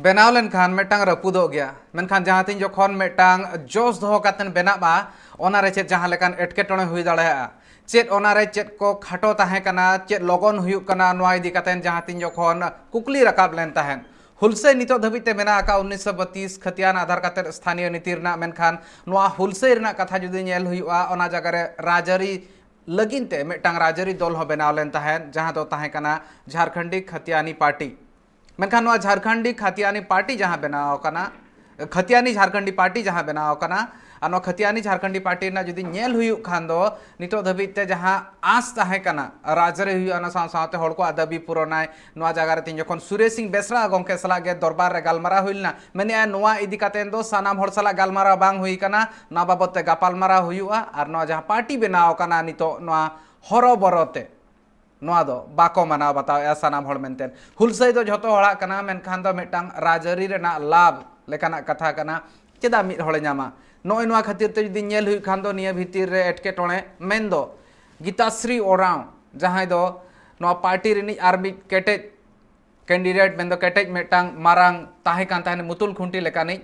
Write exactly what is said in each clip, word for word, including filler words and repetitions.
ᱵᱮᱱᱟᱣ ᱞᱮᱱᱠᱷᱟᱱ ᱢᱤᱫᱴᱟᱝ ᱨᱟᱹᱯᱩᱫᱚᱜ ᱜᱮᱭᱟ, ᱢᱮᱱᱠᱷᱟᱱ ᱡᱟᱦᱟᱸ ᱛᱤᱱ ᱡᱚᱠᱷᱚᱱ ᱢᱤᱫᱴᱟᱝ ᱡᱚᱥ ᱫᱚᱦᱚ ᱠᱟᱛᱮ ᱵᱮᱱᱟᱜᱼᱟ, ᱚᱱᱟᱨᱮ ᱪᱮᱫ ᱡᱟᱦᱟᱸ ᱞᱮᱠᱟᱱ ᱮᱴᱠᱮᱴᱚᱬᱮ ᱦᱩᱭ ᱫᱟᱲᱮᱭᱟᱜᱼᱟ, ᱪᱮᱫ ᱚᱱᱟᱨᱮ ᱪᱮᱫ ᱠᱚ ᱠᱷᱟᱴᱚ ᱛᱟᱦᱮᱸ ᱠᱟᱱᱟ, ᱪᱮᱫ ᱞᱚᱜᱚᱱ ᱦᱩᱭᱩᱜ ᱠᱟᱱᱟ, ᱱᱚᱣᱟ ᱤᱫᱤ ᱠᱟᱛᱮ ᱡᱟᱦᱟᱸ ᱛᱤᱱ ᱡᱚᱠᱷᱚᱱ ᱠᱩᱠᱞᱤ ᱨᱟᱠᱟᱵ ᱞᱮᱱ ᱛᱟᱦᱮᱸᱫ᱾ ᱦᱩᱞᱥᱟᱹᱭ ᱱᱤᱛᱚᱜ ᱫᱷᱟᱹᱵᱤᱡ ᱛᱮ ᱢᱮᱱᱟᱜ ᱟᱠᱟᱫ ᱩᱱᱤᱥᱥᱚ ᱵᱟᱛᱤᱥ ᱠᱷᱟᱹᱛᱤᱭᱟᱱ ᱟᱫᱷᱟᱨ ᱠᱟᱛᱮ ᱥᱛᱷᱟᱱᱤᱭᱚ ᱱᱤᱛᱤ ᱨᱮᱱᱟᱜ, ᱢᱮᱱᱠᱷᱟᱱ ᱱᱚᱣᱟ ᱦᱩᱞᱥᱟᱹᱭ ᱨᱮᱱᱟᱜ ᱠᱟᱛᱷᱟ ᱡᱩᱫᱤ ᱧᱮᱞ ᱦᱩᱭᱩᱜᱼᱟ, ᱚᱱᱟ ᱡᱟᱭᱜᱟ ᱨᱮ ᱨᱟᱡᱽᱟᱹᱨᱤ ᱞᱟᱹᱜᱤᱫ ᱛᱮ ᱢᱤᱫᱴᱟᱝ ᱨᱟᱡᱽᱟᱹᱨᱤ ᱫᱚᱞ ᱦᱚᱸ ᱵᱮᱱᱟᱣ ᱞᱮᱱ ᱛᱟᱦᱮᱸᱫ, ᱡᱟᱦᱟᱸ ᱫᱚ ᱛᱟᱦᱮᱸ ᱠᱟᱱᱟ ᱡᱷᱟᱨᱠᱷᱚᱸᱰᱤ ᱠᱷᱟᱛᱤᱭᱟᱱᱤ ᱯᱟᱨᱴᱤ᱾ ᱢᱮᱱᱠᱷᱟᱱ ᱱᱚᱣᱟ ᱡᱷᱟᱨᱠᱷᱚᱸᱰᱤ ᱠᱷᱟᱛᱤᱭᱟᱱᱤ ᱯᱟᱨᱴᱤ ᱡᱟᱦᱟᱸ ᱵᱮᱱᱟᱣ ᱟᱠᱟᱱᱟ, ᱠᱷᱟᱛᱤᱭᱟᱱᱤ ᱡᱷᱟᱨᱠᱷᱚᱸᱰᱤ ᱯᱟᱨᱴᱤ ᱡᱟᱦᱟᱸ ᱵᱮᱱᱟᱣ ᱟᱠᱟᱱᱟ, ᱟᱨ ᱱᱚᱣᱟ ᱠᱷᱟᱛᱤᱭᱟᱱᱤ ᱡᱷᱟᱨᱠᱷᱚᱸᱰᱤ ᱯᱟᱨᱴᱤ ᱨᱮᱱᱟᱜ ᱡᱩᱫᱤ ᱧᱮᱞ ᱦᱩᱭᱩᱜ ᱠᱷᱟᱱ ᱫᱚ, ᱱᱤᱛᱚᱜ ᱫᱷᱟᱹᱵᱤᱡ ᱛᱮ ᱡᱟᱦᱟᱸ ᱟᱸᱥ ᱛᱟᱦᱮᱸ ᱠᱟᱱᱟ ᱨᱟᱡᱽᱟᱹᱨᱤ ᱦᱩᱭᱩᱜᱼᱟ, ᱚᱱᱟ ᱥᱟᱶ ᱥᱟᱶᱛᱮ ᱦᱚᱲ ᱠᱚᱣᱟᱜ ᱫᱟᱹᱵᱤ ᱯᱩᱨᱚᱱᱟᱭ, ᱱᱚᱣᱟ ᱡᱟᱭᱜᱟ ᱨᱮ ᱛᱤᱧ ᱡᱚᱠᱷᱚᱱ ᱥᱩᱨᱮᱥ ᱥᱤᱝ ᱵᱮᱥᱨᱟ ᱜᱚᱢᱠᱮ ᱥᱟᱞᱟᱜ ᱜᱮ ᱫᱚᱨᱵᱟᱨ ᱨᱮ ᱜᱟᱞᱢᱟᱨᱟᱣ ᱦᱩᱭ ᱞᱮᱱᱟ, ᱢᱮᱱᱮᱫᱼᱟᱭ ᱱᱚᱣᱟ ᱤᱫᱤ ᱠᱟᱛᱮ ᱫᱚ ᱥᱟᱱᱟᱢ ᱦᱚᱲ ᱥᱟᱞᱟᱜ ᱜᱟᱞᱢᱟᱨᱟᱣ ᱵᱟᱝ ᱦᱩᱭ ᱠᱟᱱᱟ, ᱱᱚᱣᱟ ᱵᱟᱵᱚᱫ ᱛᱮ ᱜᱟᱯᱟᱞᱢᱟᱨᱟᱣ ᱦᱩᱭᱩᱜᱼᱟ᱾ ᱟᱨ ᱱᱚᱣᱟ ᱡᱟᱦᱟᱸ ᱯᱟᱨᱴᱤ ᱵᱮᱱᱟᱣ ᱟᱠᱟᱱᱟ ᱱᱤᱛᱚᱜ, ᱱᱚᱣᱟ ᱦᱚᱨᱚᱵᱚᱨᱚ ᱛᱮ ᱱᱚᱣᱟ ᱫᱚ ᱵᱟᱠᱚ ᱢᱟᱱᱟᱣ ᱵᱟᱛᱟᱣᱮᱫᱼᱟ ᱥᱟᱱᱟᱢ ᱦᱚᱲ ᱢᱮᱱᱛᱮ᱾ ᱦᱩᱞᱥᱟᱹᱭ ᱫᱚ ᱡᱷᱚᱛᱚ ᱦᱚᱲᱟᱜ ᱠᱟᱱᱟ, ᱢᱮᱱᱠᱷᱟᱱ ᱫᱚ ᱢᱤᱫᱴᱟᱝ ᱨᱟᱡᱽᱟᱹᱨᱤ ᱨᱮᱱᱟᱜ ᱞᱟᱵᱷ ᱞᱮᱠᱟᱱᱟᱜ ᱠᱟᱛᱷᱟ ᱠᱟᱱᱟ᱾ ᱪᱮᱫᱟᱜ ᱢᱤᱫ ᱦᱚᱲᱮ ᱧᱟᱢᱟ? ᱱᱚᱜᱼᱚᱭ ᱱᱚᱣᱟ ᱠᱷᱟᱹᱛᱤᱨ ᱛᱮ ᱡᱩᱫᱤ ᱧᱮᱞ ᱦᱩᱭᱩᱜ ᱠᱷᱟᱱ ᱫᱚ ᱱᱤᱭᱟᱹ ᱵᱷᱤᱛᱤᱨ ᱨᱮ ᱮᱴᱠᱮᱴᱚᱬᱮ, ᱢᱮᱱᱫᱚ ᱜᱤᱛᱟᱥᱨᱤ ᱳᱨᱟᱸᱣ, ᱡᱟᱦᱟᱸᱭ ᱫᱚ ᱱᱚᱣᱟ ᱯᱟᱨᱴᱤ ᱨᱤᱱᱤᱡ ᱟᱨ ᱢᱤᱫ ᱠᱮᱴᱮᱡ ᱠᱮᱱᱰᱤᱰᱮᱴ, ᱢᱮᱱᱫᱚ ᱠᱮᱴᱮᱡ ᱢᱤᱫᱴᱟᱝ ᱢᱟᱨᱟᱝ ᱛᱟᱦᱮᱸ ᱠᱟᱱ ᱛᱟᱦᱮᱱ ᱢᱩᱛᱩᱞ ᱠᱷᱩᱱᱴᱤ ᱞᱮᱠᱟᱱᱤᱡ,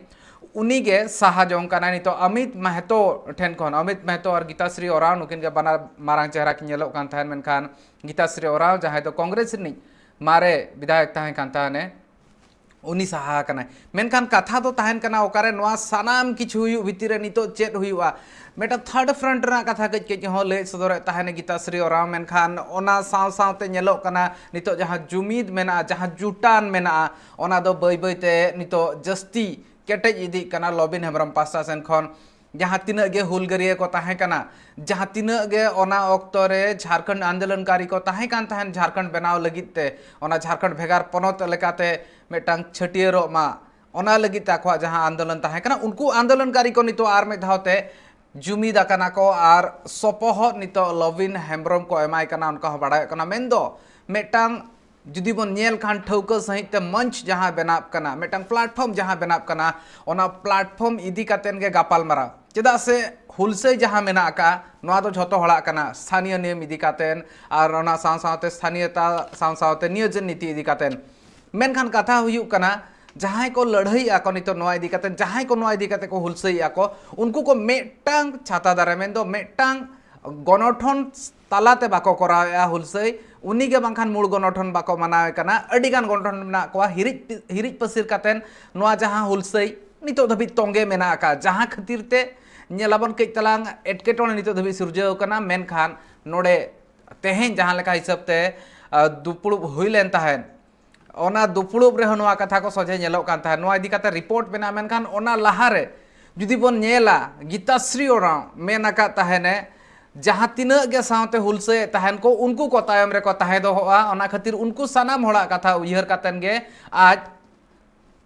ᱩᱱᱤᱜᱮ ᱥᱟᱦᱟ ᱡᱚᱝ ᱠᱟᱱᱟᱭ ᱱᱤᱛᱚᱜ ᱟᱢᱤᱛ ᱢᱟᱦᱮᱛᱚ ᱴᱷᱮᱱ ᱠᱷᱚᱱ᱾ ᱟᱢᱤᱛ ᱢᱟᱦᱮᱛᱚ ᱟᱨ ᱜᱤᱛᱟᱥᱨᱤ ᱳᱨᱟᱸᱣ ᱱᱩᱠᱤᱱ ᱜᱮ ᱵᱟᱱᱟᱨ ᱢᱟᱨᱟᱝ ᱪᱮᱦᱨᱟ ᱠᱤᱱ ᱧᱮᱞᱚᱜ ᱠᱟᱱ ᱛᱟᱦᱮᱱ, ᱢᱮᱱᱠᱷᱟᱱ ᱜᱤᱛᱟᱥᱨᱤ ᱳᱨᱟᱸᱣ, ᱡᱟᱦᱟᱸᱭ ᱫᱚ ᱠᱚᱝᱜᱨᱮᱥ ᱨᱤᱱᱤᱡ ᱢᱟᱨᱮ ᱵᱤᱫᱷᱟᱭᱚᱠ ᱛᱟᱦᱮᱸ ᱠᱟᱱ ᱛᱟᱦᱮᱱᱮ, ᱩᱱᱤ ᱥᱟᱦᱟ ᱟᱠᱟᱱᱟᱭ᱾ ᱢᱮᱱᱠᱷᱟᱱ ᱠᱟᱛᱷᱟ ᱫᱚ ᱛᱟᱦᱮᱱ ᱠᱟᱱᱟ, ᱚᱠᱟᱨᱮ ᱱᱚᱣᱟ ᱥᱟᱱᱟᱢ ᱠᱤᱪᱷᱩ ᱦᱩᱭᱩᱜ ᱵᱷᱤᱛᱤᱨ ᱨᱮ ᱱᱤᱛᱚᱜ ᱪᱮᱫ ᱦᱩᱭᱩᱜᱼᱟ? ᱢᱤᱫᱴᱟᱝ ᱛᱷᱟᱨᱰ ᱯᱷᱨᱚᱱᱴ ᱨᱮᱱᱟᱜ ᱠᱟᱛᱷᱟ ᱠᱟᱹᱡ ᱠᱟᱹᱡ ᱦᱚᱸ ᱞᱟᱹᱭ ᱥᱚᱫᱚᱨᱮᱫ ᱛᱟᱦᱮᱱ ᱜᱤᱛᱟᱥᱨᱤ ᱳᱨᱟᱸᱣ, ᱢᱮᱱᱠᱷᱟᱱ ᱚᱱᱟ ᱥᱟᱶ ᱥᱟᱶᱛᱮ ᱧᱮᱞᱚᱜ ᱠᱟᱱᱟ ᱱᱤᱛᱚᱜ ᱡᱟᱦᱟᱸ ᱡᱩᱢᱤᱫ ᱢᱮᱱᱟᱜᱼᱟ, ᱡᱟᱦᱟᱸ ᱡᱩᱴᱟᱱ ᱢᱮᱱᱟᱜᱼᱟ, ᱚᱱᱟ ᱫᱚ ᱵᱟᱹᱭ ᱵᱟᱹᱭ ᱛᱮ ᱱᱤᱛᱚᱜ ᱡᱟᱹᱥᱛᱤ ᱠᱮᱴᱮᱡ ᱤᱫᱤᱜ ᱠᱟᱱᱟ ᱞᱚᱵᱤᱱ ᱦᱮᱢᱵᱨᱚᱢ ᱯᱟᱥᱴᱟ ᱥᱮᱱ ᱠᱷᱚᱱ᱾ ᱡᱟᱦᱟᱸ ᱛᱤᱱᱟᱹᱜ ᱜᱮ ᱦᱩᱞᱜᱟᱹᱨᱤᱭᱟᱹ ᱠᱚ ᱛᱟᱦᱮᱸ ᱠᱟᱱᱟ, ᱡᱟᱦᱟᱸ ᱛᱤᱱᱟᱹᱜ ᱜᱮ ᱚᱱᱟ ᱚᱠᱛᱚ ᱨᱮ ᱡᱷᱟᱨᱠᱷᱚᱸᱰ ᱟᱱᱫᱳᱞᱚᱱᱠᱟᱨᱤ ᱠᱚ ᱛᱟᱦᱮᱸ ᱠᱟᱱ ᱛᱟᱦᱮᱸᱱ ᱡᱷᱟᱨᱠᱷᱚᱸᱰ ᱵᱮᱱᱟᱣ ᱞᱟᱹᱜᱤᱫ ᱛᱮ, ᱚᱱᱟ ᱡᱷᱟᱨᱠᱷᱚᱸᱰ ᱵᱷᱮᱜᱟᱨ ᱯᱚᱱᱚᱛ ᱞᱮᱠᱟᱛᱮ ᱢᱤᱫᱴᱟᱝ ᱪᱷᱟᱹᱴᱭᱟᱹᱨᱚᱜ ᱢᱟ, ᱚᱱᱟ ᱞᱟᱹᱜᱤᱫ ᱛᱮ ᱟᱠᱚᱣᱟᱜ ᱡᱟᱦᱟᱸ ᱟᱱᱫᱳᱞᱚᱱ ᱛᱟᱦᱮᱸ ᱠᱟᱱᱟ, ᱩᱱᱠᱩ ᱟᱱᱫᱳᱞᱚᱱᱠᱟᱨᱤ ᱠᱚ ᱱᱤᱛᱚᱜ ᱟᱨ ᱢᱤᱫ ᱫᱷᱟᱣ ᱛᱮ ᱡᱩᱢᱤᱫ ᱟᱠᱟᱱᱟ ᱠᱚ ᱟᱨ ᱥᱚᱯᱚᱦᱚᱫ ᱱᱤᱛᱚᱜ ᱞᱚᱵᱤᱱ ᱦᱮᱢᱵᱨᱚᱢ ᱠᱚ ᱮᱢᱟᱭ ᱠᱟᱱᱟ, ᱚᱱᱠᱟ ᱦᱚᱸ ᱵᱟᱲᱟᱭᱚᱜ ᱠᱟᱱᱟ᱾ ᱢᱮᱱᱫᱚ ᱢᱤᱫᱴᱟᱝ ᱡᱩᱫᱤ ᱵᱚᱱ ᱧᱮᱞ ᱠᱷᱟᱱ ᱴᱷᱟᱹᱣᱠᱟᱹ ᱥᱟᱺᱦᱤᱡ ᱛᱮ ᱢᱚᱧᱪ ᱡᱟᱦᱟᱸ ᱵᱮᱱᱟᱜ ᱠᱟᱱᱟ, ᱢᱤᱫᱴᱟᱝ ᱯᱞᱟᱴᱯᱷᱚᱨᱢ ᱡᱟᱦᱟᱸ ᱵᱮᱱᱟᱜ ᱠᱟᱱᱟ, ᱚᱱᱟ ᱯᱞᱟᱴᱯᱷᱚᱨᱢ ᱤᱫᱤ ᱠᱟᱛᱮᱱ ᱜᱮ ᱜᱟᱯᱟᱞᱢᱟᱨᱟᱣ᱾ ᱪᱮᱫᱟᱜ ᱥᱮ ᱦᱩᱞᱥᱟᱹᱭ ᱡᱟᱦᱟᱸ ᱢᱮᱱᱟᱜ ᱟᱠᱟᱫᱼᱟ, ᱱᱚᱣᱟ ᱫᱚ ᱡᱷᱚᱛᱚ ᱦᱚᱲᱟᱜ ᱠᱟᱱᱟ, ᱥᱛᱷᱟᱱᱤᱭᱚ ᱱᱤᱭᱚᱢ ᱤᱫᱤ ᱠᱟᱛᱮᱱ ᱟᱨ ᱚᱱᱟ ᱥᱟᱶ ᱥᱟᱶᱛᱮ ᱥᱛᱷᱟᱱᱤᱭᱚᱛᱟ ᱥᱟᱶ ᱥᱟᱶᱛᱮ ᱱᱤᱭᱳᱡᱚᱱ ᱱᱤᱛᱤ ᱤᱫᱤ ᱠᱟᱛᱮᱱ᱾ ᱢᱮᱱᱠᱷᱟᱱ ᱠᱟᱛᱷᱟ ᱦᱩᱭᱩᱜ ᱠᱟᱱᱟ, ᱡᱟᱦᱟᱸᱭ ᱠᱚ ᱞᱟᱹᱲᱦᱟᱹᱭᱮᱫᱼᱟ ᱠᱚ ᱱᱤᱛᱚᱜ ᱱᱚᱣᱟ ᱤᱫᱤ ᱠᱟᱛᱮ, ᱡᱟᱦᱟᱸᱭ ᱠᱚ ᱱᱚᱣᱟ ᱤᱫᱤ ᱠᱟᱛᱮ ᱠᱚ ᱦᱩᱞᱥᱟᱹᱭᱮᱫᱼᱟ ᱠᱚ, ᱩᱱᱠᱩ ᱠᱚ ᱢᱤᱫᱴᱟᱝ ᱪᱷᱟᱛᱟ ᱫᱟᱨᱮ, ᱢᱮᱱᱫᱚ ᱢᱤᱫᱴᱟᱝ ᱜᱚᱱᱚᱴᱷᱚᱱ ᱛᱟᱞᱟᱛᱮ ᱵᱟᱠᱚ ᱠᱚᱨᱟᱣᱮᱫᱼᱟ ᱦᱩᱞᱥᱟᱹᱭ, ᱩᱱᱤᱜᱮ ᱵᱟᱝᱠᱷᱟᱱ ᱢᱩᱲ ᱜᱚᱱᱚᱴᱷᱚᱱ ᱵᱟᱠᱚ ᱢᱟᱱᱟᱣᱮ ᱠᱟᱱᱟ᱾ ᱟᱹᱰᱤᱜᱟᱱ ᱜᱚᱱᱚᱴᱷᱚᱱ ᱢᱮᱱᱟᱜ ᱠᱚᱣᱟ, ᱦᱤᱨᱤᱡ ᱦᱤᱨᱤᱡ ᱯᱟᱹᱥᱤᱨ ᱠᱟᱛᱮᱱ ᱱᱚᱣᱟ ᱡᱟᱦᱟᱸ ᱦᱩᱞᱥᱟᱹᱭ ᱱᱤᱛᱚᱜ ᱫᱷᱟᱹᱵᱤᱡ ᱛᱚᱸᱜᱮ ᱢᱮᱱᱟᱜ ᱟᱠᱟᱫ, ᱡᱟᱦᱟᱸ ᱠᱷᱟᱹᱛᱤᱨ ᱛᱮ ᱧᱮᱞᱟᱵᱚᱱ ᱠᱟᱹᱡ ᱛᱟᱞᱟᱝ ᱮᱴᱠᱮᱴᱚᱬᱮ ᱱᱤᱛᱚᱜ ᱫᱷᱟᱹᱵᱤᱡ ᱥᱤᱨᱡᱟᱹᱣ ᱠᱟᱱᱟ᱾ ᱢᱮᱱᱠᱷᱟᱱ ᱱᱚᱰᱮ ᱛᱮᱦᱮᱧ ᱡᱟᱦᱟᱸ ᱞᱮᱠᱟ ᱦᱤᱥᱟᱹᱵ ᱛᱮ, ᱟ, ᱫᱩᱯᱲᱩᱵ ᱦᱩᱭ ᱞᱮᱱ ᱛᱟᱦᱮᱸᱫ, ᱚᱱᱟ ᱫᱩᱯᱲᱩᱵ ᱨᱮᱦᱚᱸ ᱱᱚᱣᱟ ᱠᱟᱛᱷᱟ ᱠᱚ ᱥᱚᱡᱷᱮ ᱧᱮᱞᱚᱜ ᱠᱟᱱ ᱛᱟᱦᱮᱸᱫ, ᱱᱚᱣᱟ ᱤᱫᱤ ᱠᱟᱛᱮ ᱨᱤᱯᱳᱨᱴ ᱢᱮᱱᱟᱜᱼᱟ᱾ ᱢᱮᱱᱠᱷᱟᱱ ᱚᱱᱟ ᱞᱟᱦᱟᱨᱮ ᱡᱩᱫᱤ ᱵᱚᱱ ᱧᱮᱞᱟ, ᱜᱤᱛᱟᱥᱨᱤ ᱳᱨᱟᱸᱣ ᱢᱮᱱ ᱟᱠᱟᱫ ᱛᱟᱦᱮᱱᱮ, ᱡᱟᱦᱟᱸ ᱛᱤᱱᱟᱹᱜ ᱜᱮ ᱥᱟᱶᱛᱮ ᱦᱩᱞᱥᱟᱹᱭᱮᱫ ᱛᱟᱦᱮᱱ ᱠᱚ, ᱩᱱᱠᱩ ᱠᱚ ᱛᱟᱭᱚᱢ ᱨᱮᱠᱚ ᱛᱟᱦᱮᱸ ᱫᱚᱦᱚᱜᱼᱟ᱾ ᱚᱱᱟ ᱠᱷᱟᱹᱛᱤᱨ ᱩᱱᱠᱩ ᱥᱟᱱᱟᱢ ᱦᱚᱲᱟᱜ ᱠᱟᱛᱷᱟ ᱩᱭᱦᱟᱹᱨ ᱠᱟᱛᱮᱱ ᱜᱮ ᱟᱡ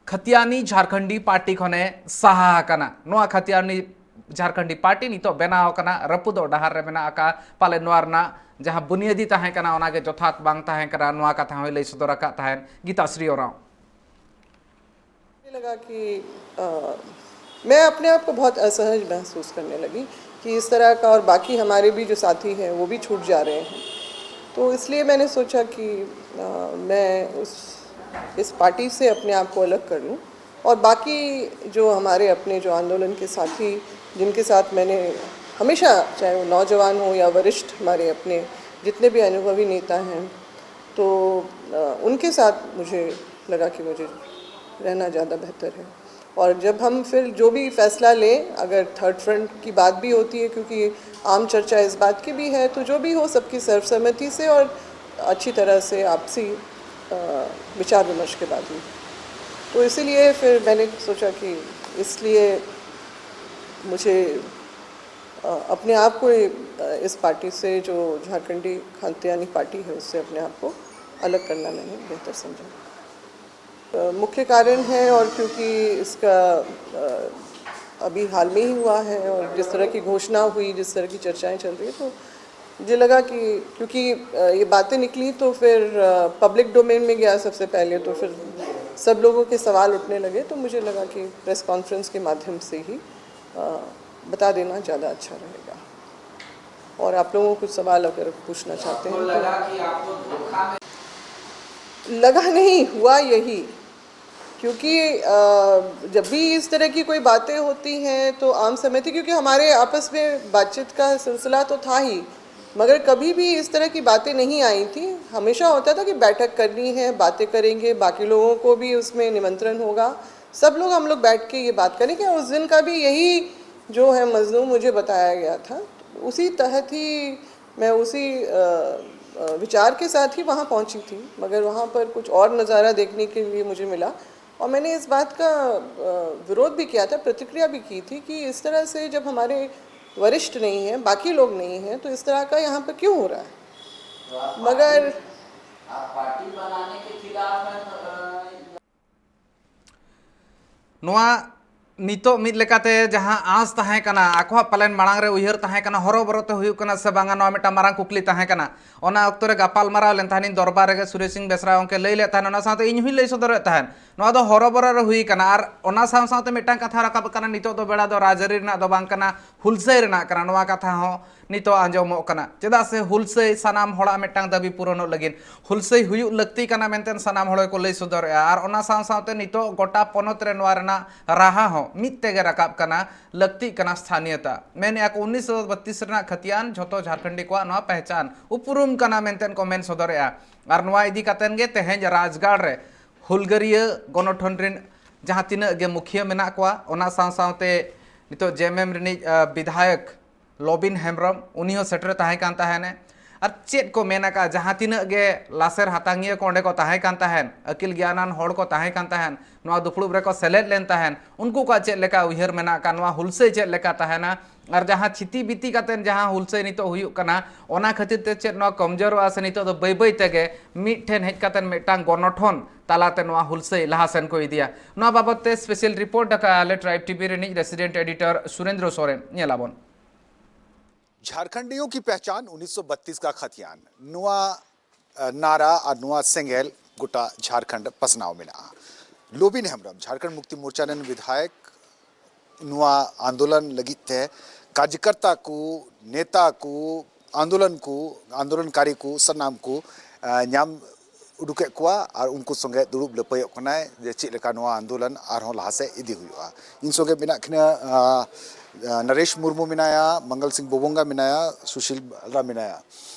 ᱠᱷᱟᱛᱤᱭᱟᱱᱤ ᱡᱷᱟᱨᱠᱷᱚᱸᱰᱤ ᱯᱟᱨᱴᱤ ᱠᱷᱚᱱᱮ ᱥᱟᱦᱟ ᱟᱠᱟᱱᱟ᱾ ᱱᱚᱣᱟ ᱠᱷᱟᱛᱤᱭᱟᱱᱤ ᱡᱷᱟᱨᱠᱷᱚᱸᱰᱤ ᱯᱟᱨᱴᱤ ᱱᱤᱛᱚᱜ ᱵᱮᱱᱟᱣ ᱟᱠᱟᱱᱟ, ᱨᱟᱹᱯᱩᱫᱚᱜ ᱰᱟᱦᱟᱨ ᱨᱮ ᱢᱮᱱᱟᱜ ᱟᱠᱟᱫ᱾ ᱯᱟᱞᱮ ᱱᱚᱣᱟ ᱨᱮᱱᱟᱜ ᱡᱟᱦᱟᱸ ᱵᱩᱱᱤᱭᱟᱹᱫᱤ ᱛᱟᱦᱮᱸ ᱠᱟᱱᱟ, ᱚᱱᱟᱜᱮ ᱡᱚᱛᱷᱟᱛ ᱵᱟᱝ ᱛᱟᱦᱮᱸ ᱠᱟᱱᱟ, ᱱᱚᱣᱟ ᱠᱟᱛᱷᱟ ᱦᱚᱸᱭ ᱞᱟᱹᱭ ᱥᱚᱫᱚᱨ ᱟᱠᱟᱫ ᱛᱟᱦᱮᱸᱫ ᱜᱤᱛᱟᱥᱨᱤ ᱳᱨᱟᱸᱣ᱾ मुझे लगा कि अ, मैं अपने आप को बहुत असहज महसूस करने लगी कि इस तरह का, और बाकी हमारे भी जो साथी हैं वो भी छूट जा रहे हैं। तो इसलिए मैंने सोचा कि अ, मैं उस इस पार्टी से अपने आप को अलग कर लूँ, और बाकी जो हमारे अपने जो आंदोलन के साथी, जिनके साथ मैंने हमेशा, चाहे वो नौजवान हो या वरिष्ठ, हमारे अपने जितने भी अनुभवी नेता हैं, तो अ, उनके साथ मुझे लगा कि मुझे रहना ज़्यादा बेहतर है। और जब हम फिर जो भी फैसला लें, अगर थर्ड फ्रंट की बात भी होती है, क्योंकि आम चर्चा इस बात की भी है, तो जो भी हो, सबकी सर्वसम्मति से और अच्छी तरह से आपसी अ, विचार विमर्श के बाद ही। तो इसीलिए फिर मैंने सोचा कि इसलिए मुझे अ, अपने आप को ये, अ, इस पार्टी से, जो झारखंडी खाद्यानी पार्टी है, उससे अपने आप को अलग करना मैंने बेहतर समझा। अ, मुख्य कारण है, और क्योंकि इसका अ, अभी हाल में ही हुआ है और जिस तरह की घोषणा हुई, जिस तरह की चर्चाएं चल रही है, तो मुझे लगा कि क्योंकि अ, ये बातें निकली तो फिर पब्लिक डोमेन में गया सबसे पहले, तो फिर सब लोगों के सवाल उठने लगे, तो मुझे लगा कि प्रेस कॉन्फ्रेंस के माध्यम से ही अ, बता देना ज़्यादा अच्छा रहेगा। और आप लोगों को कुछ सवाल अगर पूछना चाहते हैं तो। लगा नहीं, हुआ यही क्योंकि अ, जब भी इस तरह की कोई बातें होती हैं तो आम सहमति, क्योंकि हमारे आपस में बातचीत का सिलसिला तो था ही, मगर कभी भी इस तरह की बातें नहीं आई थी। हमेशा होता था कि बैठक करनी है, बातें करेंगे, बाकी लोगों को भी उसमें निमंत्रण होगा, सब लोग, हम लोग बैठ के ये बात करेंगे। और उस दिन का भी यही जो है मजनू मुझे बताया गया था, उसी तहत ही मैं उसी अ, अ, विचार के साथ ही वहाँ पहुँची थी, मगर वहाँ पर कुछ और नज़ारा देखने के लिए मुझे मिला। और मैंने इस बात का अ, विरोध भी किया था, प्रतिक्रिया भी की थी कि इस तरह से जब हमारे वरिष्ठ नहीं हैं, बाकी लोग नहीं हैं, तो इस तरह का यहाँ पर क्यों हो रहा है? तो आप मगर पार्टी, आप पार्टी बनाने के खिलाफ हैं, तो, अ, ᱱᱚᱣᱟ ᱱᱤᱛᱚᱜ ᱢᱤᱫ ᱞᱮᱠᱟᱛᱮ ᱡᱟᱦᱟᱸ ᱟᱸᱥ ᱛᱟᱦᱮᱸ ᱠᱟᱱᱟ, ᱟᱠᱚᱣᱟᱜ ᱯᱟᱞᱮᱱ ᱢᱟᱲᱟᱝ ᱨᱮ ᱩᱭᱦᱟᱹᱨ ᱛᱟᱦᱮᱸ ᱠᱟᱱᱟ, ᱦᱚᱨᱚᱵᱚᱨᱚ ᱛᱮ ᱦᱩᱭᱩᱜ ᱠᱟᱱᱟ ᱥᱮ ᱵᱟᱝᱟ, ᱱᱚᱣᱟ ᱢᱤᱫᱴᱟᱝ ᱢᱟᱨᱟᱝ ᱠᱩᱠᱞᱤ ᱛᱟᱦᱮᱸ ᱠᱟᱱᱟ᱾ ᱚᱱᱟ ᱚᱠᱛᱚ ᱨᱮ ᱜᱟᱯᱟᱞ ᱢᱟᱨᱟᱣ ᱞᱮᱱ ᱛᱟᱦᱮᱱᱤᱧ ᱫᱚᱨᱵᱟᱨ ᱨᱮᱜᱮ, ᱥᱩᱨᱮᱥ ᱥᱤᱝ ᱵᱮᱥᱨᱟ ᱜᱚᱢᱠᱮ ᱞᱟᱹᱭ ᱞᱮᱫ ᱛᱟᱦᱮᱱ, ᱚᱱᱟ ᱥᱟᱶᱛᱮ ᱤᱧ ᱦᱚᱸᱧ ᱞᱟᱹᱭ ᱥᱚᱫᱚᱨᱮᱫ ᱛᱟᱦᱮᱱ, ᱱᱚᱣᱟ ᱫᱚ ᱦᱚᱨᱚᱵᱚᱨᱚ ᱨᱮ ᱦᱩᱭ ᱠᱟᱱᱟ᱾ ᱟᱨ ᱚᱱᱟ ᱥᱟᱶ ᱥᱟᱶᱛᱮ ᱢᱤᱫᱴᱟᱝ ᱠᱟᱛᱷᱟ ᱨᱟᱠᱟᱵ ᱠᱟᱱᱟ, ᱱᱤᱛᱚᱜ ᱫᱚ ᱵᱮᱲᱟ ᱫᱚ ᱨᱟᱡᱽᱟᱹᱨᱤ ᱨᱮᱱᱟᱜ ᱫᱚ ᱵᱟᱝ ᱠᱟᱱᱟ, ᱦᱩᱞᱥᱟᱹᱭ ᱨᱮᱱᱟᱜ ᱠᱟᱱᱟ᱾ ᱱᱚᱣᱟ ᱠᱟᱛᱷᱟ ᱦᱚᱸ ᱱᱤᱛᱚᱜ ᱟᱸᱡᱚᱢᱚᱜ ᱠᱟᱱᱟ᱾ ᱪᱮᱫᱟᱜ ᱥᱮ ᱦᱩᱞᱥᱟᱹᱭ ᱥᱟᱱᱟᱢ ᱦᱚᱲᱟᱜ ᱢᱤᱫᱴᱟᱝ ᱫᱟᱹᱵᱤ ᱯᱩᱨᱚᱱᱚᱜ ᱞᱟᱹᱜᱤᱫ ᱦᱩᱞᱥᱟᱹᱭ ᱦᱩᱭᱩᱜ ᱞᱟᱹᱠᱛᱤ ᱠᱟᱱᱟ ᱢᱮᱱᱛᱮ ᱥᱟᱱᱟᱢ ᱦᱚᱲ ᱜᱮᱠᱚ ᱞᱟᱹᱭ ᱥᱚᱫᱚᱨᱮᱜᱼᱟ᱾ ᱟᱨ ᱚᱱᱟ ᱥᱟᱶ ᱥᱟᱶᱛᱮ ᱱᱤᱛᱚᱜ ᱜᱚᱴᱟ ᱯᱚᱱᱚᱛ ᱨᱮ ᱱᱚᱣᱟ ᱨᱮᱱᱟᱜ ᱨᱟᱦᱟ ᱦᱚᱸ ᱢᱤᱫ ᱛᱮᱜᱮ ᱨᱟᱠᱟᱵ ᱠᱟᱱᱟ, ᱞᱟᱹᱠᱛᱤᱜ ᱠᱟᱱᱟ ᱥᱛᱷᱟᱱᱤᱭᱚᱛᱟ᱾ ᱢᱮᱱᱮᱜᱼᱟ ᱠᱚ ᱩᱱᱤᱥᱥᱚ ᱵᱟᱛᱤᱥ ᱨᱮᱱᱟᱜ ᱠᱷᱟᱹᱛᱤᱭᱟᱱ ᱡᱷᱚᱛᱚ ᱡᱷᱟᱨᱠᱷᱚᱸᱰᱤ ᱠᱚᱣᱟᱜ ᱱᱚᱣᱟ ᱯᱮᱦᱪᱟᱱ ᱩᱯᱨᱩᱢ ᱠᱟᱱᱟ ᱢᱮᱱᱛᱮ ᱠᱚ ᱢᱮᱱ ᱥᱚᱫᱚᱨᱮᱜᱼᱟ᱾ ᱟᱨ ᱱᱚᱣᱟ ᱤᱫᱤ ᱠᱟᱛᱮᱱ ᱜᱮ ᱛᱮᱦᱮᱧ ᱨᱟᱡᱽᱜᱟᱲ ᱨᱮ ᱦᱩᱞᱜᱟᱹᱨᱤᱭᱟᱹ ᱜᱚᱱᱚᱴᱷᱚᱱ ᱨᱮᱱ ᱡᱟᱦᱟᱸ ᱛᱤᱱᱟᱹᱜ ᱜᱮ ᱢᱩᱠᱷᱤᱭᱟᱹ ᱢᱮᱱᱟᱜ ᱠᱚᱣᱟ, ᱚᱱᱟ ᱥᱟᱶ ᱥᱟᱶᱛᱮ ᱱᱤᱛᱚᱜ ᱡᱮᱢᱮᱢ ᱨᱤᱱᱤᱡ, ᱟ, ᱵᱤᱫᱷᱟᱭᱚᱠ ᱞᱚᱵᱤᱱ ᱦᱮᱢᱵᱨᱚᱢ, ᱩᱱᱤ ᱦᱚᱸ ᱥᱮᱴᱮᱨ ᱛᱟᱦᱮᱸ ᱠᱟᱱ ᱛᱟᱦᱮᱱᱮ᱾ ᱟᱨ ᱪᱮᱫ ᱠᱚ ᱢᱮᱱ ᱟᱠᱟᱫ, ᱡᱟᱦᱟᱸ ᱛᱤᱱᱟᱹᱜ ᱜᱮ ᱞᱟᱥᱮᱨ ᱦᱟᱛᱟᱝᱤᱭᱟᱹ ᱠᱚ ᱚᱸᱰᱮ ᱠᱚ ᱛᱟᱦᱮᱸ ᱠᱟᱱ ᱛᱟᱦᱮᱱ, ᱟᱹᱠᱤᱞ ᱜᱮᱭᱟᱱᱟᱱ ᱦᱚᱲ ᱠᱚ ᱛᱟᱦᱮᱸ ᱠᱟᱱ ᱛᱟᱦᱮᱱ, ᱱᱚᱣᱟ ᱫᱩᱯᱲᱩᱵ ᱨᱮᱠᱚ ᱥᱮᱞᱮᱫ ᱞᱮᱱ ᱛᱟᱦᱮᱱ, ᱩᱱᱠᱩ ᱠᱚᱣᱟᱜ ᱪᱮᱫ ᱞᱮᱠᱟ ᱩᱭᱦᱟᱹᱨ ᱢᱮᱱᱟᱜ ᱟᱠᱟᱫ, ᱱᱚᱣᱟ ᱦᱩᱞᱥᱟᱹᱭ ᱪᱮᱫ ᱞᱮᱠᱟ ᱛᱟᱦᱮᱱᱟ, ᱟᱨ ᱡᱟᱦᱟᱸ ᱪᱷᱤᱛᱤ ᱵᱤᱛᱤ ᱠᱟᱛᱮᱱ ᱡᱟᱦᱟᱸ ᱦᱩᱞᱥᱟᱹᱭ ᱱᱤᱛᱚᱜ ᱦᱩᱭᱩᱜ ᱠᱟᱱᱟ, ᱚᱱᱟ ᱠᱷᱟᱹᱛᱤᱨ ᱛᱮ ᱪᱮᱫ ᱱᱚᱣᱟ ᱠᱚᱢᱡᱳᱨᱚᱜᱼᱟ ᱥᱮ ᱱᱤᱛᱚᱜ ᱫᱚ ᱵᱟᱹᱭ ᱵᱟᱹᱭ ᱛᱮᱜᱮ ᱢᱤᱫ ᱴᱷᱮᱱ ᱦᱮᱡ ᱠᱟᱛᱮᱱ ᱢᱤᱫᱴᱟᱝ ᱜᱚᱱᱚᱴᱷᱚᱱ ᱛᱟᱞᱟᱛᱮ ᱱᱚᱣᱟ ᱦᱩᱞᱥᱟᱹᱭ ᱞᱟᱦᱟ ᱥᱮᱱ ᱠᱚ ᱤᱫᱤᱭᱟ? ᱱᱚᱣᱟ ᱵᱟᱵᱚᱛ ᱛᱮ special report ᱟᱠᱟᱫ ᱟᱞᱮ ᱴᱨᱟᱭᱤᱵᱽ ᱴᱤᱵᱷᱤ ᱨᱤᱱᱤᱡ resident editor ᱥᱩᱨᱮᱱᱫᱨᱚ ᱥᱚᱨᱮᱱ᱾ ᱧᱮᱞ ᱟᱵᱚᱱ᱾ झारखंडियों की पहचान उन्नीस सौ बत्तीस का खतियान, ᱱᱚᱣᱟ ᱱᱟᱨᱟ ᱟᱨ ᱱᱚᱣᱟ ᱥᱮᱸᱜᱮᱞ ᱜᱚᱴᱟ ᱡᱷᱟᱨᱠᱷᱚᱸᱰ ᱯᱟᱥᱱᱟᱣ ᱢᱮᱱᱟᱜᱼᱟ᱾ ᱞᱚᱵᱤᱱ ᱦᱮᱢᱵᱨᱚᱢ, ᱡᱷᱟᱨᱠᱷᱚᱸᱰ ᱢᱩᱠᱛᱤ ᱢᱳᱨᱪᱟ ᱨᱮᱱ ᱵᱤᱫᱷᱟᱭᱚᱠ, ᱱᱚᱣᱟ ᱟᱱᱫᱳᱞᱚᱱ ᱞᱟᱹᱜᱤᱫ ᱛᱮ ᱠᱟᱨᱡᱚᱠᱚᱨᱛᱟ ᱠᱚ, ᱱᱮᱛᱟ ᱠᱚ, ᱟᱱᱫᱳᱞᱚᱱ ᱠᱚ, ᱟᱱᱫᱳᱞᱚᱱᱠᱟᱨᱤ ᱠᱚ ᱥᱟᱱᱟᱢ ᱠᱚ ᱧᱟᱢ ᱩᱰᱩᱠᱮᱫ ᱠᱚᱣᱟ ᱟᱨ ᱩᱱᱠᱩ ᱥᱚᱸᱜᱮ ᱫᱩᱲᱩᱵ ᱞᱟᱹᱯᱟᱹᱭᱚᱜ ᱠᱟᱱᱟᱭ ᱡᱮ ᱪᱮᱫ ᱞᱮᱠᱟ ᱱᱚᱣᱟ ᱟᱱᱫᱳᱞᱚᱱ ᱟᱨᱦᱚᱸ ᱞᱟᱦᱟ ᱥᱮᱫ ᱤᱫᱤ ᱦᱩᱭᱩᱜᱼᱟ᱾ ᱤᱧ ᱥᱚᱸᱜᱮ ᱢᱮᱱᱟᱜ ᱠᱤᱱᱟ, ᱟᱸ, ᱟᱸ, ᱱᱚᱨᱮᱥ ᱢᱩᱨᱢᱩ ᱢᱮᱱᱟᱭᱟ, ᱢᱚᱝᱜᱚᱞ ᱥᱤᱝ ᱵᱚᱵᱚᱝᱜᱟ ᱢᱮᱱᱟᱭᱟ, ᱥᱩᱥᱤᱞ ᱵᱟᱞᱨᱟ ᱢᱮᱱᱟᱭᱟ᱾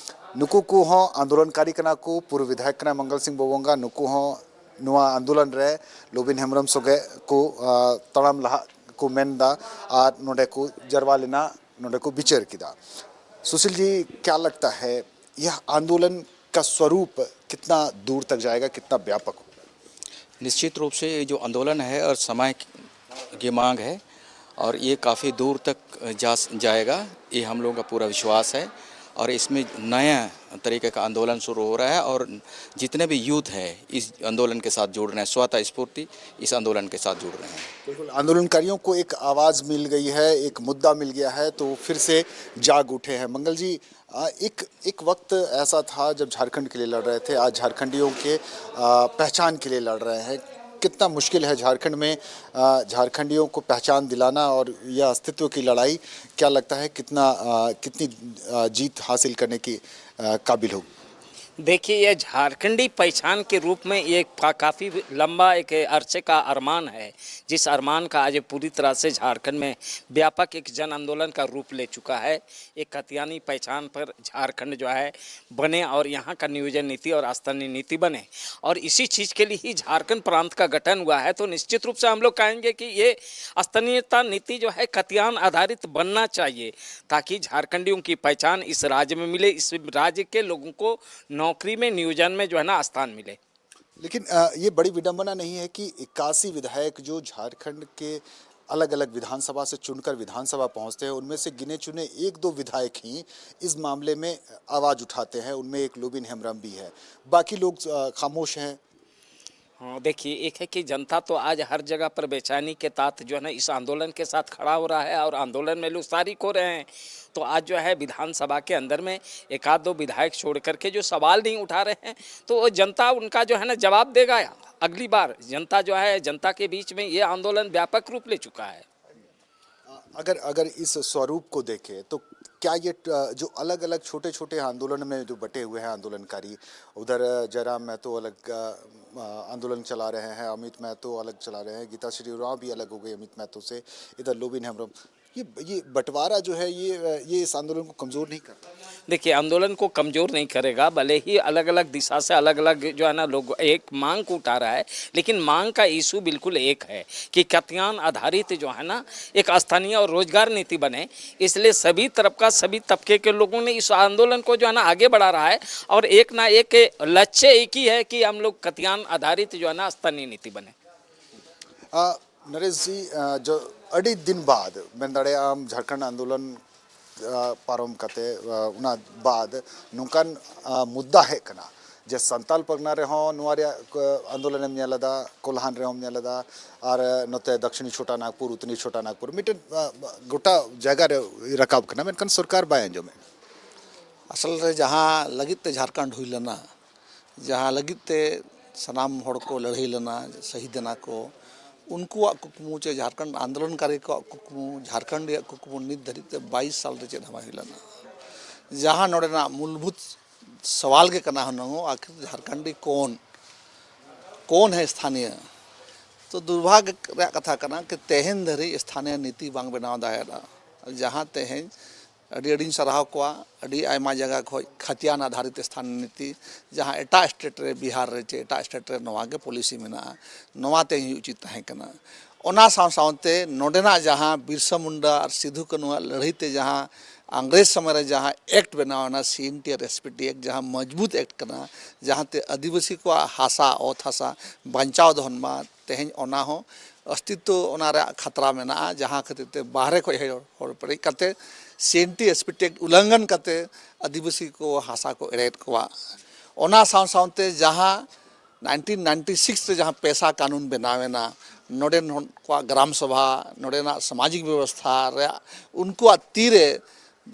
ᱱᱩᱠᱩ ᱠᱚᱦᱚᱸ ᱟᱱᱫᱳᱞᱚᱱᱠᱟᱨᱤ ᱠᱟᱱᱟ ᱠᱚ, ᱯᱩᱨᱵᱚ ᱵᱤᱫᱷᱟᱭᱚᱠ ᱠᱟᱱᱟᱭ ᱢᱚᱝᱜᱚᱞ ᱥᱤᱝ ᱵᱚᱵᱚᱝᱜᱟ᱾ ᱱᱩᱠᱩ ᱦᱚᱸ ᱱᱚᱣᱟ ᱟᱱᱫᱳᱞᱚᱱ ᱨᱮ ᱞᱚᱵᱤᱱ ᱦᱮᱢᱵᱨᱚᱢ ᱥᱚᱸᱜᱮ ᱠᱚ, ᱟᱸ, ᱛᱟᱲᱟᱢ ᱞᱟᱦᱟ ᱠᱚ ᱢᱮᱱᱫᱟ ᱟᱨ ᱱᱚᱰᱮ ᱠᱚ ᱡᱟᱨᱣᱟ ᱞᱮᱱᱟ, ᱱᱚᱰᱮ ᱠᱚ ᱵᱤᱪᱟᱹᱨ ᱠᱮᱫᱟ᱾ सुशील जी, क्या लगता है, यह आंदोलन का स्वरूप कितना दूर तक जाएगा, कितना व्यापक होगा? निश्चित रूप से ये जो आंदोलन है और समय की मांग है और ये काफ़ी दूर तक जा जाएगा, ये हम लोगों का पूरा विश्वास है। और इसमें नया तरीके का आंदोलन शुरू हो रहा है और जितने भी यूथ हैं इस आंदोलन के साथ जुड़ रहे हैं, स्वतः स्फूर्ति इस आंदोलन के साथ जुड़ रहे हैं। बिल्कुल, आंदोलनकारियों को एक आवाज़ मिल गई है, एक मुद्दा मिल गया है, तो फिर से जाग उठे हैं। मंगल जी, आ, एक एक वक्त ऐसा था जब झारखंड के लिए लड़ रहे थे, आज झारखंडियों के, आ, पहचान के लिए लड़ रहे हैं। कितना मुश्किल है झारखंड में, आ, झारखंडियों को पहचान दिलाना और यह अस्तित्व की लड़ाई, क्या लगता है कितना, आ, कितनी, आ, जीत हासिल करने की, आ, काबिल होगी? देखिए, यह झारखंडी पहचान के रूप में ये का, काफ़ी लंबा एक अरसे का अरमान है, जिस अरमान का आज पूरी तरह से झारखंड में व्यापक एक जन आंदोलन का रूप ले चुका है। एक कतियानी पहचान पर झारखंड जो है बने और यहाँ का नियोजन नीति और स्थानीय नीति बने, और इसी चीज़ के लिए ही झारखंड प्रांत का गठन हुआ है। तो निश्चित रूप से हम लोग कहेंगे कि ये स्थानीयता नीति जो है कतियान आधारित बनना चाहिए, ताकि झारखंडियों की पहचान इस राज्य में मिले, इस राज्य के लोगों को नौकरी में, नियोजन में जो है ना स्थान मिले। लेकिन, अ, ये बड़ी विडंबना नहीं है कि इक्यासी विधायक जो झारखंड के अलग-अलग विधानसभा से चुनकर विधानसभा पहुंचते हैं, उनमें से गिने चुने एक दो विधायक ही इस मामले में आवाज़ उठाते हैं, उनमें एक लोबिन हेम्ब्रम भी है, बाकी लोग, अ, खामोश हैं। हाँ, देखिए, एक है कि जनता तो आज हर जगह पर बेचैनी के तहत जो है ना इस आंदोलन के साथ खड़ा हो रहा है और आंदोलन में लोग शारिक हो रहे हैं। तो आज जो है विधानसभा के अंदर में एक आध दो विधायक छोड़ करके जो सवाल नहीं उठा रहे हैं, तो वो जनता उनका जो है ना जवाब देगा। अगली बार जनता जो है, जनता के बीच में ये आंदोलन व्यापक रूप ले चुका है। अगर अगर इस स्वरूप को देखें तो क्या ये ट-, जो अलग-अलग छोटे-छोटे आंदोलन में जो बटे हुए हैं आंदोलनकारी, उधर जयराम महतो अलग, अ, अ, आंदोलन चला रहे हैं, अमित महतो अलग चला रहे हैं, गीता श्री उरांव भी अलग हो गई अमित महतो से, इधर लोबिन हेम्ब्रम, ये, ये बंटवारा जो है, ये, अ, ये इस आंदोलन को कमज़ोर नहीं करता? देखिए, आंदोलन को कमज़ोर नहीं करेगा, भले ही अलग-अलग दिशा से अलग-अलग जो है ना लोग एक मांग को उठा रहा है, लेकिन मांग का इशू बिल्कुल एक है कि कत्यान आधारित जो है ना एक स्थानीय और रोजगार नीति बने। इसलिए सभी तरफ का, सभी तबके के लोगों ने इस आंदोलन को जो है ना आगे बढ़ा रहा है और एक ना एक लक्ष्य एक ही है कि हम लोग कत्यान आधारित जो है ना स्थानीय नीति बने। ᱟ, ᱱᱚᱨᱮᱥ ᱡᱤ, ᱟ, ᱡᱚ-, ᱟᱹᱰᱤ ᱫᱤᱱ ᱵᱟᱫ ᱢᱮᱱ ᱫᱟᱲᱮᱭᱟᱜᱼᱟᱢ ᱡᱷᱟᱲᱠᱷᱚᱸᱰ ᱟᱱᱫᱳᱞᱚᱱ, ᱟ, ᱯᱟᱨᱚᱢ ᱠᱟᱛᱮ, ᱟ, ᱚᱱᱟ ᱵᱟᱫ ᱱᱚᱝᱠᱟᱱ, ᱟ, ᱢᱩᱫᱽᱫᱟ ᱦᱮᱡ ᱠᱟᱱᱟ ᱡᱮ ᱥᱟᱱᱛᱟᱞ ᱯᱟᱨᱜᱟᱱᱟ ᱨᱮᱦᱚᱸ ᱱᱚᱣᱟ ᱨᱮᱭᱟᱜ, ᱟ, ᱟᱱᱫᱳᱞᱚᱱᱮᱢ ᱧᱮᱞ ᱮᱫᱟ, ᱠᱳᱞᱦᱟᱱ ᱨᱮᱦᱚᱸᱢ ᱧᱮᱞ ᱮᱫᱟ, ᱟᱨ ᱱᱚᱛᱮ ᱫᱟᱠᱥᱤᱱᱤ ᱪᱷᱳᱴᱟ ᱱᱟᱜᱽᱯᱩᱨ, ᱩᱛᱱᱤ ᱪᱷᱳᱴᱟ ᱱᱟᱜᱽᱯᱩᱨ ᱢᱤᱫᱴᱮᱱ, ᱟ, ᱜᱚᱴᱟ ᱡᱟᱭᱜᱟ ᱨᱮ ᱨᱟᱠᱟᱵ ᱠᱟᱱᱟ, ᱢᱮᱱᱠᱷᱟᱱ ᱥᱚᱨᱠᱟᱨ ᱵᱟᱭ ᱟᱸᱡᱚᱢᱮᱫ᱾ ᱟᱥᱚᱞ ᱨᱮ ᱡᱟᱦᱟᱸ ᱞᱟᱹᱜᱤᱫ ᱛᱮ ᱡᱷᱟᱲᱠᱷᱚᱸᱰ ᱦᱩᱭ ᱞᱮᱱᱟ, ᱡᱟᱦᱟᱸ ᱞᱟᱹᱜᱤᱫ ᱛᱮ ᱥᱟᱱᱟᱢ ᱦᱚᱲ ᱠᱚ ᱞᱟᱹᱲᱦᱟᱹᱭ ᱞᱮᱱᱟ, ᱥᱟᱹᱦᱤᱫ ᱮᱱᱟ ᱠᱚ, ᱩᱱᱠᱩᱣᱟᱜ ᱠᱩᱠᱢᱩ ᱪᱮ ᱡᱷᱟᱲᱠᱷᱚᱸᱰ ᱟᱱᱫᱳᱞᱚᱱᱠᱟᱨᱤ ᱠᱚᱣᱟᱜ ᱠᱩᱠᱢᱩ, ᱡᱷᱟᱲᱠᱷᱚᱸᱰ ᱨᱮᱭᱟᱜ ᱠᱩᱠᱢᱩ ᱱᱤᱛ ᱫᱷᱟᱹᱨᱤᱡ ᱛᱮ ᱵᱟᱭᱤᱥ ᱥᱟᱞ ᱨᱮ ᱪᱮᱫ ᱦᱚᱸ ᱵᱟᱝ ᱦᱩᱭ ᱞᱮᱱᱟ᱾ ᱡᱟᱦᱟᱸ ᱱᱚᱰᱮᱱᱟᱜ ᱢᱩᱞᱵᱷᱩᱛ ᱥᱟᱣᱟᱞ ᱜᱮ ᱠᱟᱱᱟ ᱦᱩᱱᱟᱹᱝ, ᱟᱹᱠᱷᱤᱨ ᱡᱷᱟᱲᱠᱷᱚᱸᱰᱤ ᱠᱚᱱ, ᱠᱚᱱ ᱦᱮ ᱥᱛᱷᱟᱱᱤᱭᱟ? ᱛᱚ ᱫᱩᱨᱵᱷᱟᱜᱽ ᱨᱮᱭᱟᱜ ᱠᱟᱛᱷᱟ ᱠᱟᱱᱟ ᱠᱤ ᱛᱮᱦᱮᱧ ᱫᱷᱟᱹᱨᱤᱡ ᱥᱛᱷᱟᱱᱤᱭᱟ ᱱᱤᱛᱤ ᱵᱟᱝ ᱵᱮᱱᱟᱣ ᱫᱟᱲᱮᱭᱟᱜᱼᱟ᱾ ᱡᱟᱦᱟᱸ ᱛᱮᱦᱮᱧ ᱟᱹᱰᱤ ᱟᱹᱰᱤᱧ ᱥᱟᱨᱦᱟᱣ ᱠᱚᱣᱟ᱾ ᱟᱹᱰᱤ ᱟᱭᱢᱟ ᱡᱟᱭᱜᱟ ᱠᱷᱚᱱ ᱠᱷᱟᱛᱤᱭᱟᱱ ᱟᱫᱷᱟᱨᱤᱛ ᱥᱛᱷᱟᱱ ᱱᱤᱛᱤ, ᱡᱟᱦᱟᱸ ᱮᱴᱟᱜ ᱥᱴᱮᱴ ᱨᱮ, ᱵᱤᱦᱟᱨ ᱨᱮ ᱪᱮ ᱮᱴᱟᱜ ᱥᱴᱮᱴ ᱨᱮ ᱱᱚᱣᱟ ᱜᱮ ᱯᱚᱞᱤᱥᱤ ᱢᱮᱱᱟᱜᱼᱟ, ᱱᱚᱣᱟ ᱛᱮ ᱦᱩᱭᱩᱜ ᱩᱪᱤᱛ ᱛᱟᱦᱮᱸ ᱠᱟᱱᱟ᱾ ᱚᱱᱟ ᱥᱟᱶ ᱥᱟᱶᱛᱮ ᱱᱚᱰᱮᱱᱟᱜ ᱡᱟᱦᱟᱸ ᱵᱤᱨᱥᱟ ᱢᱩᱱᱰᱟ ᱟᱨ ᱥᱤᱫᱷᱩ ᱠᱟᱹᱱᱩᱣᱟᱜ ᱞᱟᱹᱲᱦᱟᱹᱭ ᱛᱮ ᱡᱟᱦᱟᱸ ᱤᱝᱨᱮᱡᱽ ᱥᱚᱢᱚᱭ ᱨᱮ ᱡᱟᱦᱟᱸ ᱮᱠᱴ ᱵᱮᱱᱟᱣ ᱮᱱᱟ, ᱥᱤ ᱮᱱ ᱴᱤ ᱟᱨ ᱮᱥ ᱯᱤ ᱴᱤ ᱮᱠᱴ, ᱡᱟᱦᱟᱸ ᱢᱚᱡᱽᱵᱩᱛ ᱮᱠᱴ ᱠᱟᱱᱟ, ᱡᱟᱦᱟᱸᱛᱮ ᱟᱹᱫᱤᱵᱟᱹᱥᱤ ᱠᱚᱣᱟᱜ ᱦᱟᱥᱟ, ᱚᱛ ᱦᱟᱥᱟ ᱵᱟᱧᱪᱟᱣ ᱫᱚᱦᱚᱱ ᱢᱟ, ᱛᱮᱦᱮᱧ ᱚᱱᱟ ᱦᱚᱸ ᱚᱥᱛᱤᱛᱛᱚ ᱚᱱᱟ ᱨᱮᱭᱟᱜ ᱠᱷᱟᱛᱨᱟ ᱢᱮᱱᱟᱜᱼᱟ, ᱡᱟᱦᱟᱸ ᱠᱷᱟᱹᱛᱤᱨ ᱛᱮ ᱵᱟᱦᱨᱮ ᱠᱷᱚᱱ ᱦᱮᱡ ᱦᱚᱲ ᱯᱮᱨᱮᱡ ᱠᱟᱛᱮ C N T S P T act ᱩᱞᱞᱚᱝᱜᱷᱚᱱ ᱠᱟᱛᱮ ᱟᱹᱫᱤᱵᱟᱹᱥᱤ ᱠᱚ ᱦᱟᱥᱟ ᱠᱚ ᱮᱲᱮᱭᱮᱫ ᱠᱚᱣᱟ᱾ ᱚᱱᱟ ᱥᱟᱶ ᱥᱟᱶᱛᱮ ᱡᱟᱦᱟᱸ ᱱᱟᱭᱤᱱᱴᱤᱱ ᱱᱟᱭᱤᱱᱴᱤ ᱥᱤᱠᱥ ᱨᱮ ᱡᱟᱦᱟᱸ ᱯᱮᱥᱟ ᱠᱟᱹᱱᱩᱱ ᱵᱮᱱᱟᱣ ᱮᱱᱟ, ᱱᱚᱰᱮᱱ ᱦᱚᱲ ᱠᱚᱣᱟᱜ ᱜᱨᱟᱢ ᱥᱚᱵᱷᱟ, ᱱᱚᱰᱮᱱᱟᱜ ᱥᱟᱢᱟᱡᱤᱠ ᱵᱮᱵᱚᱥᱛᱷᱟ ᱨᱮᱭᱟᱜ ᱩᱱᱠᱩᱣᱟᱜ ᱛᱤᱨᱮ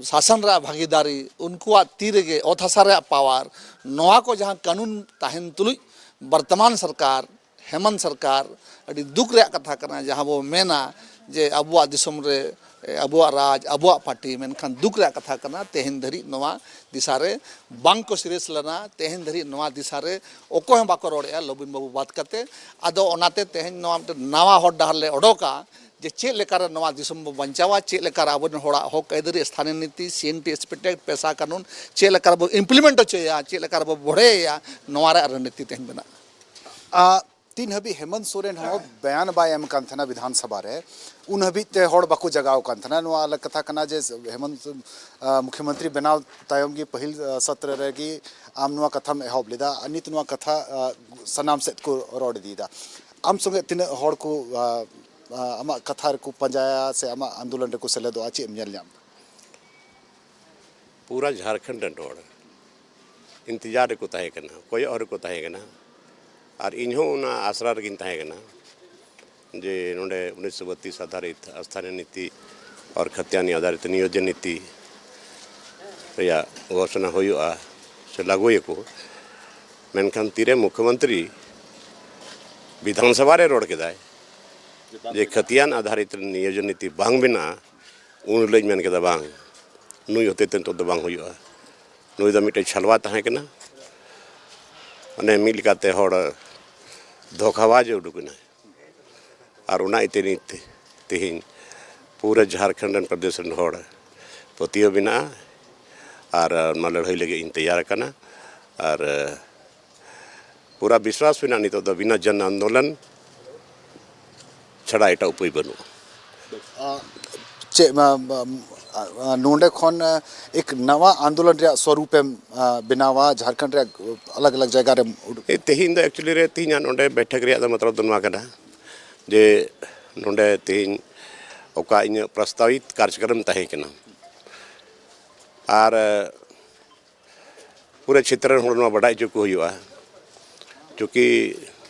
ᱥᱟᱥᱚᱱ ᱨᱮᱭᱟᱜ ᱵᱷᱟᱹᱜᱤᱫᱟᱨᱤ, ᱩᱱᱠᱩᱣᱟᱜ ᱛᱤ ᱨᱮᱜᱮ ᱚᱛ ᱦᱟᱥᱟ ᱨᱮᱭᱟᱜ ᱯᱟᱣᱟᱨ, ᱱᱚᱣᱟ ᱠᱚ ᱡᱟᱦᱟᱸ ᱠᱟᱹᱱᱩᱱ ᱛᱟᱦᱮᱱ ᱛᱩᱞᱩᱡ ᱵᱚᱨᱛᱚᱢᱟᱱ ᱥᱚᱨᱠᱟᱨ, ᱦᱮᱢᱚᱱᱛ ᱥᱚᱨᱠᱟᱨ, ᱟᱹᱰᱤ ᱫᱩᱠ ᱨᱮᱭᱟᱜ ᱠᱟᱛᱷᱟ ᱠᱟᱱᱟ, ᱡᱟᱦᱟᱸ ᱵᱚ ᱢᱮᱱᱟ ᱡᱮ ᱟᱵᱚᱣᱟᱜ ᱫᱤᱥᱚᱢ ᱨᱮ ᱟᱵᱚᱣᱟᱜ ᱨᱟᱡᱽ, ᱟᱵᱚᱣᱟᱜ ᱯᱟᱨᱴᱤ, ᱢᱮᱱᱠᱷᱟᱱ ᱫᱩᱠ ᱨᱮᱭᱟᱜ ᱠᱟᱛᱷᱟ ᱠᱟᱱᱟ, ᱛᱮᱦᱮᱧ ᱫᱷᱟᱹᱨᱤᱡ ᱱᱚᱣᱟ ᱫᱤᱥᱟ ᱨᱮ ᱵᱟᱝ ᱠᱚ ᱥᱤᱨᱤᱭᱟᱥ ᱞᱮᱱᱟ᱾ ᱛᱮᱦᱮᱧ ᱫᱷᱟᱹᱨᱤᱡ ᱱᱚᱣᱟ ᱫᱤᱥᱟ ᱨᱮ ᱚᱠᱚᱭ ᱦᱚᱸ ᱵᱟᱠᱚ ᱨᱚᱲᱮᱫᱼᱟ, ᱞᱚᱵᱤᱱ ᱵᱟᱹᱵᱩ ᱵᱟᱫ ᱠᱟᱛᱮ᱾ ᱟᱫᱚ ᱚᱱᱟᱛᱮ ᱛᱮᱦᱮᱧ ᱱᱚᱣᱟ ᱢᱤᱫᱴᱮᱱ ᱱᱟᱣᱟ ᱦᱚᱨ ᱰᱟᱦᱟᱨ ᱞᱮ ᱚᱰᱚᱠᱟ ᱡᱮ ᱪᱮᱫ ᱞᱮᱠᱟᱨᱮ ᱱᱚᱣᱟ ᱫᱤᱥᱚᱢ ᱵᱚ ᱵᱟᱧᱪᱟᱣᱟ, ᱪᱮᱫ ᱞᱮᱠᱟᱨᱮ ᱟᱵᱚᱨᱮᱱ ᱦᱚᱲᱟᱜ ᱦᱚᱠ ᱟᱹᱭᱫᱟᱹᱨᱤ, ᱥᱛᱷᱟᱱᱤᱭ ᱱᱤᱛᱤ, ᱥᱤ ᱮᱱ ᱴᱤ ᱮᱥ ᱯᱤ ᱴᱮᱠᱴ, ᱯᱮᱥᱟ ᱠᱟᱹᱱᱩᱱ ᱪᱮᱫ ᱞᱮᱠᱟᱨᱮ ᱵᱚ ᱤᱢᱯᱞᱤᱢᱮᱱᱴ ᱦᱚᱪᱚᱭᱟ, ᱪᱮᱫ ᱞᱮᱠᱟᱨᱮ ᱵᱚ ᱵᱚᱲᱦᱮᱭᱟ, ᱱᱚᱣᱟ ᱨᱮᱭᱟᱜ ᱨᱚᱱᱱᱤᱛᱤ ᱛᱮᱦᱮᱧ ᱢᱮᱱᱟᱜᱼᱟ᱾ ᱟ, ᱛᱤᱱ ᱦᱟᱹᱵᱤᱡ ᱦᱮᱢᱚᱱᱛ ᱥᱚᱨᱮᱱ ᱦᱚᱸ ᱵᱚᱭᱟᱱ ᱵᱟᱭ ᱮᱢ ᱠᱟᱱ ᱛᱟᱦᱮᱱᱟ ᱵᱤᱫᱷᱟᱱ ᱥᱚᱵᱷᱟ ᱨᱮ, ᱩᱱ ᱦᱟᱹᱵᱤᱡ ᱛᱮ ᱦᱚᱲ ᱵᱟᱠᱚ ᱡᱟᱜᱟᱣ ᱠᱟᱱ ᱛᱟᱦᱮᱱᱟ᱾ ᱱᱚᱣᱟ ᱟᱞᱟᱜᱽ ᱠᱟᱛᱷᱟ ᱠᱟᱱᱟ ᱡᱮ ᱦᱮᱢᱚᱱᱛ, ᱟ, ᱢᱩᱠᱷᱭᱚᱢᱚᱱᱛᱨᱤ ᱵᱮᱱᱟᱣ ᱛᱟᱭᱚᱢ ᱜᱮ ᱯᱟᱹᱦᱤᱞ, ᱟ, ᱥᱚᱛᱨᱚ ᱨᱮᱜᱮ ᱟᱢ ᱱᱚᱣᱟ ᱠᱟᱛᱷᱟᱢ ᱮᱦᱚᱵ ᱞᱮᱫᱟ᱾ ᱟᱨ ᱱᱤᱛ ᱱᱚᱣᱟ ᱠᱟᱛᱷᱟ, ᱟ, ᱥᱟᱱᱟᱢ ᱥᱮᱫ ᱠᱚ ᱨᱚᱲ ᱤᱫᱤᱭᱮᱫᱟ᱾ ᱟᱢ ᱥᱚᱸᱜᱮ ᱛᱤᱱᱟᱹᱜ ᱦᱚᱲ ᱠᱚ, ᱟ, ᱟ, ᱟᱢᱟᱜ ᱠᱟᱛᱷᱟ ᱨᱮᱠᱚ ᱯᱟᱸᱡᱟᱭᱟ ᱥᱮ ᱟᱢᱟᱜ ᱟᱱᱫᱳᱞᱚᱱ ᱨᱮᱠᱚ ᱥᱮᱞᱮᱫᱚᱜᱼᱟ, ᱪᱮᱫ ᱮᱢ ᱧᱮᱞ ᱧᱟᱢ? ᱯᱩᱨᱟ ᱡᱷᱟᱲᱠᱷᱚᱸᱰ ᱨᱮᱱ ᱦᱚᱲ ᱤᱱᱛᱮᱡᱟᱨ ᱨᱮᱠᱚ ᱛᱟᱦᱮᱸ ᱠᱟᱱᱟ, ᱠᱚᱭᱚᱜ ᱦᱚᱨ ᱨᱮᱠᱚ ᱛᱟᱦᱮᱸ ᱠᱟᱱᱟ᱾ ᱟᱨ ᱤᱧ ᱦᱚᱸ ᱚᱱᱟ ᱟᱥᱨᱟ ᱨᱮᱜᱤᱧ ᱛᱟᱦᱮᱸ ᱠᱟᱱᱟ ᱡᱮ ᱱᱚᱰᱮ ᱩᱱᱤᱥᱥᱚ ᱵᱟᱛᱤᱥ ᱟᱫᱷᱟᱨᱤᱛ ᱥᱛᱷᱟᱱᱤᱭ ᱱᱤᱛᱤ ᱟᱨ ᱠᱷᱟᱛᱤᱭᱟᱱᱤ ᱟᱫᱷᱟᱨᱤᱛ ᱱᱤᱭᱳᱡᱚᱱ ᱱᱤᱛᱤ ᱨᱮᱭᱟᱜ ᱜᱷᱳᱥᱚᱱᱟ ᱦᱩᱭᱩᱜᱼᱟ ᱥᱮ ᱞᱟᱹᱜᱩᱭᱟᱠᱚ᱾ ᱢᱮᱱᱠᱷᱟᱱ ᱛᱤᱨᱮ ᱢᱩᱠᱷᱭᱚᱢᱚᱱᱛᱨᱤ ᱵᱤᱫᱷᱟᱱ ᱥᱚᱵᱷᱟ ᱨᱮ ᱨᱚᱲ ᱠᱮᱫᱟᱭ ᱡᱮ ᱠᱷᱟᱛᱤᱭᱟᱱ ᱟᱫᱷᱟᱨᱤᱛ ᱱᱤᱭᱳᱡᱚᱱ ᱱᱤᱛᱤ ᱵᱟᱝ ᱵᱮᱱᱟᱜᱼᱟ, ᱩᱱ ᱦᱤᱞᱳᱜ ᱤᱧ ᱢᱮᱱ ᱠᱮᱫᱟ, "ᱵᱟᱝ, ᱱᱩᱭ ᱦᱚᱛᱮ ᱛᱮ ᱱᱤᱛᱚᱜ ᱫᱚ ᱵᱟᱝ ᱦᱩᱭᱩᱜᱼᱟ, ᱱᱩᱭ ᱫᱚ ᱢᱤᱫᱴᱮᱱ ᱪᱷᱟᱞᱣᱟ ᱛᱟᱦᱮᱸ ᱠᱟᱱᱟ, ᱢᱟᱱᱮ ᱢᱤᱫ ᱞᱮᱠᱟᱛᱮ ᱦᱚᱲ ᱫᱷᱳᱠᱷᱟᱵᱟᱡᱽ ᱮ ᱩᱰᱩᱠ ᱮᱱᱟᱭ᱾" ᱟᱨ ᱚᱱᱟ ᱤᱭᱟᱹᱛᱮ ᱱᱤᱛ ᱛᱮᱦᱮᱧ ᱯᱩᱨᱟᱹ ᱡᱷᱟᱲᱠᱷᱚᱸᱰ ᱨᱮᱱ ᱯᱨᱚᱫᱮᱥ ᱨᱮᱱ ᱦᱚᱲ ᱯᱟᱹᱛᱭᱟᱹᱣ ᱢᱮᱱᱟᱜᱼᱟ᱾ ᱟᱨ ᱱᱚᱣᱟ ᱞᱟᱹᱲᱦᱟᱹᱭ ᱞᱟᱹᱜᱤᱫ ᱤᱧ ᱛᱮᱭᱟᱨ ᱟᱠᱟᱱᱟ᱾ ᱟᱨ ᱯᱩᱨᱟ ᱵᱤᱥᱣᱟᱥ ᱢᱮᱱᱟᱜᱼᱟ ᱱᱤᱛᱚᱜ ᱫᱚ ᱵᱤᱱᱟ ᱡᱚᱱ ᱟᱱᱫᱳᱞᱚᱱ ᱪᱷᱟᱲᱟ ᱮᱴᱟᱜ ᱩᱯᱟᱹᱭ ᱵᱟᱹᱱᱩᱜᱼᱟ᱾ ᱟ, ᱪᱮᱫ, ᱢᱟ, ᱢᱟ, ᱟ, ᱱᱚᱰᱮ ᱠᱷᱚᱱ, ᱟ, ᱮᱠ ᱱᱟᱣᱟ ᱟᱱᱫᱳᱞᱚᱱ ᱨᱮᱭᱟᱜ ᱥᱚᱨᱩᱯᱮᱢ, ᱟ, ᱵᱮᱱᱟᱣᱟ, ᱡᱷᱟᱲᱠᱷᱚᱸᱰ ᱨᱮᱭᱟᱜ ᱟᱞᱟᱜᱽ ᱟᱞᱟᱜᱽ ᱡᱟᱭᱜᱟ ᱨᱮᱢ ᱩᱰᱩᱠ? ᱮ, ᱛᱮᱦᱮᱧ ᱫᱚ actually ᱨᱮ ᱛᱮᱦᱮᱧᱟᱜ ᱱᱚᱰᱮ ᱵᱮᱴᱷᱮᱠ ᱨᱮᱭᱟᱜ ᱫᱚ ᱢᱚᱛᱞᱚᱵ ᱫᱚ ᱱᱚᱣᱟ ᱠᱟᱱᱟ ᱡᱮ ᱱᱚᱰᱮ ᱛᱮᱦᱮᱧ ᱚᱠᱟ ᱤᱧᱟᱹᱜ ᱯᱨᱚᱥᱛᱟᱵᱤᱛ ᱠᱟᱨᱡᱚᱠᱨᱚᱢ ᱛᱟᱦᱮᱸ ᱠᱟᱱᱟ, ᱟᱨ ᱯᱩᱨᱟᱹ ᱪᱷᱮᱛᱨᱚ ᱨᱮᱱ ᱦᱚᱲ ᱱᱚᱣᱟ ᱵᱟᱰᱟᱭ ᱦᱚᱪᱚ ᱠᱚ ᱦᱩᱭᱩᱜᱼᱟ, ᱪᱩᱸᱠᱤ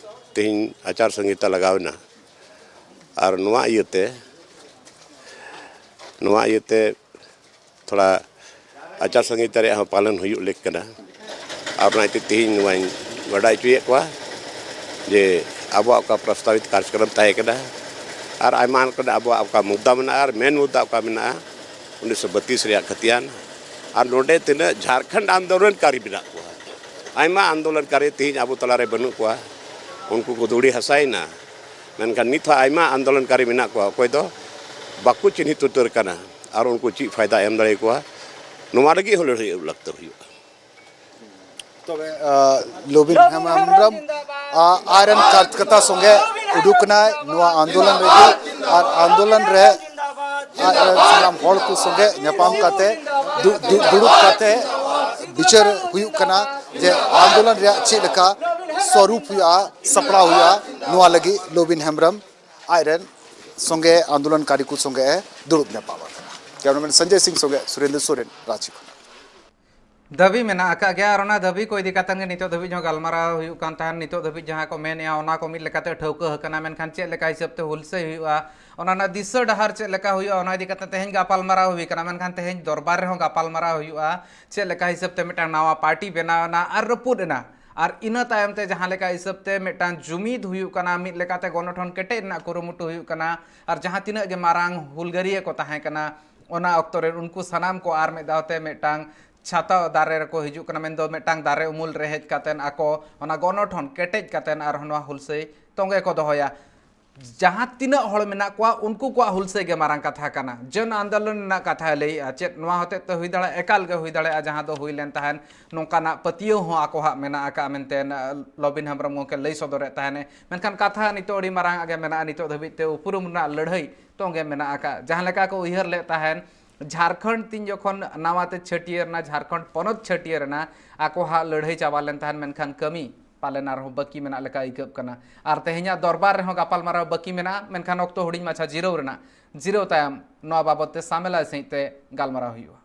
ᱛᱮᱦᱮᱧ ᱟᱪᱟᱨ ᱥᱚᱝᱦᱤᱛᱟ ᱞᱟᱜᱟᱣ ᱮᱱᱟ᱾ ᱟᱨ ᱱᱚᱣᱟ ᱤᱭᱟᱹᱛᱮ, ᱱᱚᱣᱟ ᱤᱭᱟᱹᱛᱮ ᱛᱷᱚᱲᱟ ᱟᱪᱟᱨ ᱥᱚᱝᱦᱤᱛᱟ ᱨᱮᱭᱟᱜ ᱦᱚᱸ ᱯᱟᱞᱚᱱ ᱦᱩᱭᱩᱜ ᱞᱮᱠ ᱠᱟᱱᱟ᱾ ᱟᱨ ᱚᱱᱟ ᱤᱭᱟᱹᱛᱮ ᱛᱮᱦᱮᱧ ᱱᱚᱣᱟᱧ ᱵᱟᱰᱟᱭ ᱦᱚᱪᱚᱭᱮᱫ ᱠᱚᱣᱟ ᱡᱮ ᱟᱵᱚᱣᱟᱜ ᱚᱠᱟ ᱯᱨᱚᱥᱛᱟᱵᱤᱛ ᱠᱟᱨᱡᱚᱠᱨᱚᱢ ᱛᱟᱦᱮᱸ ᱠᱟᱱᱟ, ᱟᱨ ᱟᱭᱢᱟ ᱠᱚᱨᱮ ᱟᱵᱚᱣᱟᱜ ᱚᱠᱟ ᱢᱩᱫᱽᱫᱟ ᱢᱮᱱᱟᱜᱼᱟ ᱟᱨ ᱢᱮᱱ ᱢᱩᱫᱽᱫᱟ ᱚᱠᱟ ᱢᱮᱱᱟᱜᱼᱟ, ᱩᱱᱤᱥᱥᱚ ᱵᱟᱛᱤᱥ ᱨᱮᱭᱟᱜ ᱠᱷᱟᱹᱛᱤᱭᱟᱱ᱾ ᱟᱨ ᱱᱚᱰᱮ ᱛᱤᱱᱟᱹᱜ ᱡᱷᱟᱨᱠᱷᱚᱸᱰ ᱟᱱᱫᱳᱞᱚᱱᱠᱟᱨᱤ ᱢᱮᱱᱟᱜ ᱠᱚᱣᱟ, ᱟᱭᱢᱟ ᱟᱱᱫᱳᱞᱚᱱᱠᱟᱨᱤ ᱛᱮᱦᱮᱧ ᱟᱵᱚ ᱛᱟᱞᱟᱨᱮ ᱵᱟᱹᱱᱩᱜ ᱠᱚᱣᱟ, ᱩᱱᱠᱩ ᱠᱚ ᱫᱷᱩᱲᱤ ᱦᱟᱥᱟᱭᱮᱱᱟ᱾ ᱢᱮᱱᱠᱷᱟᱱ ᱱᱤᱛ ᱦᱚᱸ ᱟᱭᱢᱟ ᱟᱱᱫᱳᱞᱚᱱᱠᱟᱨᱤ ᱢᱮᱱᱟᱜ ᱠᱚᱣᱟ, ᱚᱠᱚᱭ ᱫᱚ ᱵᱟᱠᱚ ᱪᱤᱱᱦᱤᱛ ᱩᱛᱟᱹᱨ ᱠᱟᱱᱟ᱾ ᱟᱨ ᱩᱱᱠᱩ ᱪᱮᱫ ᱯᱷᱟᱭᱫᱟ ᱮᱢ ᱫᱟᱲᱮ ᱟᱠᱚᱣᱟ, ᱱᱚᱣᱟ ᱞᱟᱹᱜᱤᱫ ᱦᱚᱸ ᱞᱟᱹᱲᱦᱟᱹᱭ ᱮᱦᱚᱵ ᱞᱟᱹᱠᱛᱤ ᱦᱩᱭᱩᱜᱼᱟ᱾ ᱛᱚᱵᱮ, ᱟ, ᱞᱚᱵᱤᱱ ᱦᱮᱢᱵᱨᱚᱢ, ᱟ, ᱟᱡᱨᱮᱱ ᱠᱟᱨᱡᱚᱠᱚᱨᱛᱟ ᱥᱚᱸᱜᱮ ᱩᱰᱩᱠ ᱠᱟᱱᱟᱭ ᱱᱚᱣᱟ ᱟᱱᱫᱳᱞᱚᱱ ᱨᱮᱜᱮ, ᱟᱨ ᱟᱱᱫᱳᱞᱚᱱ ᱨᱮ ᱟᱡᱨᱮᱱ ᱥᱟᱱᱟᱢ ᱦᱚᱲ ᱠᱚ ᱥᱚᱸᱜᱮ ᱧᱟᱯᱟᱢ ᱠᱟᱛᱮ, ᱫᱩ-, ᱫᱩ-, ᱫᱩᱲᱩᱵ ᱠᱟᱛᱮ ᱵᱤᱪᱟᱹᱨ ᱦᱩᱭᱩᱜ ᱠᱟᱱᱟ ᱡᱮ ᱟᱱᱫᱳᱞᱚᱱ ᱨᱮᱭᱟᱜ ᱪᱮᱫ ᱞᱮᱠᱟ ᱥᱚᱨᱩᱯ ᱦᱩᱭᱩᱜᱼᱟ, ᱥᱟᱯᱲᱟᱣ ᱦᱩᱭᱩᱜᱼᱟ, ᱱᱚᱣᱟ ᱞᱟᱹᱜᱤᱫ ᱞᱚᱵᱤᱱ ᱦᱮᱢᱵᱨᱚᱢ ᱟᱡᱨᱮᱱ ᱥᱚᱸᱜᱮ ᱟᱱᱫᱳᱞᱚᱱᱠᱟᱨᱤ ᱠᱚ ᱥᱚᱸᱜᱮ ᱮ ᱫᱩᱲᱩᱵ ᱧᱟᱯᱟᱢ ᱟᱠᱟᱱᱟ᱾ ᱠᱮᱢᱨᱟᱢᱮᱱ ᱥᱚᱧᱡᱚᱭ ᱥᱤᱝ ᱥᱚᱸᱜᱮ ᱥᱩᱨᱮᱱᱫᱨᱚ ᱥᱚᱨᱮᱱ, ᱨᱟᱸᱪᱤ ᱠᱷᱚᱱᱟᱜ᱾ ᱫᱟᱹᱵᱤ ᱢᱮᱱᱟᱜ ᱟᱠᱟᱫ ᱜᱮᱭᱟ ᱟᱨ ᱚᱱᱟ ᱫᱟᱹᱵᱤ ᱠᱚ ᱤᱫᱤ ᱠᱟᱛᱮ ᱜᱮ ᱱᱤᱛᱚᱜ ᱫᱷᱟᱹᱵᱤᱡ ᱦᱚᱸ ᱜᱟᱞᱢᱟᱨᱟᱣ ᱦᱩᱭᱩᱜ ᱠᱟᱱ ᱛᱟᱦᱮᱸᱱ᱾ ᱱᱤᱛᱚᱜ ᱫᱷᱟᱹᱵᱤᱡ ᱡᱟᱦᱟᱸ ᱠᱚ ᱢᱮᱱᱮᱜᱼᱟ, ᱚᱱᱟ ᱠᱚ ᱢᱤᱫ ᱞᱮᱠᱟᱛᱮ ᱴᱷᱟᱹᱣᱠᱟᱹ ᱟᱠᱟᱱᱟ, ᱢᱮᱱᱠᱷᱟᱱ ᱪᱮᱫ ᱞᱮᱠᱟ ᱦᱤᱥᱟᱹᱵ ᱛᱮ ᱦᱩᱞᱥᱟᱹᱭ ᱦᱩᱭᱩᱜᱼᱟ, ᱚᱱᱟ ᱨᱮᱱᱟᱜ ᱫᱤᱥᱟᱹ ᱰᱟᱦᱟᱨ ᱪᱮᱫ ᱞᱮᱠᱟ ᱦᱩᱭᱩᱜᱼᱟ, ᱚᱱᱟ ᱤᱫᱤ ᱠᱟᱛᱮ ᱛᱮᱦᱮᱧ ᱜᱟᱯᱟᱞᱢᱟᱨᱟᱣ ᱦᱩᱭ ᱠᱟᱱᱟ᱾ ᱢᱮᱱᱠᱷᱟᱱ ᱛᱮᱦᱮᱧ ᱫᱚᱨᱵᱟᱨ ᱨᱮᱦᱚᱸ ᱜᱟᱯᱟᱞᱢᱟᱨᱟᱣ ᱦᱩᱭᱩᱜᱼᱟ, ᱪᱮᱫ ᱞᱮᱠᱟ ᱦᱤᱥᱟᱹᱵ ᱛᱮ ᱢᱤᱫᱴᱟᱝ ᱱᱟᱣᱟ ᱯᱟᱨᱴᱤ ᱵᱮᱱᱟᱣ ᱮᱱᱟ ᱟᱨ ᱨᱟᱹᱯᱩᱫ ᱮᱱᱟ, ᱟᱨ ᱤᱱᱟᱹ ᱛᱟᱭᱚᱢ ᱛᱮ ᱡᱟᱦᱟᱸ ᱞᱮᱠᱟ ᱦᱤᱥᱟᱹᱵ ᱛᱮ ᱢᱤᱫᱴᱟᱝ ᱡᱩᱢᱤᱫ ᱦᱩᱭᱩᱜ ᱠᱟᱱᱟ, ᱢᱤᱫ ᱞᱮᱠᱟᱛᱮ ᱜᱚᱱᱚᱴᱷᱚᱱ ᱠᱮᱴᱮᱡ ᱨᱮᱱᱟᱜ ᱠᱩᱨᱩᱢᱩᱴᱩ ᱦᱩᱭᱩᱜ ᱠᱟᱱᱟ, ᱟᱨ ᱡᱟᱦᱟᱸ ᱛᱤᱱᱟᱹᱜ ᱜᱮ ᱢᱟᱨᱟᱝ ᱦᱩᱞᱜᱟᱹᱨᱤᱭᱟᱹ ᱠᱚ ᱛᱟᱦᱮᱸ ᱠᱟᱱᱟ, ᱚᱱᱟ ᱚᱠᱛᱚ ᱨᱮ ᱩᱱᱠᱩ ᱥᱟᱱᱟᱢ ᱠᱚ ᱟᱨ ᱢᱤᱫ ᱫᱷᱟᱣ ᱛᱮ ᱢᱤᱫᱴᱟᱝ ᱪᱷᱟᱛᱟ ᱫᱟᱨᱮ ᱨᱮᱠᱚ ᱦᱤᱡᱩᱜ ᱠᱟᱱᱟ, ᱢᱮᱱᱫᱚ ᱢᱤᱫᱴᱟᱝ ᱫᱟᱨᱮ ᱩᱢᱩᱞ ᱨᱮ ᱦᱮᱡ ᱠᱟᱛᱮᱱ ᱟᱠᱚ ᱚᱱᱟ ᱜᱚᱱᱚᱴᱷᱚᱱ ᱠᱮᱴᱮᱡ ᱠᱟᱛᱮᱱ ᱟᱨᱦᱚᱸ ᱱᱚᱣᱟ ᱦᱩᱞᱥᱟᱹᱭ ᱛᱚᱸᱜᱮ ᱠᱚ ᱫᱚᱦᱚᱭᱟ᱾ ᱡᱟᱦᱟᱸ ᱛᱤᱱᱟᱹᱜ ᱦᱚᱲ ᱢᱮᱱᱟᱜ ᱠᱚᱣᱟ, ᱩᱱᱠᱩ ᱠᱚᱣᱟᱜ ᱦᱩᱞᱥᱟᱹᱭ ᱜᱮ ᱢᱟᱨᱟᱝ ᱠᱟᱛᱷᱟ ᱠᱟᱱᱟ᱾ ᱡᱚᱱ ᱟᱱᱫᱳᱞᱚᱱ ᱨᱮᱱᱟᱜ ᱠᱟᱛᱷᱟᱭ ᱞᱟᱹᱭᱮᱜᱼᱟ᱾ ᱪᱮᱫ ᱱᱚᱣᱟ ᱦᱚᱛᱮᱡ ᱛᱮ ᱦᱩᱭ ᱫᱟᱲᱮᱭᱟᱜᱼᱟ? ᱮᱠᱟᱞ ᱜᱮ ᱦᱩᱭ ᱫᱟᱲᱮᱭᱟᱜᱼᱟ, ᱡᱟᱦᱟᱸ ᱫᱚ ᱦᱩᱭ ᱞᱮᱱ ᱛᱟᱦᱮᱸᱱ, ᱱᱚᱝᱠᱟᱱᱟᱜ ᱯᱟᱹᱛᱭᱟᱹᱣ ᱦᱚᱸ ᱟᱠᱚᱣᱟᱜ ᱢᱮᱱᱟᱜ ᱟᱠᱟᱫᱼᱟ ᱢᱮᱱᱛᱮ, ᱟᱸ, ᱞᱚᱵᱤᱱ ᱦᱮᱢᱵᱨᱚᱢ ᱜᱚᱢᱠᱮ ᱞᱟᱹᱭ ᱥᱚᱫᱚᱨᱮᱫ ᱛᱟᱦᱮᱸᱱᱮ᱾ ᱢᱮᱱᱠᱷᱟᱱ ᱠᱟᱛᱷᱟ ᱱᱤᱛᱚᱜ ᱟᱹᱰᱤ ᱢᱟᱨᱟᱝ ᱟᱜ ᱜᱮ ᱢᱮᱱᱟᱜᱼᱟ, ᱱᱤᱛᱚᱜ ᱫᱷᱟᱹᱵᱤᱡ ᱛᱮ ᱩᱯᱨᱩᱢ ᱨᱮᱱᱟᱜ ᱞᱟᱹᱲᱦᱟᱹᱭ ᱛᱚᱸᱜᱮ ᱢᱮᱱᱟᱜ ᱟᱠᱟᱫ᱾ ᱡᱟᱦᱟᱸ ᱞᱮᱠᱟ ᱠᱚ ᱩᱭᱦᱟᱹᱨ ᱞᱮᱫ ᱛᱟᱦᱮᱸᱱ, ᱡᱷᱟᱨᱠᱷᱚᱸᱰ ᱛᱤᱧ ᱡᱚᱠᱷᱚᱱ ᱱᱟᱣᱟ ᱛᱮ ᱪᱷᱟᱹᱴᱭᱟᱹᱨ ᱮᱱᱟ, ᱡᱷᱟᱨᱠᱷᱚᱸᱰ ᱯᱚᱱᱚᱛ ᱪᱷᱟᱹᱴᱭᱟᱹᱨ ᱮᱱᱟ, ᱟᱠᱚᱣᱟᱜ ᱞᱟᱹᱲᱦᱟᱹᱭ ᱪᱟᱵᱟ ᱞᱮᱱ ᱛᱟᱦᱮᱸᱱ, ᱢᱮᱱᱠᱷᱟᱱ ᱠᱟᱹᱢᱤ ᱯᱟᱞᱮᱱ ᱟᱨᱦᱚᱸ ᱵᱟᱹᱠᱤ ᱢᱮᱱᱟᱜ ᱞᱮᱠᱟ ᱟᱹᱭᱠᱟᱹᱜ ᱠᱟᱱᱟ᱾ ᱟᱨ ᱛᱮᱦᱮᱧᱟᱜ ᱫᱚᱨᱵᱟᱨ ᱨᱮᱦᱚᱸ ᱜᱟᱯᱟᱞᱢᱟᱨᱟᱣ ᱵᱟᱹᱠᱤ ᱢᱮᱱᱟᱜᱼᱟ, ᱢᱮᱱᱠᱷᱟᱱ ᱚᱠᱛᱚ ᱦᱩᱰᱤᱧ ᱢᱟᱪᱷᱟ ᱡᱤᱨᱟᱹᱣ ᱨᱮᱱᱟᱜ, ᱡᱤᱨᱟᱹᱣ ᱛᱟᱭᱚᱢ ᱱᱚᱣᱟ ᱵᱟᱵᱚᱛ ᱛᱮ ᱥᱟᱢᱮᱞᱟᱭ ᱥᱟᱺᱦᱤᱡ ᱛᱮ ᱜᱟᱞᱢᱟᱨᱟᱣ ᱦᱩᱭᱩᱜᱼᱟ᱾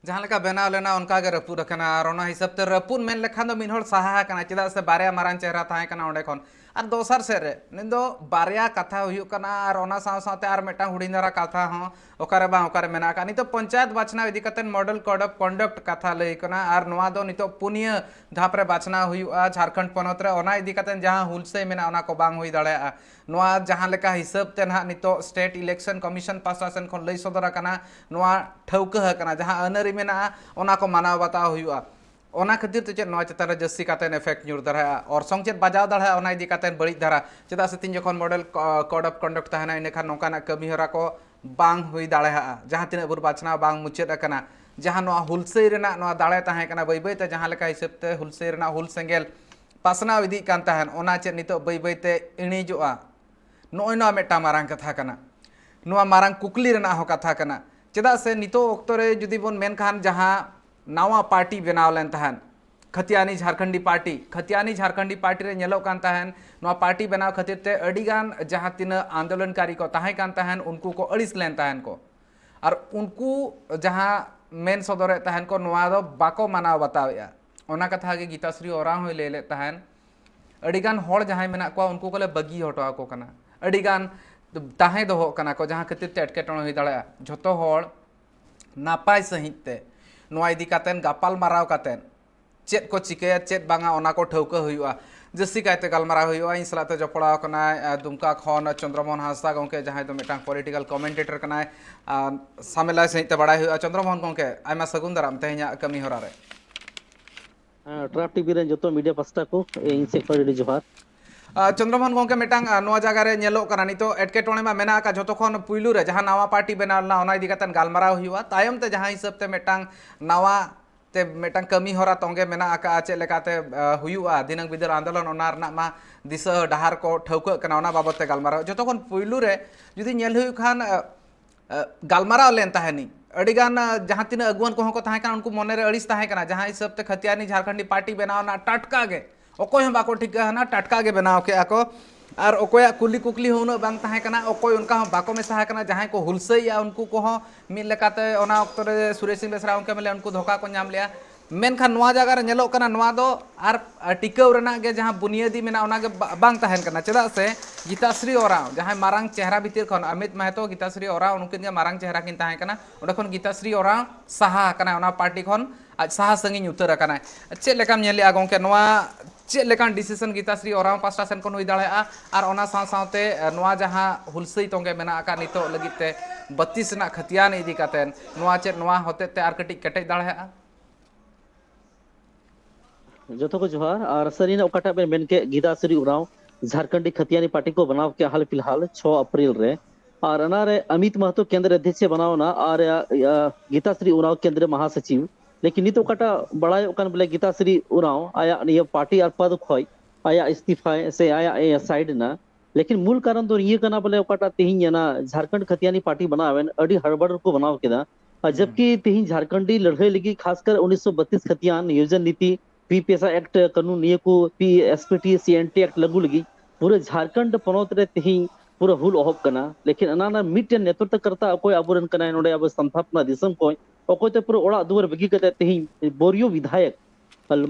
ᱡᱟᱦᱟᱸ ᱞᱮᱠᱟ ᱵᱮᱱᱟᱣ ᱞᱮᱱᱟ, ᱚᱱᱠᱟ ᱜᱮ ᱨᱟᱹᱯᱩᱫ ᱟᱠᱟᱱᱟ᱾ ᱟᱨ ᱚᱱᱟ ᱦᱤᱥᱟᱹᱵ ᱛᱮ ᱨᱟᱹᱯᱩᱫ ᱢᱮᱱ ᱞᱮᱠᱷᱟᱱ ᱫᱚ ᱢᱤᱫ ᱦᱚᱲ ᱥᱟᱦᱟ ᱟᱠᱟᱱᱟ, ᱪᱮᱫᱟᱜ ᱥᱮ ᱵᱟᱨᱭᱟ ᱢᱟᱨᱟᱝ ᱪᱮᱦᱨᱟ ᱛᱟᱦᱮᱸ ᱠᱟᱱᱟ ᱚᱸᱰᱮ ᱠᱷᱚᱱ᱾ ᱟᱨ ᱫᱚᱥᱟᱨ ᱥᱮᱫ ᱨᱮ ᱱᱤᱛ ᱫᱚ ᱵᱟᱨᱭᱟ ᱠᱟᱛᱷᱟ ᱦᱩᱭᱩᱜ ᱠᱟᱱᱟ, ᱟᱨ ᱚᱱᱟ ᱥᱟᱶ ᱥᱟᱶᱛᱮ ᱟᱨ ᱢᱤᱫᱴᱟᱝ ᱦᱩᱰᱤᱧ ᱫᱷᱟᱨᱟ ᱠᱟᱛᱷᱟ ᱦᱚᱸ ᱚᱠᱟᱨᱮ ᱵᱟᱝ ᱚᱠᱟᱨᱮ ᱢᱮᱱᱟᱜ ᱟᱠᱟᱫ᱾ ᱱᱤᱛᱚᱜ ᱯᱚᱧᱪᱟᱭᱮᱛ ᱵᱟᱪᱷᱱᱟᱣ ᱤᱫᱤ ᱠᱟᱛᱮ model code of conduct ᱠᱟᱛᱷᱟ ᱞᱟᱹᱭ ᱠᱟᱱᱟ, ᱟᱨ ᱱᱚᱣᱟ ᱫᱚ ᱱᱤᱛᱚᱜ ᱯᱩᱱᱭᱟᱹ ᱫᱷᱟᱯ ᱨᱮ ᱵᱟᱪᱷᱱᱟᱣ ᱦᱩᱭᱩᱜᱼᱟ ᱡᱷᱟᱲᱠᱷᱚᱸᱰ ᱯᱚᱱᱚᱛ ᱨᱮ᱾ ᱚᱱᱟ ᱤᱫᱤ ᱠᱟᱛᱮ ᱡᱟᱦᱟᱸ ᱦᱩᱞᱥᱟᱹᱭ ᱢᱮᱱᱟᱜᱼᱟ, ᱚᱱᱟ ᱠᱚ ᱵᱟᱝ ᱦᱩᱭ ᱫᱟᱲᱮᱭᱟᱜᱼᱟ᱾ ᱱᱚᱣᱟ ᱡᱟᱦᱟᱸ ᱞᱮᱠᱟ ᱦᱤᱥᱟᱹᱵ ᱛᱮ ᱱᱟᱦᱟᱜ ᱱᱤᱛᱚᱜ State Election Commission ᱯᱟᱥᱴᱟ ᱥᱮᱱ ᱠᱷᱚᱱ ᱞᱟᱹᱭ ᱥᱚᱫᱚᱨ ᱟᱠᱟᱱᱟ, ᱱᱚᱣᱟ ᱴᱷᱟᱹᱣᱠᱟᱹ ᱟᱠᱟᱱᱟ, ᱡᱟᱦᱟᱸ ᱟᱹᱱ ᱟᱹᱨᱤ ᱢᱮᱱᱟᱜᱼᱟ, ᱚᱱᱟ ᱠᱚ ᱢᱟᱱᱟᱣ ᱵᱟᱛᱟᱣ ᱦᱩᱭᱩᱜᱼᱟ᱾ ᱚᱱᱟ ᱠᱷᱟᱹᱛᱤᱨ ᱛᱮ ᱪᱮᱫ ᱱᱚᱣᱟ ᱪᱮᱛᱟᱱ ᱨᱮ ᱡᱟᱹᱥᱛᱤ ᱠᱟᱛᱮ effect ᱧᱩᱨ ᱫᱟᱲᱮᱭᱟᱜᱼᱟ, ᱚᱨᱥᱚᱝ ᱪᱮᱫ ᱵᱟᱡᱟᱣ ᱫᱟᱲᱮᱭᱟᱜᱼᱟ, ᱚᱱᱟ ᱤᱫᱤ ᱠᱟᱛᱮ ᱵᱟᱹᱲᱤᱡ ᱫᱷᱟᱨᱟ᱾ ᱪᱮᱫᱟᱜ ᱥᱮ ᱛᱤᱧ ᱡᱚᱠᱷᱚᱱ model co-, code of conduct ᱛᱟᱦᱮᱱᱟ, ᱤᱱᱟᱹᱠᱷᱟᱱ ᱱᱚᱝᱠᱟᱱᱟᱜ ᱠᱟᱹᱢᱤ ᱦᱚᱨᱟ ᱠᱚ ᱵᱟᱝ ᱦᱩᱭ ᱫᱟᱲᱮᱭᱟᱜᱼᱟ, ᱡᱟᱦᱟᱸ ᱛᱤᱱᱟᱹᱜ ᱵᱷᱳᱨ ᱵᱟᱪᱷᱱᱟᱣ ᱵᱟᱝ ᱢᱩᱪᱟᱹᱫ ᱟᱠᱟᱱᱟ᱾ ᱡᱟᱦᱟᱸ ᱱᱚᱣᱟ ᱦᱩᱞᱥᱟᱹᱭ ᱨᱮᱱᱟᱜ ᱱᱚᱣᱟ ᱫᱟᱲᱮ ᱛᱟᱦᱮᱸ ᱠᱟᱱᱟ, ᱵᱟᱹᱭ ᱵᱟᱹᱭ ᱛᱮ ᱡᱟᱦᱟᱸ ᱞᱮᱠᱟ ᱦᱤᱥᱟᱹᱵ ᱛᱮ ᱦᱩᱞᱥᱟᱹᱭ ᱨᱮᱱᱟᱜ ᱦᱩᱞ ᱥᱮᱸᱜᱮᱞ ᱯᱟᱥᱱᱟᱣ ᱤᱫᱤᱜ ᱠᱟᱱ ᱛᱟᱦᱮᱸᱱ, ᱚᱱᱟ ᱪᱮᱫ ᱱᱤᱛᱚᱜ ᱵᱟᱹᱭ ᱵᱟᱹᱭ ᱛᱮ ᱤᱬᱤᱡᱚᱜᱼᱟ? ᱱᱚᱜᱼᱚᱭ ᱱᱚᱣᱟ ᱢᱤᱫᱴᱟᱝ ᱢᱟᱨᱟᱝ ᱠᱟᱛᱷᱟ ᱠᱟᱱᱟ, ᱱᱚᱣᱟ ᱢᱟᱨᱟᱝ ᱠᱩᱠᱞᱤ ᱨᱮᱱᱟᱜ ᱦᱚᱸ ᱠᱟᱛᱷᱟ ᱠᱟᱱᱟ᱾ ᱪᱮᱫᱟᱜ ᱥᱮ ᱱᱤᱛᱚᱜ ᱚᱠᱛᱚ ᱨᱮ ᱡᱩᱫᱤ ᱵᱚᱱ ᱢᱮᱱ ᱠᱷᱟᱱ, ᱡᱟᱦᱟᱸ ᱱᱟᱣᱟ party ᱵᱮᱱᱟᱣ ᱞᱮᱱ ᱛᱟᱦᱮᱸᱱ, ᱠᱷᱟᱹᱛᱤᱭᱟᱱᱤ ᱡᱷᱟᱨᱠᱷᱚᱸᱰᱤ party, ᱠᱷᱟᱹᱛᱤᱭᱟᱱᱤ ᱡᱷᱟᱨᱠᱷᱚᱸᱰᱤ party ᱨᱮ ᱧᱮᱞᱚᱜ ᱠᱟᱱ ᱛᱟᱦᱮᱸᱱ, ᱱᱚᱣᱟ party ᱵᱮᱱᱟᱣ ᱠᱷᱟᱹᱛᱤᱨ ᱛᱮ ᱟᱹᱰᱤ ᱜᱟᱱ ᱡᱟᱦᱟᱸ ᱛᱤᱱᱟᱹᱜ ᱟᱱᱫᱳᱞᱚᱱᱠᱟᱨᱤ ᱠᱚ ᱛᱟᱦᱮᱸ ᱠᱟᱱ ᱛᱟᱦᱮᱸᱱ, ᱩᱱᱠᱩ ᱠᱚ ᱟᱹᱲᱤᱥ ᱞᱮᱱ ᱛᱟᱦᱮᱸᱱ ᱠᱚ᱾ ᱟᱨ ᱩᱱᱠᱩ ᱡᱟᱦᱟᱸ ᱢᱮᱱ ᱥᱚᱫᱚᱨᱮᱫ ᱛᱟᱦᱮᱸᱱ ᱠᱚ, ᱱᱚᱣᱟ ᱫᱚ ᱵᱟᱠᱚ ᱢᱟᱱᱟᱣ ᱵᱟᱛᱟᱣᱮᱫᱼᱟ᱾ ᱚᱱᱟ ᱠᱟᱛᱷᱟ ᱜᱮ ᱜᱤᱛᱟᱥᱨᱤ ᱳᱨᱟᱸᱣ ᱦᱚᱸᱭ ᱞᱟᱹᱭ ᱞᱮᱫ ᱛᱟᱦᱮᱸᱱ, ᱟᱹᱰᱤ ᱜᱟᱱ ᱦᱚᱲ ᱡᱟᱦᱟᱸᱭ ᱢᱮᱱᱟᱜ ᱠᱚᱣᱟ, ᱩᱱᱠᱩ ᱠᱚᱞᱮ ᱵᱟᱹᱜᱤ ᱦᱚᱴᱚ ᱟᱠᱚ ᱠᱟᱱᱟ, ᱟᱹᱰᱤ ᱜᱟᱱ ᱛᱟᱦᱮᱸ ᱫᱚᱦᱚᱜ ᱠᱟᱱᱟ ᱠᱚ, ᱡᱟᱦᱟᱸ ᱠᱷᱟᱹᱛᱤᱨ ᱛᱮ ᱮᱴᱠᱮᱴᱚᱬᱮ ᱦᱩᱭ ᱫᱟᱲᱮᱭᱟᱜᱼᱟ᱾ ᱡᱷᱚᱛᱚ ᱦᱚᱲ ᱱᱟᱯᱟᱭ ᱥᱟᱺᱦᱤᱡ ᱛᱮ ᱱᱚᱣᱟ ᱤᱫᱤ ᱠᱟᱛᱮ ᱜᱟᱯᱟᱞ ᱢᱟᱨᱟᱣ ᱠᱟᱛᱮ ᱪᱮᱫ ᱠᱚ ᱪᱤᱠᱟᱹᱭᱟ, ᱪᱮᱫ ᱵᱟᱝᱟ, ᱚᱱᱟ ᱠᱚ ᱴᱷᱟᱹᱣᱠᱟᱹ ᱦᱩᱭᱩᱜᱼᱟ᱾ ᱡᱟᱹᱥᱛᱤ ᱠᱟᱭᱛᱮ ᱜᱟᱞᱢᱟᱨᱟᱣ ᱦᱩᱭᱩᱜᱼᱟ᱾ ᱤᱧ ᱥᱟᱞᱟᱜ ᱛᱮ ᱡᱚᱯᱲᱟᱣ ᱠᱟᱱᱟᱭ, ᱟᱸ, ᱫᱩᱢᱠᱟ ᱠᱷᱚᱱ ᱪᱚᱱᱫᱨᱚᱢᱳᱦᱚᱱ ᱦᱟᱸᱥᱫᱟ ᱜᱚᱢᱠᱮ, ᱡᱟᱦᱟᱸᱭ ᱫᱚ ᱢᱤᱫᱴᱟᱝ political commentator ᱠᱟᱱᱟᱭ᱾ ᱟᱸ, ᱥᱟᱢᱮᱞᱟᱭ ᱥᱟᱺᱦᱤᱡ ᱛᱮ ᱵᱟᱲᱟᱭ ᱦᱩᱭᱩᱜᱼᱟ᱾ ᱪᱚᱱᱫᱨᱚᱢᱳᱦᱚᱱ ᱜᱚᱢᱠᱮ, ᱟᱭᱢᱟ ᱥᱟᱹᱜᱩᱱ ᱫᱟᱨᱟᱢ ᱛᱮᱦᱮᱧᱟᱜ ᱠᱟᱹᱢᱤ ᱦᱚᱨᱟ ᱨᱮ᱾ ᱦᱮᱸ, ᱴᱨᱟᱯ ᱴᱤᱵᱷᱤ ᱨᱮᱱ ᱡᱚᱛᱚ media ᱯᱟᱥᱴᱟ ᱠᱚ, ᱤᱧ ᱥᱮᱫ ᱠᱷᱚᱱ ᱟᱹᱰᱤ ᱡᱚᱦᱟᱨ᱾ ᱟᱸ, ᱪᱚᱱᱫᱨᱚᱢᱳᱦᱚᱱ ᱜᱚᱢᱠᱮ, ᱢᱤᱫᱴᱟᱝ, ᱟᱸ, ᱱᱚᱣᱟ ᱡᱟᱭᱜᱟ ᱨᱮ ᱧᱮᱞᱚᱜ ᱠᱟᱱᱟ, ᱱᱤᱛᱚᱜ ᱮᱴᱠᱮᱴᱚᱬᱮ ᱢᱟ ᱢᱮᱱᱟᱜ ᱟᱠᱟᱫ, ᱡᱷᱚᱛᱚ ᱠᱷᱚᱱ ᱯᱩᱭᱞᱩ ᱨᱮ ᱡᱟᱦᱟᱸ ᱱᱟᱣᱟ party ᱵᱮᱱᱟᱣ ᱞᱮᱱᱟ, ᱚᱱᱟ ᱤᱫᱤ ᱠᱟᱛᱮ ᱜᱟᱞᱢᱟᱨᱟᱣ ᱦᱩᱭᱩᱜᱼᱟ᱾ ᱛᱟᱭᱚᱢ ᱛᱮ ᱡᱟᱦᱟᱸ ᱦᱤᱥᱟᱹᱵ ᱛᱮ ᱢᱤᱫᱴᱟᱝ ᱱᱟᱣᱟ ᱛᱮ ᱢᱤᱫᱴᱟᱝ ᱠᱟᱹᱢᱤ ᱦᱚᱨᱟ ᱛᱚᱸᱜᱮ ᱢᱮᱱᱟᱜ ᱟᱠᱟᱫᱼᱟ, ᱪᱮᱫ ᱞᱮᱠᱟᱛᱮ, ᱟᱸ, ᱦᱩᱭᱩᱜᱼᱟ ᱫᱷᱤᱱᱟᱹᱝ ᱵᱤᱫᱟᱹᱞ ᱟᱱᱫᱳᱞᱚᱱ, ᱚᱱᱟ ᱨᱮᱱᱟᱜ ᱢᱟ ᱫᱤᱥᱟᱹ ᱰᱟᱦᱟᱨ ᱠᱚ ᱴᱷᱟᱹᱣᱠᱟᱹᱜ ᱠᱟᱱᱟ, ᱚᱱᱟ ᱵᱟᱵᱚᱫ ᱛᱮ ᱜᱟᱞᱢᱟᱨᱟᱣ᱾ ᱡᱷᱚᱛᱚ ᱠᱷᱚᱱ ᱯᱩᱭᱞᱩ ᱨᱮ ᱡᱩᱫᱤ ᱧᱮᱞ ᱦᱩᱭᱩᱜ ᱠᱷᱟᱱ, ᱟᱸ, ᱟᱸ, ᱜᱟᱞᱢᱟᱨᱟᱣ ᱞᱮᱱ ᱛᱟᱦᱮᱱᱤᱧ, ᱟᱹᱰᱤᱜᱟᱱ, ᱟᱸ, ᱡᱟᱦᱟᱸ ᱛᱤᱱᱟᱹᱜ ᱟᱹᱜᱩᱣᱟᱹᱱ ᱠᱚᱦᱚᱸ ᱠᱚ ᱛᱟᱦᱮᱸ ᱠᱟᱱᱟ, ᱩᱱᱠᱩ ᱢᱚᱱᱮᱨᱮ ᱟᱹᱲᱤᱥ ᱛᱟᱦᱮᱸ ᱠᱟᱱᱟ, ᱡᱟᱦᱟᱸ ᱦᱤᱥᱟᱹᱵ ᱛᱮ ᱠᱷᱟᱹᱛᱤᱭᱟᱱᱤ ᱡᱷᱟᱨᱠᱷᱚᱸᱰᱤ party ᱵᱮᱱᱟᱣ ᱨᱮᱱᱟᱜ ᱴᱟᱴᱠᱟ ᱜᱮ, ᱚᱠᱚᱭ ᱦᱚᱸ ᱵᱟᱠᱚ ᱴᱷᱤᱠᱟᱹ ᱦᱟᱱᱟ, ᱴᱟᱴᱠᱟ ᱜᱮ ᱵᱮᱱᱟᱣ ᱠᱮᱜᱼᱟ ᱠᱚ᱾ ᱟᱨ ᱚᱠᱚᱭᱟᱜ ᱠᱩᱞᱤ ᱠᱩᱠᱞᱤ ᱦᱚᱸ ᱩᱱᱟᱹᱜ ᱵᱟᱝ ᱛᱟᱦᱮᱸ ᱠᱟᱱᱟ, ᱚᱠᱚᱭ ᱚᱱᱠᱟ ᱦᱚᱸ ᱵᱟᱠᱚ ᱢᱮᱥᱟ ᱟᱠᱟᱱᱟ, ᱡᱟᱦᱟᱸᱭ ᱠᱚ ᱦᱩᱞᱥᱟᱹᱭᱮᱜᱼᱟ ᱩᱱᱠᱩ ᱠᱚᱦᱚᱸ ᱢᱤᱫ ᱞᱮᱠᱟᱛᱮ ᱚᱱᱟ ᱚᱠᱛᱚ ᱨᱮ ᱥᱩᱨᱮᱥ ᱥᱤᱝ ᱵᱮᱥᱨᱟ ᱜᱚᱢᱠᱮ ᱢᱮᱱ ᱞᱮᱫ ᱩᱱᱠᱩ ᱫᱷᱳᱠᱟ ᱠᱚ ᱧᱟᱢ ᱞᱮᱜᱼᱟ᱾ ᱢᱮᱱᱠᱷᱟᱱ ᱱᱚᱣᱟ ᱡᱟᱭᱜᱟ ᱨᱮ ᱧᱮᱞᱚᱜ ᱠᱟᱱᱟ, ᱱᱚᱣᱟ ᱫᱚ ᱟᱨ ᱴᱤᱠᱟᱹᱣ ᱨᱮᱱᱟᱜ ᱜᱮ ᱡᱟᱦᱟᱸ ᱵᱩᱱᱤᱭᱟᱹᱫᱤ ᱢᱮᱱᱟᱜᱼᱟ, ᱚᱱᱟ ᱜᱮ ᱵᱟ- ᱵᱟᱝ ᱛᱟᱦᱮᱱ ᱠᱟᱱᱟ᱾ ᱪᱮᱫᱟᱜ ᱥᱮ ᱜᱤᱛᱟᱥᱨᱤ ᱳᱨᱟᱸᱣ, ᱡᱟᱦᱟᱸᱭ ᱢᱟᱨᱟᱝ ᱪᱮᱦᱨᱟ ᱵᱷᱤᱛᱤᱨ ᱠᱷᱚᱱ ᱚᱢᱤᱛ ᱢᱟᱦᱟᱛᱚ, ᱜᱤᱛᱟᱥᱨᱤ ᱳᱨᱟᱸᱣ, ᱩᱱᱠᱤᱱ ᱜᱮ ᱢᱟᱨᱟᱝ ᱪᱮᱦᱨᱟ ᱠᱤᱱ ᱛᱟᱦᱮᱸ ᱠᱟᱱᱟ᱾ ᱚᱸᱰᱮ ᱠᱷᱚᱱ ᱜᱤᱛᱟᱥᱨᱤ ᱳᱨᱟᱸᱣ ᱥᱟᱦᱟ ᱟᱠᱟᱱᱟᱭ, ᱚᱱᱟ ᱯᱟᱨᱴᱤ ᱠᱷᱚᱱ ᱟᱡ ᱥᱟᱦᱟ ᱥᱟᱺᱜᱤᱧ ᱩᱛᱟᱹᱨ ᱟᱠᱟᱱᱟᱭ᱾ ᱪᱮᱫ ᱞᱮᱠᱟᱢ ᱧᱮᱞᱮᱜᱼᱟ ᱜᱚᱢᱠᱮ, ᱱᱚᱣᱟ ᱪᱮᱫ ᱞᱮᱠᱟᱱ ᱰᱤᱥᱤᱥᱚᱱ ᱜᱤᱛᱟᱥᱨᱤ ᱳᱨᱟᱸᱣ ᱯᱟᱥᱴᱟ ᱥᱮᱱ ᱠᱷᱚᱱ ᱦᱩᱭ ᱫᱟᱲᱮᱭᱟᱜᱼᱟ? ᱟᱨ ᱚᱱᱟ ᱥᱟᱶ ᱥᱟᱶᱛᱮ, ᱮ, ᱱᱚᱣᱟ ᱡᱟᱦᱟᱸ ᱦᱩᱞᱥᱟᱹᱭ ᱛᱚᱸᱜᱮ ᱢᱮᱱᱟᱜ ᱟᱠᱟᱫ ᱱᱤᱛᱚᱜ ᱞᱟᱹᱜᱤᱫ ᱛᱮ ᱵᱟᱹᱛᱤᱥ ᱨᱮᱱᱟᱜ ᱠᱷᱟᱹᱛᱤᱭᱟᱱ ᱤᱫᱤ ᱠᱟᱛᱮ, ᱱᱚᱣᱟ ᱪᱮᱫ ᱱᱚᱣᱟ ᱦᱚᱛᱮᱡ ᱛᱮ ᱟᱨ ᱠᱟᱹᱴᱤᱡ ᱠᱮᱴᱮᱡ ᱫᱟᱲᱮᱭᱟᱜᱼᱟ? ᱡᱚᱛᱚ ᱠᱚ ᱡᱚᱦᱟᱨ᱾ ᱟᱨ ᱥᱟᱹᱨᱤᱱᱟᱜ ᱚᱠᱟᱴᱟᱜ ᱵᱮᱱ ᱢᱮᱱ ᱠᱮᱫ, ᱜᱤᱫᱟᱥᱨᱤ ᱩᱨᱟᱸᱣ ᱡᱷᱟᱨᱠᱷᱚᱸᱰᱤ ᱠᱷᱟᱹᱛᱤᱭᱟᱱᱤ ᱯᱟᱨᱴᱤ ᱠᱚ ᱵᱮᱱᱟᱣ ᱠᱮᱫᱼᱟ ᱦᱟᱞ ᱯᱷᱤᱞᱦᱟᱞ ᱪᱷᱚ ᱮᱯᱨᱤᱞ ᱨᱮ᱾ ᱟᱨ ᱚᱱᱟᱨᱮ ᱟᱢᱤᱛ ᱢᱟᱦᱟᱛᱚ ᱠᱮᱱᱫᱨᱚ ᱚᱫᱷᱭᱚᱠᱥ ᱵᱮᱱᱟᱣ ᱮᱱᱟ ᱟᱨ, ᱟ, ᱜᱤᱛᱟᱥᱨᱤ ᱩᱨᱟᱸᱣ ᱠᱮᱱᱫᱨᱤᱭᱚ ᱢᱟᱦᱟᱥᱚᱪᱤᱵᱽ᱾ ᱞᱮᱠᱤᱱ ᱱᱤᱛ ᱚᱠᱟᱴᱟᱜ ᱵᱟᱲᱟᱭᱚᱜ ᱠᱟᱱ, ᱵᱚᱞᱮ, ᱜᱤᱛᱟᱥᱨᱤ ᱩᱨᱟᱸᱣ ᱟᱭᱟᱜ ᱱᱤᱭᱟᱹ ᱯᱟᱨᱴᱤ ᱟᱨ ᱯᱚᱫ ᱠᱷᱚᱡ ᱟᱭᱟᱜ ᱤᱥᱛᱤᱯᱷᱟᱭ ᱥᱮ ᱟᱭᱟᱜ ᱮ ᱥᱟᱭᱤᱰ ᱮᱱᱟ᱾ ᱞᱮᱠᱤᱱ ᱢᱩᱞ ᱠᱟᱨᱚᱱ ᱫᱚ ᱱᱤᱭᱟᱹ ᱠᱟᱱᱟ, ᱵᱚᱞᱮ, ᱚᱠᱟᱴᱟᱜ ᱛᱮᱦᱮᱧ ᱚᱱᱟ ᱡᱷᱟᱨᱠᱷᱚᱸᱰ ᱠᱷᱟᱹᱛᱤᱭᱟᱱᱤ ᱯᱟᱨᱴᱤ ᱵᱮᱱᱟᱣ ᱮᱱ, ᱟᱹᱰᱤ ᱦᱟᱲᱵᱟᱲ ᱨᱮᱠᱚ ᱵᱮᱱᱟᱣ ᱠᱮᱫᱟ᱾ ᱟᱨ ᱦᱩᱸ᱾ ᱡᱟᱵᱠᱤ ᱛᱮᱦᱮᱧ ᱡᱷᱟᱨᱠᱷᱚᱸᱰᱤ ᱞᱟᱹᱲᱦᱟᱹᱭ ᱞᱟᱹᱜᱤᱫ, ᱠᱷᱟᱥᱠᱟᱨ ᱩᱱᱤᱥᱥᱚ ᱵᱟᱛᱤᱥ ᱠᱷᱟᱹᱛᱤᱭᱟᱱ ᱱᱤᱭᱳᱡᱚᱱ ᱱᱤᱛᱤ, P P S I act ᱠᱟᱹᱱᱩᱱ, ᱱᱤᱭᱟᱹ ᱠᱚ, ᱯᱤ ᱮᱥ ᱯᱤ ᱴᱤ, ᱥᱤ ᱮᱱ ᱴᱤ ᱮᱠᱴ ᱞᱟᱹᱜᱩ ᱞᱟᱹᱜᱤᱫ ᱯᱩᱨᱟᱹ ᱡᱷᱟᱨᱠᱷᱚᱸᱰ ᱯᱚᱱᱚᱛ ᱨᱮ ᱛᱮᱦᱮᱧ ᱯᱩᱨᱟᱹ ᱦᱩᱞ ᱮᱦᱚᱵ ᱠᱟᱱᱟ᱾ ᱞᱮᱠᱤᱱ ᱚᱱᱟ ᱨᱮᱱᱟᱜ ᱢᱤᱫᱴᱮᱱ ᱱᱮᱛᱨᱤᱛᱵ ᱠᱟᱨᱛᱟ ᱚᱠᱚᱭ ᱟᱵᱚᱨᱮᱱ ᱠᱟᱱᱟᱭ ᱱᱚᱰᱮ ᱟᱵᱚ ᱥᱟᱱᱛᱟᱲ ᱨᱮᱱᱟᱜ ᱫᱤᱥᱚᱢ ᱠᱷᱚᱱ, ᱚᱠᱚᱭ ᱛᱮ ᱯᱩᱨᱟᱹ ᱚᱲᱟᱜ ᱫᱩᱣᱟᱹᱨ ᱵᱟᱹᱜᱤ ᱠᱟᱛᱮ ᱛᱮᱦᱮᱧ ᱵᱚᱨᱤᱭᱚ ᱵᱤᱫᱷᱟᱭᱚᱠ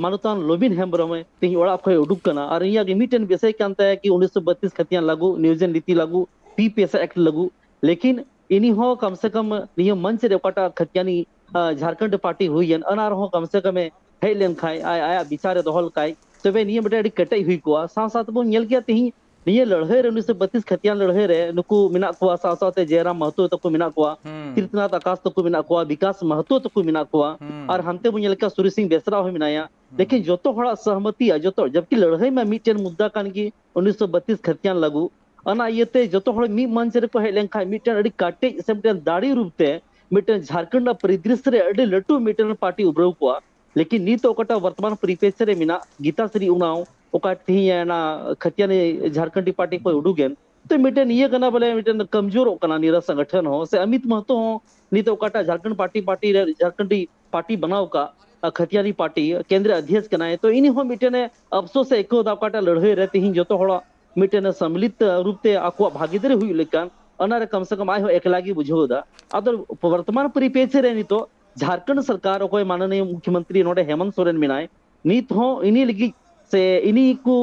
ᱢᱟᱱᱚᱛᱟᱱ ᱞᱚᱵᱤᱱ ᱦᱮᱢᱵᱨᱚᱢ ᱮ ᱛᱮᱦᱮᱧ ᱚᱲᱟᱜ ᱠᱷᱚᱱ ᱩᱰᱩᱠ ᱠᱟᱱᱟ᱾ ᱟᱨ ᱤᱧᱟᱹᱜ ᱜᱮ ᱢᱤᱫᱴᱮᱱ ᱵᱤᱥᱚᱭ ᱠᱟᱱ ᱛᱟᱭᱟ ᱠᱤ ᱩᱱᱤᱥᱥᱚ ᱵᱟᱛᱤᱥ ᱠᱷᱟᱹᱛᱤᱭᱟᱱ ᱞᱟᱹᱜᱩ, ᱱᱤᱭᱳᱡᱚᱱ ᱱᱤᱛᱤ ᱞᱟᱹᱜᱩ, P P S I act ᱞᱟᱹᱜᱩ᱾ ᱞᱮᱠᱤᱱ ᱤᱱᱤ ᱦᱚᱸ ᱠᱚᱢ ᱥᱮ ᱠᱚᱢ ᱱᱤᱭᱟᱹ ᱢᱚᱧᱪ ᱨᱮ ᱚᱠᱟᱴᱟᱜ ᱠᱷᱟᱹᱛᱤᱭᱟᱱᱤ, ᱟ, ᱡᱷᱟᱨᱠᱷᱚᱸᱰ ᱯᱟᱨᱴᱤ ᱦᱩᱭᱮᱱ, ᱚᱱᱟ ᱨᱮᱦᱚᱸ ᱠᱚᱢ ᱥᱮ ᱠᱚᱢ ᱮ ᱦᱮᱡ ᱞᱮᱱᱠᱷᱟᱱ, ᱟᱭ, ᱟᱭᱟᱜ ᱵᱤᱪᱟᱨ ᱮ ᱫᱚᱦᱚ ᱞᱮᱠᱷᱟᱱ, ᱛᱚᱵᱮ ᱱᱤᱭᱟᱹ ᱢᱤᱫᱴᱮᱱ ᱟᱹᱰᱤ ᱠᱮᱴᱮᱡ ᱦᱩᱭ ᱠᱚᱜᱼᱟ᱾ ᱥᱟᱶ ᱥᱟᱶ ᱛᱮᱵᱚᱱ ᱧᱮᱞ ᱠᱮᱭᱟ ᱛᱮᱦᱮᱧ ᱱᱤᱭᱟᱹ ᱞᱟᱹᱲᱦᱟᱹᱭ ᱨᱮ ᱩᱱᱤᱥᱥᱚ ᱵᱟᱛᱤᱥ ᱠᱷᱟᱹᱛᱤᱭᱟᱱ ᱞᱟᱹᱲᱦᱟᱹᱭ ᱨᱮ ᱱᱩᱠᱩ ᱢᱮᱱᱟᱜ ᱠᱚᱣᱟ, ᱥᱟᱶ ᱥᱟᱶᱛᱮ ᱡᱚᱭᱨᱟᱢ ᱢᱟᱦᱟᱛᱚ ᱛᱟᱠᱚ ᱢᱮᱱᱟᱜ ᱠᱚᱣᱟ, ᱦᱩᱸ᱾ ᱛᱤᱨᱛᱷᱱᱟᱛᱷ ᱟᱠᱟᱥ ᱛᱟᱠᱚ ᱢᱮᱱᱟᱜ ᱠᱚᱣᱟ, ᱵᱤᱠᱟᱥ ᱢᱟᱦᱟᱛᱚ ᱛᱟᱠᱚ ᱢᱮᱱᱟᱜ ᱠᱚᱣᱟ, ᱦᱩᱸ᱾ ᱟᱨ ᱦᱟᱱᱛᱮ ᱵᱚᱱ ᱧᱮᱞ ᱠᱮᱭᱟ ᱥᱩᱨᱤ ᱥᱤᱝ ᱵᱮᱥᱨᱟ ᱦᱚᱸ ᱢᱮᱱᱟᱭᱟ᱾ ᱦᱩᱸ᱾ ᱞᱮᱠᱤᱱ ᱡᱚᱛᱚ ᱦᱚᱲᱟᱜ ᱥᱚᱦᱢᱚᱛᱤ ᱟᱨ ᱡᱚᱛᱚ, ᱡᱟᱵᱠᱤ ᱞᱟᱹᱲᱦᱟᱹᱭ ᱢᱟ ᱢᱤᱫᱴᱮᱱ ᱢᱩᱫᱽᱫᱟ ᱠᱟᱱ ᱜᱮ, ᱩᱱᱤᱥᱥᱚ ᱵᱟᱛᱤᱥ ᱠᱷᱟᱹᱛᱤᱭᱟᱱ ᱞᱟᱹᱜᱩ᱾ ᱚᱱᱟ ᱤᱭᱟᱹᱛᱮ ᱡᱚᱛᱚ ᱦᱚᱲ ᱢᱤᱫ ᱢᱚᱧᱪ ᱨᱮᱠᱚ ᱦᱮᱡ ᱞᱮᱱᱠᱷᱟᱱ ᱢᱤᱫᱴᱮᱱ ᱟᱹᱰᱤ ᱠᱟᱴᱮᱡ ᱥᱮ ᱢᱤᱫᱴᱮᱱ ᱫᱟᱲᱮ ᱨᱩᱯ ᱛᱮ ᱢᱤᱫᱴᱮᱱ ᱡᱷᱟᱨᱠᱷᱚᱸᱰ ᱨᱮᱱᱟᱜ ᱯᱚᱨᱤᱫᱨᱤᱥ ᱨᱮ ᱟᱹᱰᱤ ᱞᱟᱹᱴᱩ ᱢᱤᱫᱴᱮᱱ ᱯᱟᱨᱴᱤ ᱩᱵᱷᱨᱟᱹᱣ ᱠᱚᱜᱼᱟ᱾ ᱞᱮᱠᱤᱱ ᱱᱤᱛ ᱚᱠᱟᱴᱟᱜ ᱵᱚᱨᱛᱚᱢᱟᱱ ᱯᱚᱨᱤᱯᱮᱠ ᱨᱮ ᱢᱮᱱᱟᱜ ᱜᱤᱛᱟᱥᱨᱤ ᱩᱨᱟᱸᱣ, ᱚᱠᱟ ᱛᱮᱦᱮᱧ ᱚᱱᱟ ᱠᱷᱟᱹᱛᱤᱭᱟᱱᱤ ᱡᱷᱟᱨᱠᱷᱚᱸᱰᱤ ᱯᱟᱨᱴᱤ ᱠᱷᱚᱱ ᱩᱰᱩᱠᱮᱱ, ᱛᱚ ᱢᱤᱫᱴᱮᱱ ᱤᱭᱟᱹ ᱠᱟᱱᱟ, ᱵᱚᱞᱮ, ᱢᱤᱫᱴᱮᱱ ᱠᱚᱢᱡᱳᱨᱚᱜ ᱠᱟᱱᱟ ᱱᱤᱭᱟᱹ ᱥᱚᱝᱜᱚᱴᱷᱚᱱ ᱦᱚᱸ, ᱥᱮ ᱟᱢᱤᱛ ᱢᱟᱦᱟᱛᱚ ᱦᱚᱸ ᱱᱤᱛ ᱚᱠᱟᱴᱟᱜ ᱡᱷᱟᱨᱠᱷᱚᱸᱰ ᱯᱟᱨᱴᱤ, ᱯᱟᱨᱴᱤ ᱨᱮ ᱡᱷᱟᱨᱠᱷᱚᱸᱰᱤ ᱯᱟᱨᱴᱤ ᱵᱮᱱᱟᱣ ᱠᱟᱜ, ᱟᱨ ᱠᱷᱟᱹᱛᱤᱭᱟᱱᱤ ᱯᱟᱨᱴᱤ ᱠᱮᱱᱫᱨᱤᱭᱚ ᱚᱫᱷᱭᱚᱠᱥ ᱠᱟᱱᱟᱭ, ᱛᱚ ᱤᱱᱤ ᱦᱚᱸ ᱢᱤᱫᱴᱮᱱ ᱟᱯᱥᱳᱥ ᱮ ᱟᱹᱭᱠᱟᱹᱣ ᱮᱫᱟ ᱚᱠᱟᱴᱟᱜ ᱞᱟᱹᱲᱦᱟᱹᱭ ᱨᱮ ᱛᱮᱦᱮᱧ ᱡᱚᱛᱚ ᱦᱚᱲᱟᱜ ᱢᱤᱫᱴᱮᱱ ᱥᱚᱢᱢᱤᱞᱤᱛ ᱨᱩᱯ ᱛᱮ ᱟᱠᱚᱣᱟᱜ ᱵᱷᱟᱜᱤᱫᱟᱨᱤ ᱦᱩᱭᱩᱜ ᱞᱮᱠᱟᱱ, ᱚᱱᱟ ᱨᱮ ᱠᱚᱢ ᱥᱮ ᱠᱚᱢ ᱟᱡ ᱦᱚᱸ ᱮᱠᱞᱟ ᱜᱮ ᱵᱩᱡᱷᱟᱹᱣ ᱮᱫᱟ᱾ ᱟᱫᱚ ᱵᱚᱨᱛᱚᱢᱟᱱ ᱯᱚᱨᱤᱯᱮᱠ ᱨᱮ ᱱᱤᱛᱚᱜ ᱡᱷᱟᱲᱠᱷᱚᱸᱰ ᱥᱚᱨᱠᱟᱨ, ᱚᱠᱚᱭ ᱢᱟᱱᱚᱱᱤᱭᱚ ᱢᱩᱠᱷᱭᱚᱢᱚᱱᱛᱨᱤ ᱱᱚᱰᱮ ᱦᱮᱢᱚᱱᱛ ᱥᱚᱨᱮᱱ ᱢᱮᱱᱟᱭ, ᱱᱤᱛ ᱦᱚᱸ ᱤᱱᱤ ᱞᱟᱹᱜᱤᱫ ᱥᱮ ᱤᱱᱤ ᱠᱚ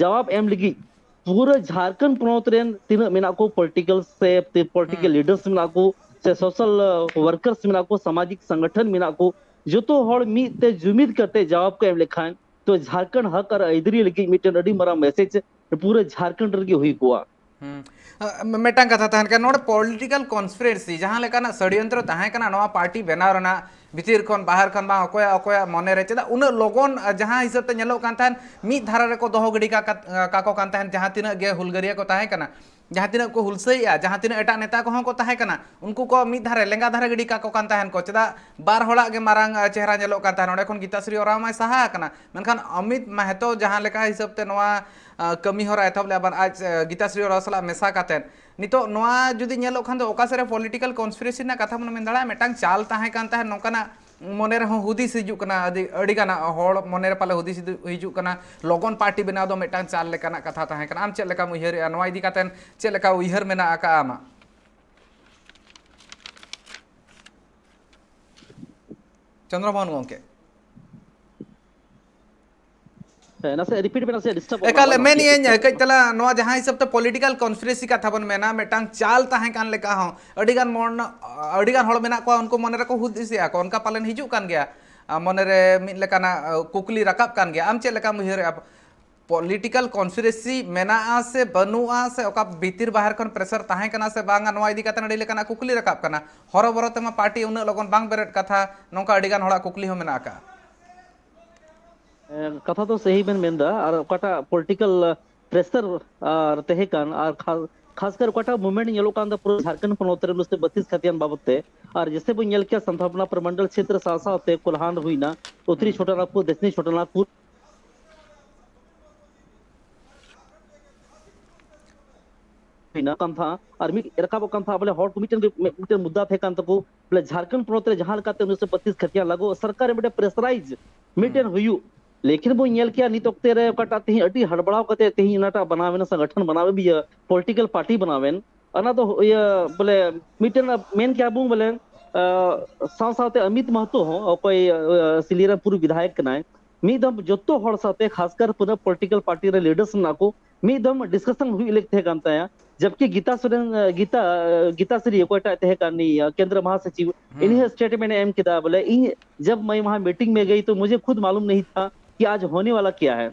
ᱡᱟᱣᱟᱵ ᱮᱢ ᱞᱟᱹᱜᱤᱫ ᱯᱩᱨᱟᱹ ᱡᱷᱟᱲᱠᱷᱚᱸᱰ ᱯᱚᱱᱚᱛ ᱨᱮᱱ ᱛᱤᱱᱟᱹᱜ ᱢᱮᱱᱟᱜ ᱠᱚ, ᱯᱚᱞᱤᱴᱤᱠᱟᱞ ᱥᱮ ᱯᱚᱞᱤᱴᱤᱠᱟᱞ ᱦᱩᱸ᱾ ᱞᱤᱰᱟᱨᱥ ᱢᱮᱱᱟᱜ ᱠᱚ, ᱥᱮ ᱥᱳᱥᱟᱞ ᱣᱟᱨᱠᱟᱨᱥ ᱢᱮᱱᱟᱜ ᱠᱚ, ᱥᱟᱢᱟᱡᱤᱠ ᱥᱚᱝᱜᱚᱴᱷᱚᱱ ᱢᱮᱱᱟᱜ ᱠᱚ, ᱡᱚᱛᱚ ᱦᱚᱲ ᱢᱤᱫ ᱛᱮ ᱡᱩᱢᱤᱫ ᱠᱟᱛᱮ ᱡᱟᱣᱟᱵ ᱠᱚ ᱮᱢ ᱞᱮᱠᱷᱟᱱ, ᱛᱚ ᱡᱷᱟᱲᱠᱷᱚᱸᱰ ᱦᱚᱠ ᱟᱨ ᱟᱹᱭᱫᱟᱹᱨᱤ ᱞᱟᱹᱜᱤᱫ ᱢᱤᱫᱴᱮᱱ ᱟᱹᱰᱤ ᱢᱟᱨᱟᱝ ᱢᱮᱥᱮᱡᱽ ᱯᱩᱨᱟᱹ ᱡᱷᱟᱲᱠᱷᱚᱸᱰ ᱨᱮᱜᱮ ᱦᱩᱭ ᱠᱚᱜᱼᱟ᱾ ᱦᱩᱸ᱾ ᱟᱸ, ᱢᱤᱫᱴᱟᱝ ᱠᱟᱛᱷᱟ ᱛᱟᱦᱮᱱ ᱠᱟᱱᱟ, ᱱᱚᱰᱮ ᱯᱚᱞᱤᱴᱤᱠᱟᱞ ᱠᱚᱱᱥᱯᱤᱨᱮᱱᱥᱤ ᱡᱟᱦᱟᱸ ᱞᱮᱠᱟᱱᱟᱜ ᱥᱟᱹᱲᱭᱚᱱᱛᱨᱚ ᱛᱟᱦᱮᱸ ᱠᱟᱱᱟ ᱱᱚᱣᱟ ᱯᱟᱨᱴᱤ ᱵᱮᱱᱟᱣ ᱨᱮᱱᱟᱜ, ᱵᱷᱤᱛᱤᱨ ᱠᱷᱚᱱ ᱵᱟᱦᱮᱨ ᱠᱷᱚᱱ ᱵᱟᱝ, ᱚᱠᱚᱭᱟᱜ ᱚᱠᱚᱭᱟᱜ ᱢᱚᱱᱮᱨᱮ ᱪᱮᱫᱟᱜ ᱩᱱᱟᱹᱜ ᱞᱚᱜᱚᱱ, ᱟᱸ, ᱡᱟᱦᱟᱸ ᱦᱤᱥᱟᱹᱵ ᱛᱮ ᱧᱮᱞᱚᱜ ᱠᱟᱱ ᱛᱟᱦᱮᱸᱱ, ᱢᱤᱫ ᱫᱷᱟᱨᱮ ᱨᱮᱠᱚ ᱫᱚᱦᱚ ᱜᱤᱰᱤ ᱠᱟ-, ᱠᱟ-, ᱠᱟᱠᱚ ᱠᱟᱱ ᱛᱟᱦᱮᱸᱱ, ᱡᱟᱦᱟᱸ ᱛᱤᱱᱟᱹᱜ ᱜᱮ ᱦᱩᱞᱜᱟᱹᱨᱤᱭᱟᱹ ᱠᱚ ᱛᱟᱦᱮᱸ ᱠᱟᱱᱟ, ᱡᱟᱦᱟᱸ ᱛᱤᱱᱟᱹᱜ ᱠᱚ ᱦᱩᱞᱥᱟᱹᱭᱮᱜᱼᱟ, ᱡᱟᱦᱟᱸ ᱛᱤᱱᱟᱹᱜ ᱮᱴᱟᱜ ᱱᱮᱛᱟ ᱠᱚᱦᱚᱸ ᱠᱚ ᱛᱟᱦᱮᱸ ᱠᱟᱱᱟ, ᱩᱱᱠᱩ ᱠᱚ ᱢᱤᱫ ᱫᱷᱟᱨᱮ ᱞᱮᱸᱜᱟ ᱫᱷᱟᱨᱮ ᱜᱤᱰᱤ ᱠᱟᱠᱚ ᱠᱟᱱ ᱛᱟᱦᱮᱸᱱ ᱠᱚ᱾ ᱪᱮᱫᱟᱜ ᱵᱟᱨ ᱦᱚᱲᱟᱜ ᱜᱮ ᱢᱟᱨᱟᱝ, ᱟᱸ, ᱪᱮᱦᱨᱟ ᱧᱮᱞᱚᱜ ᱠᱟᱱ ᱛᱟᱦᱮᱸᱱ? ᱚᱸᱰᱮ ᱠᱷᱚᱱ ᱜᱤᱛᱟᱥᱨᱤ ᱳᱨᱟᱶ ᱢᱟᱭ ᱥᱟᱦᱟ ᱟᱠᱟᱱᱟ, ᱢᱮᱱᱠᱷᱟᱱ ᱚᱢᱤᱛ ᱢᱟᱦᱮᱛᱚ ᱡᱟᱦᱟᱸ ᱞᱮᱠᱟ ᱦᱤᱥᱟᱹᱵ ᱛᱮ ᱱᱚᱣᱟ, ᱟᱸ, ᱠᱟᱹᱢᱤ ᱦᱚᱨᱟ ᱮᱛᱚᱦᱚᱵ ᱞᱮᱫᱼᱟ ᱵᱚᱱ ᱟᱡ, ᱟᱸ, ᱜᱤᱛᱟᱥᱨᱤ ᱳᱨᱟᱶ ᱥᱟᱞᱟᱜ ᱢᱮᱥᱟ ᱠᱟᱛᱮᱫ, ᱱᱤᱛᱚᱜ ᱱᱚᱣᱟ ᱡᱩᱫᱤ ᱧᱮᱞᱚᱜ ᱠᱷᱟᱱ ᱫᱚ ᱚᱠᱟ ᱥᱮᱫ ᱨᱮ ᱯᱚᱞᱤᱴᱤᱠᱟᱞ ᱠᱚᱱᱥᱯᱤᱨᱮᱥᱤ ᱨᱮᱱᱟᱜ ᱠᱟᱛᱷᱟ ᱵᱚᱱ ᱢᱮᱱ ᱫᱟᱲᱮᱭᱟᱜᱼᱟ? ᱢᱤᱫᱴᱟᱝ ᱪᱟᱞ ᱛᱟᱦᱮᱸ ᱠᱟᱱ ᱛᱟᱦᱮᱸᱫ, ᱱᱚᱝᱠᱟᱱᱟᱜ ᱢᱚᱱᱮ ᱨᱮᱦᱚᱸ ᱦᱩᱫᱤᱥ ᱦᱤᱡᱩᱜ ᱠᱟᱱᱟ, ᱟᱹᱰᱤ, ᱟᱹᱰᱤ ᱜᱟᱱ ᱦᱚᱲ ᱢᱚᱱᱮ ᱨᱮ ᱯᱟᱞᱮ ᱦᱩᱫᱤᱥ ᱦᱤᱡᱩᱜ, ᱦᱤᱡᱩᱜ ᱠᱟᱱᱟ, ᱞᱚᱜᱚᱱ ᱯᱟᱨᱴᱤ ᱵᱮᱱᱟᱣ ᱫᱚ ᱢᱤᱫᱴᱟᱝ ᱪᱟᱞ ᱞᱮᱠᱟᱱᱟᱜ ᱠᱟᱛᱷᱟ ᱛᱟᱦᱮᱸ ᱠᱟᱱᱟ᱾ ᱟᱢ ᱪᱮᱫ ᱞᱮᱠᱟᱢ ᱩᱭᱦᱟᱹᱨᱮᱜᱼᱟ? ᱱᱚᱣᱟ ᱤᱫᱤ ᱠᱟᱛᱮ ᱪᱮᱫ ᱞᱮᱠᱟ ᱩᱭᱦᱟᱹᱨ ᱢᱮᱱᱟᱜ ᱟᱠᱟᱫᱼᱟ ᱟᱢᱟᱜ? ᱪᱚᱱᱫᱨᱚ ᱢᱳᱦᱚᱱ ᱜᱚᱢᱠᱮ᱾ ᱦᱮᱸ, ᱱᱟᱥᱮ ᱨᱤᱯᱤᱴ ᱵᱮᱱ, ᱱᱟᱥᱮ ᱰᱤᱥᱴᱟᱵᱚᱜ ᱠᱟᱱᱟ, ᱮᱠᱟᱞ, ᱟᱣᱟᱡ ᱱᱟᱥᱮ ᱢᱮᱱᱮᱜᱼᱟᱹᱧ, ᱰᱤᱥᱴᱟᱵᱚᱜ ᱠᱟᱹᱡ ᱠᱟᱱᱟ᱾ ᱛᱟᱞᱟ ᱱᱚᱣᱟ ᱡᱟᱦᱟᱸ ᱦᱤᱥᱟᱹᱵ ᱛᱮ ᱯᱚᱞᱤᱴᱤᱠᱟᱞ ᱠᱚᱱᱥᱯᱤᱨᱮᱥᱤ ᱠᱟᱛᱷᱟ ᱵᱚᱱ ᱢᱮᱱᱟ, ᱢᱤᱫᱴᱟᱝ ᱪᱟᱞ ᱛᱟᱦᱮᱸ ᱠᱟᱱ ᱞᱮᱠᱟ ᱦᱚᱸ ᱟᱹᱰᱤ ᱜᱟᱱ ᱢᱚᱱ-, ᱟᱹᱰᱤ ᱜᱟᱱ ᱦᱚᱲ ᱢᱮᱱᱟᱜ ᱠᱚᱣᱟ, ᱩᱱᱠᱩ ᱢᱚᱱᱮ ᱨᱮᱠᱚ ᱦᱩᱫᱤᱥᱮᱜᱼᱟ ᱠᱚ, ᱚᱱᱠᱟ ᱯᱟᱞᱮᱱ ᱦᱤᱡᱩᱜ ᱠᱟᱱ ᱜᱮᱭᱟ᱾ ᱟᱨ ᱢᱚᱱᱮ ᱨᱮ ᱢᱤᱫ ᱞᱮᱠᱟᱱᱟᱜ, ᱟᱸ, ᱠᱩᱠᱞᱤ ᱨᱟᱠᱟᱵ ᱠᱟᱱ ᱜᱮᱭᱟ᱾ ᱟᱢ ᱪᱮᱫ ᱞᱮᱠᱟᱢ ᱩᱭᱦᱟᱹᱨᱮᱜᱼᱟ? ᱯᱚᱞᱤᱴᱤᱠᱟᱞ ᱠᱚᱱᱥᱯᱤᱨᱮᱥᱤ ᱢᱮᱱᱟᱜᱼᱟ ᱥᱮ ᱵᱟᱹᱱᱩᱜᱼᱟ, ᱥᱮ ᱚᱠᱟ ᱵᱷᱤᱛᱤᱨ ᱵᱟᱦᱮᱨ ᱠᱷᱚᱱ ᱯᱨᱮᱥᱟᱨ ᱛᱟᱦᱮᱸ ᱠᱟᱱᱟ ᱥᱮ ᱵᱟᱝᱟ, ᱱᱚᱣᱟ ᱤᱫᱤ ᱠᱟᱛᱮ ᱟᱹᱰᱤ ᱞᱮᱠᱟᱱᱟᱜ ᱠᱩᱠᱞᱤ ᱨᱟᱠᱟᱵ ᱠᱟᱱᱟ᱾ ᱦᱚᱨᱚᱵᱚᱨᱚ ᱛᱮᱢᱟ ᱯᱟᱨᱴᱤ ᱩᱱᱟᱹᱜ ᱞᱚᱜᱚᱱ ᱵᱟᱝ ᱵᱮᱨᱮᱫ ᱠᱟᱛᱷᱟ, ᱱᱚᱝᱠᱟ ᱟᱹᱰᱤ ᱜᱟᱱ ᱦᱚᱲᱟᱜ ᱠᱩᱠᱞᱤ ᱦᱚᱸ ᱢᱮᱱᱟᱜ ᱟᱠᱟᱫᱼᱟ᱾ ᱮᱸ, ᱠᱟᱛᱷᱟ ᱫᱚ ᱥᱟᱹᱦᱤ ᱵᱮᱱ ᱢᱮᱱᱫᱟ, ᱟᱨ ᱚᱠᱟᱴᱟᱜ ᱯᱚᱞᱤᱴᱤᱠᱟᱞ ᱯᱨᱮᱥᱟᱨ ᱟᱨ ᱛᱟᱦᱮᱸ ᱠᱟᱱ, ᱟᱨ ᱠᱷᱟ-, ᱠᱷᱟᱥ ᱠᱟᱨ ᱚᱠᱟᱴᱟᱜ ᱢᱩᱵᱷᱢᱮᱱᱴ ᱧᱮᱞᱚᱜ ᱠᱟᱱ ᱛᱟᱦᱮᱸ ᱯᱩᱨᱟᱹ ᱡᱷᱟᱲᱠᱷᱚᱸᱰ ᱯᱚᱱᱚᱛ ᱨᱮ ᱵᱟᱹᱛᱤᱥ ᱠᱷᱟᱹᱛᱤᱭᱟᱱ ᱵᱟᱵᱚᱛ ᱛᱮ, ᱟᱨ ᱡᱮᱥᱮ ᱵᱚᱱ ᱧᱮᱞ ᱠᱮᱭᱟ ᱥᱟᱱᱛᱷᱟᱯᱚᱱᱟ ᱯᱨᱚᱢᱚᱱᱰᱚᱞ ᱠᱷᱮᱛᱨᱮ ᱥᱟᱶ ᱥᱟᱶᱛᱮ ᱠᱚᱞᱦᱟᱱ ᱦᱩᱭᱱᱟ, ᱩᱛᱨᱤ ᱦᱩᱸ᱾ ᱪᱷᱳᱴᱟᱱᱟᱜᱯᱩᱨ, ᱫᱚᱠᱷᱤᱱᱤ ᱪᱷᱳᱴᱟᱱᱟᱜᱯᱩᱨ, ᱦᱩᱭᱱᱟ ᱠᱟᱱ ᱛᱟᱦᱮᱸᱫ, ᱟᱨ ᱢᱤᱫ ᱨᱟᱠᱟᱵᱚᱜ ᱠᱟᱱ ᱛᱟᱦᱮᱸᱫ, ᱵᱚᱞᱮ ᱦᱚᱲ ᱠᱚ ᱢᱤᱫᱴᱮᱱ, ᱢᱤᱫᱴᱮᱱ ᱢᱩᱫᱽᱫᱟ ᱛᱟᱦᱮᱸ ᱠᱟᱱ ᱛᱟᱠᱚ, ᱵᱚᱞᱮ ᱡᱷᱟᱲᱠᱷᱚᱸᱰ ᱯᱚᱱᱚᱛ ᱨᱮ ᱡᱟᱦᱟᱸ ᱞᱮᱠᱟᱛᱮ ᱩᱱᱤᱥᱥᱚ ᱵᱟᱛᱤᱥ ᱠᱷᱟᱹᱛᱤᱭᱟᱱ ᱞᱟᱜᱩ ᱥᱚᱨᱠᱟᱨ ᱨᱮ ᱢᱤᱫᱴᱮᱱ ᱯᱨᱮᱥᱟᱨᱟᱭᱤᱡᱽ ᱢᱤᱫᱴᱮᱱ ᱦᱩᱸ᱾ ᱦᱩᱭᱩᱜ᱾ ᱞᱮᱠᱤᱱ ᱵᱚᱱ ᱧᱮᱞ ᱠᱮᱭᱟ ᱱᱤᱛ ᱚᱠᱛᱮ ᱨᱮ ᱚᱠᱟᱴᱟᱜ ᱛᱮᱦᱤᱧ ᱟᱹᱰᱤ ᱦᱟᱲᱵᱟᱲᱟᱣ ᱠᱟᱛᱮ ᱛᱮᱦᱤᱧ ᱚᱱᱟᱴᱟᱜ ᱵᱮᱱᱟᱣ ᱮᱱᱟ, ᱥᱚᱝᱜᱚᱴᱷᱚᱱ ᱵᱮᱱᱟᱣ ᱮᱱ, ᱤᱭᱟᱹ ᱯᱚᱞᱤᱴᱤᱠᱟᱞ ᱯᱟᱨᱴᱤ ᱵᱮᱱᱟᱣ ᱮᱱ, ᱚᱱᱟ ᱫᱚ ᱤᱭᱟᱹ ᱵᱚᱞᱮ ᱢᱤᱫᱴᱮᱱ ᱢᱮᱱ ᱠᱮᱭᱟ ᱵᱚᱱ ᱵᱚᱞᱮ ᱥᱟᱶ ᱥᱟᱶᱛᱮ ᱚᱢᱤᱛ ᱢᱟᱦᱟᱛᱚ ᱦᱚᱸ, ᱚᱠᱚᱭ ᱥᱤᱞᱤᱨᱟᱢᱯᱩᱨ ᱵᱤᱫᱷᱟᱭᱚᱠ ᱠᱟᱱᱟᱭ, ᱢᱤᱫ ᱫᱚᱢ ᱡᱚᱛᱚ ᱦᱚᱲ ᱥᱟᱶᱛᱮ, ᱠᱷᱟᱥᱠᱟᱨ ᱯᱩᱨᱟᱹ ᱯᱚᱞᱤᱴᱤᱠᱟᱞ ᱯᱟᱨᱴᱤ ᱨᱮ ᱞᱤᱰᱟᱨᱥ ᱢᱮᱱᱟᱜ ᱠᱚ, ᱢᱤᱫ ᱫᱚᱢ ᱰᱤᱥᱠᱟᱥᱚᱱ ᱦᱩᱭᱩᱜ ᱞᱟᱹᱜᱤᱫ ᱛᱟᱦᱮᱸ ᱠᱟᱱ ᱛᱟᱭᱟ᱾ ᱡᱟᱵᱠᱤ ᱜᱤᱛᱟ ᱥᱚᱨᱮᱱ, ᱜᱤᱛᱟ, ᱜᱤᱛᱟ ᱥᱨᱤ ᱚᱠᱚᱭᱴᱟᱜ ᱛᱟᱦᱮᱸ ᱠᱟᱱ ᱱᱤᱭᱟᱹ ᱠᱮᱱᱫᱨᱚ ᱢᱟᱦᱟᱥᱚᱪᱤᱵ, ᱤᱱᱤ ᱦᱚᱸ ᱥᱴᱮᱴᱢᱮᱱᱴ ᱮ ᱮᱢ ᱠᱮᱫᱟ ᱵᱚᱞᱮ, ᱤᱧ ᱡᱟᱵ ᱢᱟᱭ ᱣᱟᱦᱟᱸ ᱢᱤᱴᱤᱝ ᱢᱮ ᱜᱟᱭᱤ ᱛᱚ ᱢᱩᱡᱷᱮ ᱠᱷᱩᱫ ᱢᱟᱞᱩᱢ ᱱᱟᱦᱤ ᱛᱷᱟ ᱠᱤ ᱟᱡ ᱦᱳᱱᱮ ᱣᱟᱞᱟ ᱠᱭᱟ ᱦᱮ᱾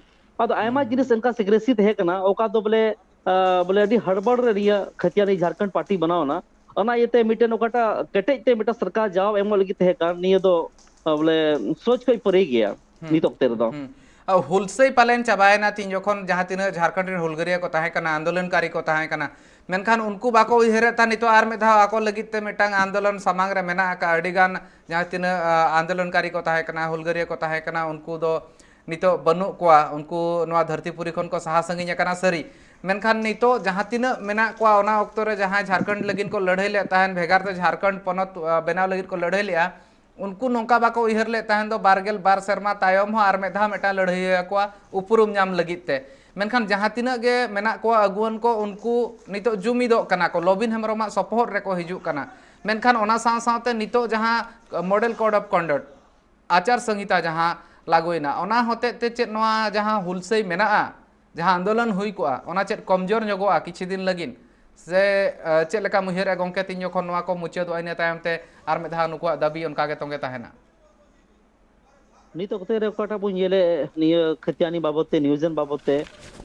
ᱟᱫᱚ ᱟᱭᱢᱟ ᱡᱤᱱᱤᱥ ᱚᱱᱠᱟ ᱥᱤᱠᱨᱮᱥᱤ ᱛᱟᱦᱮᱸ ᱠᱟᱱᱟ, ᱚᱠᱟ ᱫᱚ ᱵᱚᱞᱮ, ᱟ, ᱵᱚᱞᱮ ᱟᱹᱰᱤ ᱦᱟᱲᱵᱟᱲ ᱨᱮ ᱱᱤᱭᱟᱹ ᱠᱷᱟᱹᱛᱤᱭᱟᱱᱤ ᱡᱷᱟᱨᱠᱷᱚᱸᱰ ᱯᱟᱨᱴᱤ ᱵᱮᱱᱟᱣ ᱮᱱᱟ᱾ ᱚᱱᱟ ᱤᱭᱟᱹᱛᱮ ᱢᱤᱫᱴᱮᱱ ᱚᱠᱟᱴᱟᱜ ᱠᱮᱴᱮᱡ ᱛᱮ ᱢᱤᱫᱴᱮᱱ ᱥᱚᱨᱠᱟᱨ ᱡᱟᱣ ᱮᱢᱚᱜ ᱞᱟᱹᱜᱤᱫ ᱛᱟᱦᱮᱸ ᱠᱟᱱ, ᱱᱤᱭᱟᱹ ᱫᱚ, ᱟ, ᱵᱚᱞᱮ ᱥᱳᱪ ᱠᱷᱚᱡ ᱯᱚᱨᱮ ᱜᱮᱭᱟ ᱱᱤᱛ ᱚᱠᱛᱮ ᱨᱮᱫᱚ᱾ ᱦᱩᱸ᱾ ᱟ, ᱦᱩᱞᱥᱟᱹᱭ ᱯᱟᱞᱮᱱ ᱪᱟᱵᱟᱭᱮᱱᱟ ᱛᱤᱧ ᱡᱚᱠᱷᱚᱱ ᱡᱟᱦᱟᱸ ᱛᱤᱱᱟᱹᱜ ᱡᱷᱟᱨᱠᱷᱚᱸᱰ ᱨᱮᱱ ᱦᱩᱞᱜᱟᱹᱨᱤᱭᱟᱹ ᱠᱚ ᱛᱟᱦᱮᱸ ᱠᱟᱱᱟ, ᱟᱱᱫᱳᱞᱚᱱᱠᱟᱨᱤ ᱠᱚ ᱛᱟᱦᱮᱸ ᱠᱟᱱᱟ, ᱢᱮᱱᱠᱷᱟᱱ ᱩᱱᱠᱩ ᱵᱟᱠᱚ ᱩᱭᱦᱟᱹᱨᱮᱫ ᱛᱟᱦᱮᱸ ᱱᱤᱛᱚᱜ ᱟᱨ ᱢᱤᱫ ᱫᱷᱟᱣ ᱟᱠᱚ ᱞᱟᱹᱜᱤᱫ ᱛᱮ ᱢᱤᱫᱴᱟᱝ ᱟᱱᱫᱳᱞᱚᱱ ᱥᱟᱢᱟᱝ ᱨᱮ ᱢᱮᱱᱟᱜ ᱟᱠᱟᱫ᱾ ᱟᱹᱰᱤ ᱜᱟᱱ ᱡᱟᱦᱟᱸ ᱛᱤᱱᱟᱹᱜ, ᱟ, ᱟᱱᱫᱳᱞᱚᱱᱠᱟᱨᱤ ᱠᱚ ᱛᱟᱦᱮᱸ ᱠᱟᱱᱟ, ᱦᱩᱞᱜᱟᱹᱨᱤᱭᱟᱹ ᱠᱚ ᱛᱟᱦᱮᱸ ᱠᱟᱱᱟ, ᱩᱱᱠᱩ ᱫᱚ ᱱᱤᱛᱚᱜ ᱵᱟᱹᱱᱩᱜ ᱠᱚᱣᱟ᱾ ᱩᱱᱠᱩ ᱱᱚᱣᱟ ᱫᱷᱟᱹᱨᱛᱤ ᱯᱩᱨᱤ ᱠᱷᱚᱱ ᱠᱚ ᱥᱟᱦᱟ ᱥᱟᱺᱜᱤᱧ ᱟᱠᱟᱱᱟ ᱥᱟᱹᱨᱤ, ᱢᱮᱱᱠᱷᱟᱱ ᱱᱤᱛᱚᱜ ᱡᱟᱦᱟᱸ ᱛᱤᱱᱟᱹᱜ ᱢᱮᱱᱟᱜ ᱠᱚᱣᱟ, ᱚᱱᱟ ᱚᱠᱛᱚ ᱨᱮ ᱡᱟᱦᱟᱸᱭ ᱡᱷᱟᱨᱠᱷᱚᱸᱰ ᱞᱟᱹᱜᱤᱫ ᱠᱚ ᱞᱟᱹᱲᱦᱟᱹᱭ ᱞᱮᱫ ᱛᱟᱦᱮᱱ, ᱵᱷᱮᱜᱟᱨ ᱛᱮ ᱡᱷᱟᱨᱠᱷᱚᱸᱰ ᱯᱚᱱᱚᱛ, ᱟ, ᱵᱮᱱᱟᱣ ᱞᱟᱹᱜᱤᱫ ᱠᱚ ᱞᱟᱹᱲᱦᱟᱹᱭ ᱞᱮᱫᱼᱟ, ᱩᱱᱠᱩ ᱱᱚᱝᱠᱟ ᱵᱟᱠᱚ ᱩᱭᱦᱟᱹᱨ ᱞᱮᱫ ᱛᱟᱦᱮᱱ ᱫᱚ ᱵᱟᱨ ᱜᱮᱞ ᱵᱟᱨ ᱥᱮᱨᱢᱟ ᱛᱟᱭᱚᱢ ᱦᱚᱸ ᱟᱨ ᱢᱤᱫ ᱫᱷᱟᱣ ᱢᱤᱫᱴᱟᱝ ᱞᱟᱹᱲᱦᱟᱹᱭ ᱟᱠᱚᱣᱟ ᱩᱯᱨᱩᱢ ᱧᱟᱢ ᱞᱟᱹᱜᱤᱫ ᱛᱮ᱾ ᱢᱮᱱᱠᱷᱟᱱ ᱡᱟᱦᱟᱸ ᱛᱤᱱᱟᱹᱜ ᱜᱮ ᱢᱮᱱᱟᱜ ᱠᱚᱣᱟ ᱟᱹᱜᱩᱣᱟᱹᱱ ᱠᱚ, ᱩᱱᱠᱩ ᱱᱤᱛᱚᱜ ᱡᱩᱢᱤᱫᱚᱜ ᱠᱟᱱᱟ ᱠᱚ, ᱞᱚᱵᱤᱱ ᱦᱮᱢᱵᱨᱚᱢᱟᱜ ᱥᱚᱯᱚᱦᱚᱫ ᱨᱮᱠᱚ ᱦᱤᱡᱩᱜ ᱠᱟᱱᱟ᱾ ᱢᱮᱱᱠᱷᱟᱱ ᱚᱱᱟ ᱥᱟᱶ ᱥᱟᱶᱛᱮ ᱱᱤᱛᱚᱜ ᱡᱟᱦᱟᱸ model code of conduct, ᱟᱪᱟᱨ ᱥᱚᱝᱦᱤᱛᱟ ᱡᱟᱦᱟᱸ ᱞᱟᱹᱜᱩᱭᱮᱱᱟ, ᱚᱱᱟ ᱦᱚᱛᱮᱡ ᱛᱮ ᱪᱮᱫ ᱱᱚᱣᱟ ᱡᱟᱦᱟᱸ ᱦᱩᱞᱥᱟᱹᱭ ᱢᱮᱱᱟᱜᱼᱟ, ᱡᱟᱦᱟᱸ ᱟᱱᱫᱳᱞᱚᱱ ᱦᱩᱭ ᱠᱚᱜᱼᱟ, ᱚᱱᱟ ᱪᱮᱫ ᱠᱚᱢᱡᱳᱨ ᱧᱚᱜᱚᱜᱼᱟ ᱠᱤᱪᱷᱩ ᱫᱤᱱ ᱞᱟᱹᱜᱤᱫ? ᱥᱮ, ᱟ, ᱪᱮᱫ ᱞᱮᱠᱟᱢ ᱩᱭᱦᱟᱹᱨᱮᱫᱼᱟ ᱜᱚᱢᱠᱮ, ᱛᱤᱧ ᱡᱚᱠᱷᱚᱱ ᱱᱚᱣᱟ ᱠᱚ ᱢᱩᱪᱟᱹᱫᱚᱜᱼᱟ, ᱤᱱᱟᱹ ᱛᱟᱭᱚᱢ ᱛᱮ ᱟᱨ ᱢᱤᱫ ᱫᱷᱟᱣ ᱱᱩᱠᱩᱣᱟᱜ ᱫᱟᱹᱵᱤ ᱚᱱᱠᱟ ᱜᱮ ᱛᱚᱸᱜᱮ ᱛᱟᱦᱮᱱᱟ? ᱱᱤᱛ ᱚᱠᱛᱮ ᱨᱮ ᱚᱠᱟᱴᱟᱜ ᱵᱚᱱ ᱧᱮᱞᱮᱫ ᱱᱤᱭᱟᱹ ᱠᱷᱟᱹᱛᱤᱭᱟᱱᱤ ᱵᱟᱵᱚᱛ ᱛᱮ, ᱱᱤᱭᱩᱡᱮᱱ ᱵᱟᱵᱚᱛ ᱛᱮ,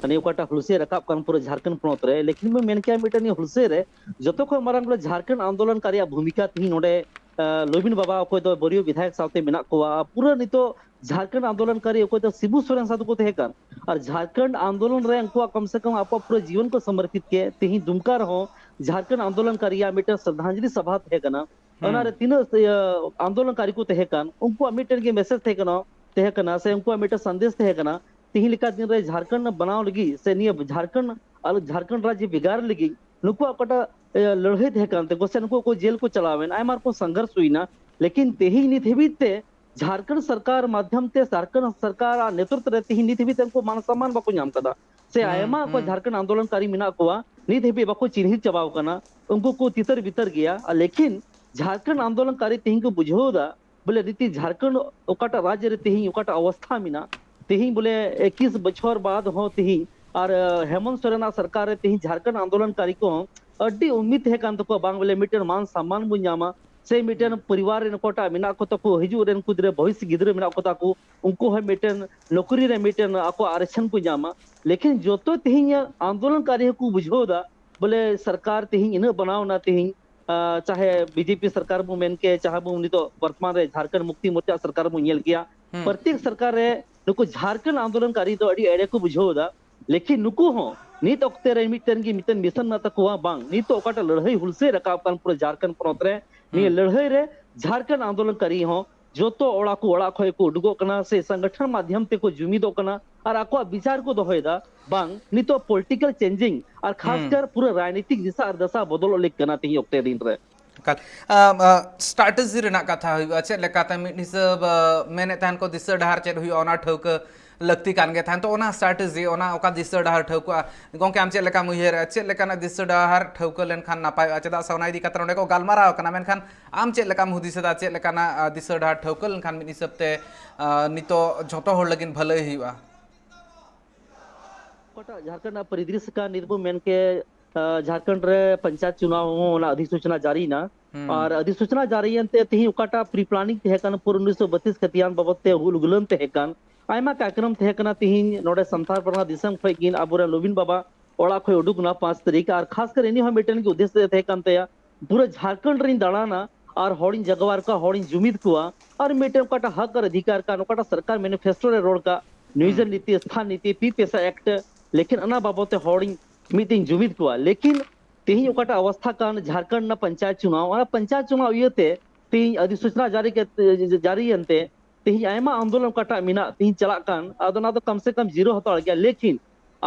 ᱱᱤᱭᱟᱹ ᱚᱠᱟᱴᱟᱜ ᱦᱩᱞᱥᱟᱹᱭ ᱨᱟᱠᱟᱵ ᱠᱟᱱ ᱯᱩᱨᱟᱹ ᱡᱷᱟᱨᱠᱷᱚᱸᱰ ᱯᱚᱱᱚᱛ ᱨᱮ, ᱞᱮᱠᱤᱱ ᱵᱚᱱ ᱢᱮᱱ ᱠᱮᱭᱟ ᱢᱤᱫᱴᱮᱱ ᱱᱤᱭᱟᱹ ᱦᱩᱞᱥᱟᱹᱭ ᱨᱮ ᱡᱚᱛᱚ ᱠᱷᱚᱱ ᱢᱟᱨᱟᱝ ᱵᱚᱞᱮ ᱡᱷᱟᱨᱠᱷᱚᱸᱰ ᱟᱱᱫᱳᱞᱚᱱᱠᱟᱨᱤᱭᱟᱜ ᱵᱷᱩᱢᱤᱠᱟ ᱛᱮᱦᱮᱧ ᱱᱚᱰᱮ, ᱟ, ᱞᱚᱵᱤᱱ ᱵᱟᱵᱟ ᱚᱠᱚᱭ ᱫᱚ ᱵᱟᱨᱭᱚ ᱵᱤᱫᱷᱟᱭᱚᱠ ᱥᱟᱶᱛᱮ ᱢᱮᱱᱟᱜ ᱠᱚᱣᱟ, ᱯᱩᱨᱟᱹ ᱱᱤᱛᱚᱜ ᱡᱷᱟᱨᱠᱷᱚᱸᱰ ᱟᱱᱫᱳᱞᱚᱱᱠᱟᱨᱤ ᱚᱠᱚᱭ ᱫᱚ ᱥᱤᱵᱩ ᱥᱚᱨᱮᱱ ᱥᱟᱶ ᱛᱮᱠᱚ ᱛᱟᱦᱮᱸ ᱠᱟᱱ, ᱟᱨ ᱡᱷᱟᱨᱠᱷᱚᱸᱰ ᱟᱱᱫᱳᱞᱚᱱ ᱨᱮ ᱩᱱᱠᱩᱣᱟᱜ ᱠᱚᱢ ᱥᱮ ᱠᱚᱢ ᱟᱠᱚᱣᱟᱜ ᱯᱩᱨᱟᱹ ᱡᱤᱭᱚᱱ ᱠᱚ ᱥᱚᱢᱚᱨᱯᱤᱛ ᱠᱮᱫ᱾ ᱛᱮᱦᱮᱧ ᱫᱩᱢᱠᱟ ᱨᱮᱦᱚᱸ ᱡᱷᱟᱨᱠᱷᱚᱸᱰ ᱟᱱᱫᱳᱞᱚᱱᱠᱟᱨᱤᱭᱟᱜ ᱢᱤᱫᱴᱮᱱ ᱥᱨᱚᱫᱷᱟᱧᱡᱚᱞᱤ ᱥᱚᱵᱷᱟ ᱛᱟᱦᱮᱸ ᱠᱟᱱᱟ᱾ ᱚᱱᱟᱨᱮ ᱛᱤᱱᱟᱹᱜ, ᱤᱭᱟᱹ, ᱟᱱᱫᱳᱞᱚᱱᱠᱟᱨᱤ ᱠᱚ ᱛᱟᱦᱮᱸ ᱠᱟᱱ, ᱩᱱᱠᱩᱣᱟᱜ ᱢᱤᱫᱴᱮᱱ ᱜᱮ ᱢᱮᱥᱮᱡᱽ ᱛᱟᱦᱮᱸ ᱠᱟᱱᱟ, ᱛᱟᱦᱮᱸ ᱠᱟᱱᱟ, ᱥᱮ ᱩᱱᱠᱩᱣᱟᱜ ᱢᱤᱫᱴᱮᱱ ᱥᱟᱸᱫᱮᱥ ᱛᱟᱦᱮᱸ ᱠᱟᱱᱟ, ᱛᱤᱦᱤᱧ ᱞᱮᱠᱟ ᱫᱤᱱ ᱨᱮ ᱡᱷᱟᱨᱠᱷᱚᱸᱰ ᱵᱮᱱᱟᱣ ᱞᱟᱹᱜᱤᱫ ᱥᱮ ᱱᱤᱭᱟᱹ ᱡᱷᱟᱨᱠᱷᱚᱸᱰ, ᱟᱞᱚ ᱡᱷᱟᱨᱠᱷᱚᱸᱰ ᱨᱟᱡᱽ ᱵᱷᱮᱜᱟᱨ ᱞᱟᱹᱜᱤᱫ ᱱᱩᱠᱩᱣᱟᱜ ᱚᱠᱟᱴᱟᱜ, ᱤᱭᱟᱹ, ᱞᱟᱹᱲᱦᱟᱹᱭ ᱛᱟᱦᱮᱸ ᱠᱟᱱ ᱛᱟᱠᱚᱣᱟ, ᱥᱮ ᱱᱩᱠᱩ ᱠᱚ ᱡᱮᱞ ᱠᱚ ᱪᱟᱞᱟᱣ ᱮᱱ, ᱟᱭᱢᱟ ᱨᱚᱠᱚᱢ ᱥᱚᱝᱜᱷᱚᱨᱥ ᱦᱩᱭᱱᱟ, ᱞᱮᱠᱤᱱ ᱛᱮᱦᱮᱧ ᱱᱤᱛ ᱦᱟᱹᱵᱤᱡ ᱛᱮ ᱡᱷᱟᱨᱠᱷᱚᱸᱰ ᱥᱚᱨᱠᱟᱨ ᱢᱟᱫᱽᱫᱷᱚᱢ ᱛᱮ, ᱡᱷᱟᱨᱠᱷᱚᱸᱰ ᱥᱚᱨᱠᱟᱨᱟᱜ ᱱᱮᱛᱨᱚᱛᱵ ᱨᱮ ᱛᱮᱦᱮᱧ ᱱᱤᱛ ᱦᱟᱹᱵᱤᱡ ᱛᱮ ᱩᱱᱠᱩ ᱢᱟᱱ ᱥᱚᱱᱢᱟᱱ ᱵᱟᱠᱚ ᱧᱟᱢ ᱠᱟᱫᱟ, ᱥᱮ ᱟᱭᱢᱟ ᱚᱠᱚᱭ ᱡᱷᱟᱨᱠᱷᱚᱸᱰ ᱟᱱᱫᱳᱞᱚᱱᱠᱟᱨᱤ ᱢᱮᱱᱟᱜ ᱠᱚᱣᱟ, ᱱᱤᱛ ᱦᱟᱹᱵᱤᱡ ᱵᱟᱠᱚ ᱪᱤᱱᱦᱟᱹ ᱪᱟᱵᱟᱣ ᱠᱟᱱᱟ, ᱩᱱᱠᱩ ᱠᱚ ᱛᱤᱛᱟᱹᱨ ᱵᱤᱛᱟᱹᱨ ᱜᱮᱭᱟ᱾ ᱟᱨ ᱞᱮᱠᱤᱱ ᱡᱷᱟᱲᱠᱷᱚᱸᱰ ᱟᱱᱫᱳᱞᱚᱱᱠᱟᱨᱤ ᱛᱮᱦᱮᱧ ᱠᱚ ᱵᱩᱡᱷᱟᱹᱣ ᱮᱫᱟ ᱵᱚᱞᱮ ᱱᱤᱛᱤ ᱡᱷᱟᱲᱠᱷᱚᱸᱰ ᱚᱠᱟᱴᱟᱜ ᱨᱟᱡᱽ ᱨᱮ ᱛᱮᱦᱮᱧ ᱚᱠᱟᱴᱟᱜ ᱚᱵᱚᱥᱛᱷᱟ ᱢᱮᱱᱟᱜ, ᱛᱮᱦᱮᱧ ᱵᱚᱞᱮ ᱮᱠᱤᱥ ᱵᱚᱪᱷᱚᱨ ᱵᱟᱫ ᱦᱚᱸ ᱛᱮᱦᱮᱧ ᱟᱨ ᱦᱮᱢᱚᱱᱛ ᱥᱚᱨᱮᱱᱟᱜ ᱥᱚᱨᱠᱟᱨ ᱨᱮ ᱛᱮᱦᱮᱧ ᱡᱷᱟᱲᱠᱷᱚᱸᱰ ᱟᱱᱫᱳᱞᱚᱱᱠᱟᱨᱤ ᱠᱚᱦᱚᱸ ᱟᱹᱰᱤ ᱩᱢᱤᱫ ᱛᱟᱦᱮᱸ ᱠᱟᱱ ᱛᱟᱠᱚᱣᱟ ᱵᱟᱝ ᱵᱚᱞᱮ ᱢᱤᱫᱴᱮᱱ ᱢᱟᱱ ᱥᱚᱱᱢᱟᱱ ᱵᱚᱱ ᱧᱟᱢᱟ, ᱥᱮ ᱢᱤᱫᱴᱮᱱ ᱯᱚᱨᱤᱵᱟᱨ ᱨᱮᱱ ᱚᱠᱚᱭᱴᱟᱜ ᱢᱮᱱᱟᱜ ᱠᱚ ᱛᱟᱠᱚ ᱦᱤᱡᱩᱜ ᱨᱮᱱ ᱠᱩᱫᱽᱨᱟᱹ ᱵᱷᱚᱵᱤᱥ ᱜᱤᱫᱽᱨᱟᱹ ᱢᱮᱱᱟᱜ ᱠᱚ ᱛᱟᱠᱚ ᱩᱱᱠᱩ ᱦᱚᱸ ᱢᱤᱫᱴᱮᱱ ᱱᱚᱠᱨᱤ ᱨᱮ ᱢᱤᱫᱴᱮᱱ ᱟᱠᱚᱣᱟᱜ ᱟᱨᱮᱪᱷᱟᱱ ᱠᱚ ᱧᱟᱢᱟ᱾ ᱞᱮᱠᱤᱱ ᱡᱚᱛᱚ ᱛᱮᱦᱮᱧ ᱟᱱᱫᱳᱞᱚᱱᱠᱟᱨᱤ ᱦᱚᱸᱠᱚ ᱵᱩᱡᱷᱟᱹᱣ ᱮᱫᱟ ᱵᱚᱞᱮ ᱥᱚᱨᱠᱟᱨ ᱛᱮᱦᱮᱧ ᱤᱱᱟᱹᱜ ᱵᱮᱱᱟᱣ ᱮᱱᱟ ᱛᱮᱦᱮᱧ, ᱟᱸ, ᱪᱟᱦᱮ ᱵᱤᱡᱮᱯᱤ ᱥᱚᱨᱠᱟᱨ ᱵᱚ ᱢᱮᱱ ᱠᱮ, ᱪᱟᱦᱮ ᱵᱚ ᱱᱤᱛᱚᱜ ᱵᱚᱨᱛᱚᱢᱟᱱ ᱨᱮ ᱡᱷᱟᱲᱠᱷᱚᱸᱰ ᱢᱩᱠᱛᱤ ᱢᱳᱨᱪᱟ ᱥᱚᱨᱠᱟᱨ ᱵᱚ ᱧᱮᱞ ᱠᱮᱭᱟ, ᱯᱨᱚᱛᱮᱠ ᱥᱚᱨᱠᱟᱨ ᱨᱮ ᱱᱩᱠᱩ ᱡᱷᱟᱲᱠᱷᱚᱸᱰ ᱟᱱᱫᱳᱞᱚᱱᱠᱟᱨᱤ ᱫᱚ ᱟᱹᱰᱤ ᱮᱲᱮ ᱠᱚ ᱵᱩᱡᱷᱟᱹᱣ ᱮᱫᱟ᱾ ᱞᱮᱠᱤᱱ ᱱᱩᱠᱩ ᱦᱚᱸ ᱱᱤᱛ ᱚᱠᱛᱮ ᱨᱮ ᱢᱤᱫᱴᱮᱱ ᱜᱮ ᱢᱤᱫᱴᱮᱱ ᱢᱤᱥᱚᱱ ᱢᱮᱱᱟᱜ ᱛᱟᱠᱚᱣᱟ, ᱵᱟᱝ ᱱᱤᱛᱚᱜ ᱚᱠᱟᱴᱟᱜ ᱞᱟᱹᱲᱦᱟᱹᱭ ᱦᱩᱞᱥᱟᱹᱭ ᱨᱟᱠᱟᱵ ᱠᱟᱱ ᱯᱩᱨᱟᱹ ᱡᱷᱟᱲᱠᱷᱚᱸᱰ ᱯᱚᱱᱚᱛ ᱨᱮ, ᱱᱤᱭᱟᱹ ᱞᱟᱹᱲᱦᱟᱹᱭ ᱨᱮ ᱡᱷᱟᱲᱠᱷᱚᱸᱰ ᱟᱱᱫᱳᱞᱚᱱᱠᱟᱨᱤ ᱦᱚᱸ ᱡᱚᱛᱚ ᱚᱲᱟᱜ ᱠᱚ ᱚᱲᱟᱜ ᱠᱷᱚᱱ ᱠᱚ ᱩᱰᱩᱠᱚᱜ ᱠᱟᱱᱟ ᱥᱮ ᱥᱚᱝᱜᱚᱴᱷᱚᱱ ᱢᱟᱫᱷᱭᱚᱢ ᱛᱮᱠᱚ ᱡᱩᱢᱤᱫᱚᱜ ᱠᱟᱱᱟ ᱟᱨ ᱟᱠᱚᱣᱟᱜ ᱵᱤᱪᱟᱨ ᱠᱚ ᱫᱚᱦᱚᱭᱮᱫᱟ᱾ ᱵᱟᱝ ᱱᱤᱛᱚᱜ ᱯᱚᱞᱤᱴᱤᱠᱟᱞ ᱪᱮᱧᱡᱤᱝ ᱟᱨ ᱠᱷᱟᱥᱠᱟᱨ ᱯᱩᱨᱟᱹ ᱨᱟᱡᱽᱱᱤᱛᱤᱠ ᱫᱤᱥᱟ ᱟᱨ ᱫᱟᱥᱟ ᱵᱚᱫᱚᱞᱚᱜ ᱞᱟᱹᱜᱤᱫ ᱠᱟᱱᱟ ᱛᱮᱦᱮᱧ ᱚᱠᱛᱮ ᱫᱤᱱ ᱨᱮ᱾ ᱮᱠᱟᱞ᱾ ᱟᱢ, ᱟ, ᱥᱴᱨᱟᱴᱮᱡᱤ ᱨᱮᱱᱟᱜ ᱠᱟᱛᱷᱟ ᱦᱩᱭᱩᱜᱼᱟ, ᱪᱮᱫ ᱞᱮᱠᱟᱛᱮ ᱢᱤᱫ ᱦᱤᱥᱟᱹᱵ, ᱟ, ᱢᱮᱱᱮᱫ ᱛᱟᱦᱮᱱ ᱠᱚ ᱫᱤᱥᱟᱹ ᱰᱟᱦᱟᱨ ᱪᱮᱫ ᱦᱩᱭᱩᱜᱼᱟ ᱚᱱᱟ ᱴᱷᱟᱹᱣᱠᱟᱹ ᱞᱟᱹᱠᱛᱤ ᱠᱟᱱ ᱜᱮ ᱛᱟᱦᱮᱱ᱾ ᱛᱚ ᱚᱱᱟ ᱥᱴᱨᱟᱴᱮᱡᱤ, ᱚᱱᱟ ᱚᱠᱟ ᱫᱤᱥᱟᱹ ᱰᱟᱦᱟᱨ ᱴᱷᱟᱹᱣᱠᱟᱹᱜᱼᱟ? ᱜᱚᱢᱠᱮ, ᱟᱢ ᱪᱮᱫ ᱞᱮᱠᱟᱢ ᱩᱭᱦᱟᱹᱨᱮᱜᱼᱟ, ᱪᱮᱫ ᱞᱮᱠᱟᱱᱟᱜ ᱫᱤᱥᱟᱹ ᱰᱟᱦᱟᱨ ᱴᱷᱟᱹᱣᱠᱟᱹ ᱞᱮᱱᱠᱷᱟᱱ ᱱᱟᱯᱟᱭᱚᱜᱼᱟ? ᱪᱮᱫᱟᱜ ᱥᱮ ᱚᱱᱟ ᱤᱫᱤ ᱠᱟᱛᱮ ᱱᱚᱸᱰᱮ ᱠᱚ ᱜᱟᱞᱢᱟᱨᱟᱣ ᱠᱟᱱᱟ, ᱢᱮᱱᱠᱷᱟᱱ ᱟᱢ ᱪᱮᱫ ᱞᱮᱠᱟᱢ ᱦᱩᱫᱤᱥ ᱮᱫᱟ, ᱪᱮᱫ ᱞᱮᱠᱟᱱᱟᱜ, ᱟ, ᱫᱤᱥᱟᱹ ᱰᱟᱦᱟᱨ ᱴᱷᱟᱹᱣᱠᱟᱹ ᱞᱮᱱᱠᱷᱟᱱ ᱢᱤᱫ ᱦᱤᱥᱟᱹᱵ ᱛᱮ, ᱟ, ᱱᱤᱛᱚᱜ ᱡᱷᱚᱛᱚ ᱦᱚᱲ ᱞᱟᱹᱜᱤᱫ ᱵᱷᱟᱹᱞᱟᱹᱭ ᱦᱩᱭᱩᱜᱼᱟ? ᱚᱠᱟᱴᱟᱜ ᱡᱷᱟᱲᱠᱷᱚᱸᱰ ᱨᱮᱱᱟᱜ ᱯᱚᱨᱤᱫᱨᱤᱥᱭᱚ ᱠᱟᱱ ᱱᱤᱛ ᱵᱚ ᱢᱮᱱ ᱠᱮ, ᱟ, ᱡᱷᱟᱲᱠᱷᱚᱸᱰ ᱨᱮ ᱯᱚᱧᱪᱟᱭᱮᱛ ᱪᱩᱱᱟᱣ ᱦᱚᱸ ᱚᱱᱟ ᱚᱫᱷᱤᱥᱩᱪᱚᱱᱟ ᱡᱟᱹᱨᱤᱭᱮᱱᱟ᱾ ᱟᱨ ᱚᱫᱷᱤᱥᱩᱪᱚᱱᱟ ᱡᱟᱹᱨᱤᱭᱮᱱ ᱛᱮ ᱛᱮᱦᱮᱧ ᱚᱠᱟᱴᱟᱜ ᱯᱨᱤ ᱯᱞᱟᱱᱤᱝ ᱛᱟᱦᱮᱸ ᱠᱟᱱᱟ ᱯᱩᱨᱟᱹ ᱩᱱᱤᱥᱥᱚ ᱵᱟᱛᱤᱥ ᱠᱷᱟᱹᱛᱤᱭᱟᱱ ᱵᱟᱵᱚᱫ ᱛᱮ ᱦᱩᱞ ᱜᱩᱞᱟᱹᱱ ᱛᱟᱦᱮᱸ ᱠᱟᱱ, ᱟᱭᱢᱟ ᱠᱟᱨᱭᱚᱠᱨᱚᱢ ᱛᱟᱦᱮᱸ ᱠᱟᱱᱟ᱾ ᱛᱮᱦᱮᱧ ᱱᱚᱰᱮ ᱥᱟᱱᱛᱟᱲ ᱯᱟᱨᱜᱟᱱᱟ ᱫᱤᱥᱚᱢ ᱠᱷᱚᱱ ᱜᱮ ᱟᱵᱚᱨᱮᱱ ᱞᱩᱵᱤᱱ ᱵᱟᱵᱟ ᱚᱲᱟᱜ ᱠᱷᱚᱱ ᱩᱰᱩᱠ ᱮᱱᱟ ᱯᱟᱸᱪ ᱛᱟᱹᱨᱤᱠᱷ, ᱟᱨ ᱠᱷᱟᱥ ᱠᱟᱨ ᱤᱧ ᱦᱚᱸ ᱢᱤᱫᱴᱮᱱ ᱜᱮ ᱩᱫᱽᱫᱮᱥ ᱛᱟᱦᱮᱸ ᱠᱟᱱ ᱛᱟᱭᱟ, ᱯᱩᱨᱟᱹ ᱡᱷᱟᱲᱠᱷᱚᱸᱰ ᱨᱤᱧ ᱫᱟᱬᱟᱱᱟ ᱟᱨ ᱦᱚᱲᱤᱧ ᱡᱟᱜᱣᱟᱨ ᱠᱚᱣᱟ, ᱦᱚᱲᱤᱧ ᱡᱩᱢᱤᱫ ᱠᱚᱣᱟ, ᱟᱨ ᱢᱤᱫᱴᱮᱱ ᱚᱠᱟᱴᱟᱜ ᱦᱚᱠ ᱟᱨ ᱚᱫᱷᱤᱠᱟᱨ ᱠᱟᱱ, ᱚᱠᱟᱴᱟᱜ ᱥᱚᱨᱠᱟᱨ ᱢᱮᱱᱤᱯᱷᱮᱥᱴᱳ ᱨᱮ ᱨᱚᱲ ᱠᱟᱜ, ᱱᱤᱭᱳᱡᱚᱱ ᱱᱤᱛᱤ, ᱥᱛᱷᱟᱱ ᱱᱤᱛᱤ, ᱯᱤ ᱯᱮᱥᱟ ᱮᱠᱴ, ᱞᱮᱠᱤᱱ ᱚᱱᱟ ᱵᱟᱵᱚᱛ ᱛᱮ ᱦᱚᱲᱤᱧ ᱢᱤᱫᱴᱮᱱ ᱡᱩᱢᱤᱫ ᱠᱚᱣᱟ᱾ ᱞᱮᱠᱤᱱ ᱛᱮᱦᱮᱧ ᱚᱠᱟᱴᱟᱜ ᱚᱵᱚᱥᱛᱷᱟ ᱠᱟᱱ ᱡᱷᱟᱲᱠᱷᱚᱸᱰ ᱨᱮᱱᱟᱜ ᱯᱚᱧᱪᱟᱭᱮᱛ ᱪᱩᱱᱟᱣ, ᱚᱱᱟ ᱯᱚᱧᱪᱟᱭᱮᱛ ᱪᱩᱱᱟᱣ ᱤᱭᱟᱹᱛᱮ ᱛᱮᱦᱮᱧ ᱚᱫᱷᱤᱥᱩᱪᱚᱱᱟ ᱡᱟᱹᱨᱤ ᱠᱟᱛᱮ, ᱡᱟᱹᱨᱤᱭᱮᱱ ᱛᱮ ᱛᱮᱦᱮᱧ ᱟᱭᱢᱟ ᱟᱱᱫᱳᱞᱚᱱ ᱚᱠᱟᱴᱟᱜ ᱢᱮᱱᱟᱜ, ᱛᱮᱦᱮᱧ ᱪᱟᱞᱟᱜ ᱠᱟᱱ, ᱟᱫᱚ ᱚᱱᱟ ᱫᱚ ᱠᱚᱢ ᱥᱮ ᱠᱚᱢ ᱡᱤᱨᱟᱹᱣ ᱦᱟᱛᱟᱲ ᱜᱮᱭᱟ᱾ ᱞᱮᱠᱤᱱ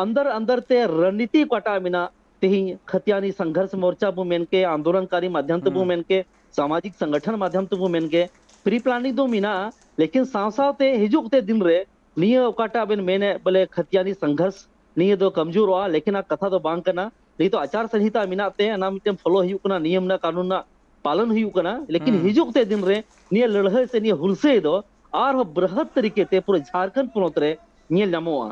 ᱟᱱᱫᱟᱨ ᱟᱱᱫᱟᱨ ᱛᱮ ᱨᱚᱱᱱᱤᱛᱤ ᱚᱠᱟᱴᱟᱜ ᱢᱮᱱᱟᱜ, ᱛᱮᱦᱮᱧ ᱠᱷᱟᱛᱤᱭᱟᱱᱤ ᱥᱚᱝᱜᱷᱚᱨᱥ ᱢᱳᱨᱪᱟ ᱵᱚ ᱢᱮᱱ ᱠᱮ, ᱟᱱᱫᱳᱞᱚᱱᱠᱟᱨᱤ ᱢᱟᱫᱷᱭᱚᱢ ᱛᱮᱵᱚ ᱢᱮᱱ ᱠᱮ, ᱥᱟᱢᱟᱡᱤᱠ ᱥᱚᱝᱜᱚᱴᱷᱚᱱ ᱢᱟᱫᱷᱭᱚᱢ ᱛᱮᱵᱚ ᱢᱮᱱ ᱠᱮ, ᱯᱨᱤ ᱯᱞᱟᱱᱤᱝ ᱫᱚ ᱢᱮᱱᱟᱜᱼᱟ᱾ ᱞᱮᱠᱤᱱ ᱥᱟᱶ ᱥᱟᱶᱛᱮ ᱦᱤᱡᱩᱜ ᱛᱮ ᱫᱤᱱ ᱨᱮ ᱱᱤᱭᱟᱹ ᱚᱠᱟᱴᱟᱜ ᱵᱮᱱ ᱢᱮᱱᱮᱫ ᱵᱚᱞᱮ ᱠᱷᱟᱛᱤᱭᱟᱱᱤ ᱥᱚᱝᱜᱷᱚᱨᱥ, ᱱᱤᱭᱟᱹ ᱫᱚ ᱠᱚᱢᱡᱳᱨᱚᱜᱼᱟ᱾ ᱞᱮᱠᱤᱱ ᱚᱱᱟ ᱠᱟᱛᱷᱟ ᱫᱚ ᱵᱟᱝ ᱠᱟᱱᱟ᱾ ᱱᱤᱭᱟᱹ ᱫᱚ ᱟᱪᱟᱨ ᱥᱚᱝᱦᱤᱛᱟ ᱢᱮᱱᱟᱜ ᱛᱮ, ᱚᱱᱟ ᱢᱤᱫᱴᱮᱱ ᱯᱷᱚᱞᱳ ᱦᱩᱭᱩᱜ ᱠᱟᱱᱟ, ᱱᱤᱭᱚᱢ ᱨᱮᱱᱟᱜ ᱠᱟᱹᱱᱩᱱ ᱨᱮᱱᱟᱜ ᱯᱟᱞᱚᱱ ᱦᱩᱭᱩᱜ ᱠᱟᱱᱟ, ᱞᱮᱠᱤᱱ ᱦᱩᱸ᱾ ᱦᱤᱡᱩᱜ ᱛᱮ ᱫᱤᱱ ᱨᱮ ᱱᱤᱭᱟᱹ ᱞᱟᱹᱲᱦᱟᱹᱭ ᱥᱮ ᱱᱤᱭᱟᱹ ᱦᱩᱞᱥᱟᱹᱭ ᱫᱚ ᱟᱨᱦᱚᱸ ᱵᱨᱤᱦᱚᱛ ᱛᱟᱹᱨᱤᱠᱟ ᱛᱮ ᱯᱩᱨᱟᱹ ᱡᱷᱟᱲᱠᱷᱚᱸᱰ ᱯᱚᱱᱚᱛ ᱨᱮ ᱧᱮᱞ ᱧᱟᱢᱚᱜᱼᱟ᱾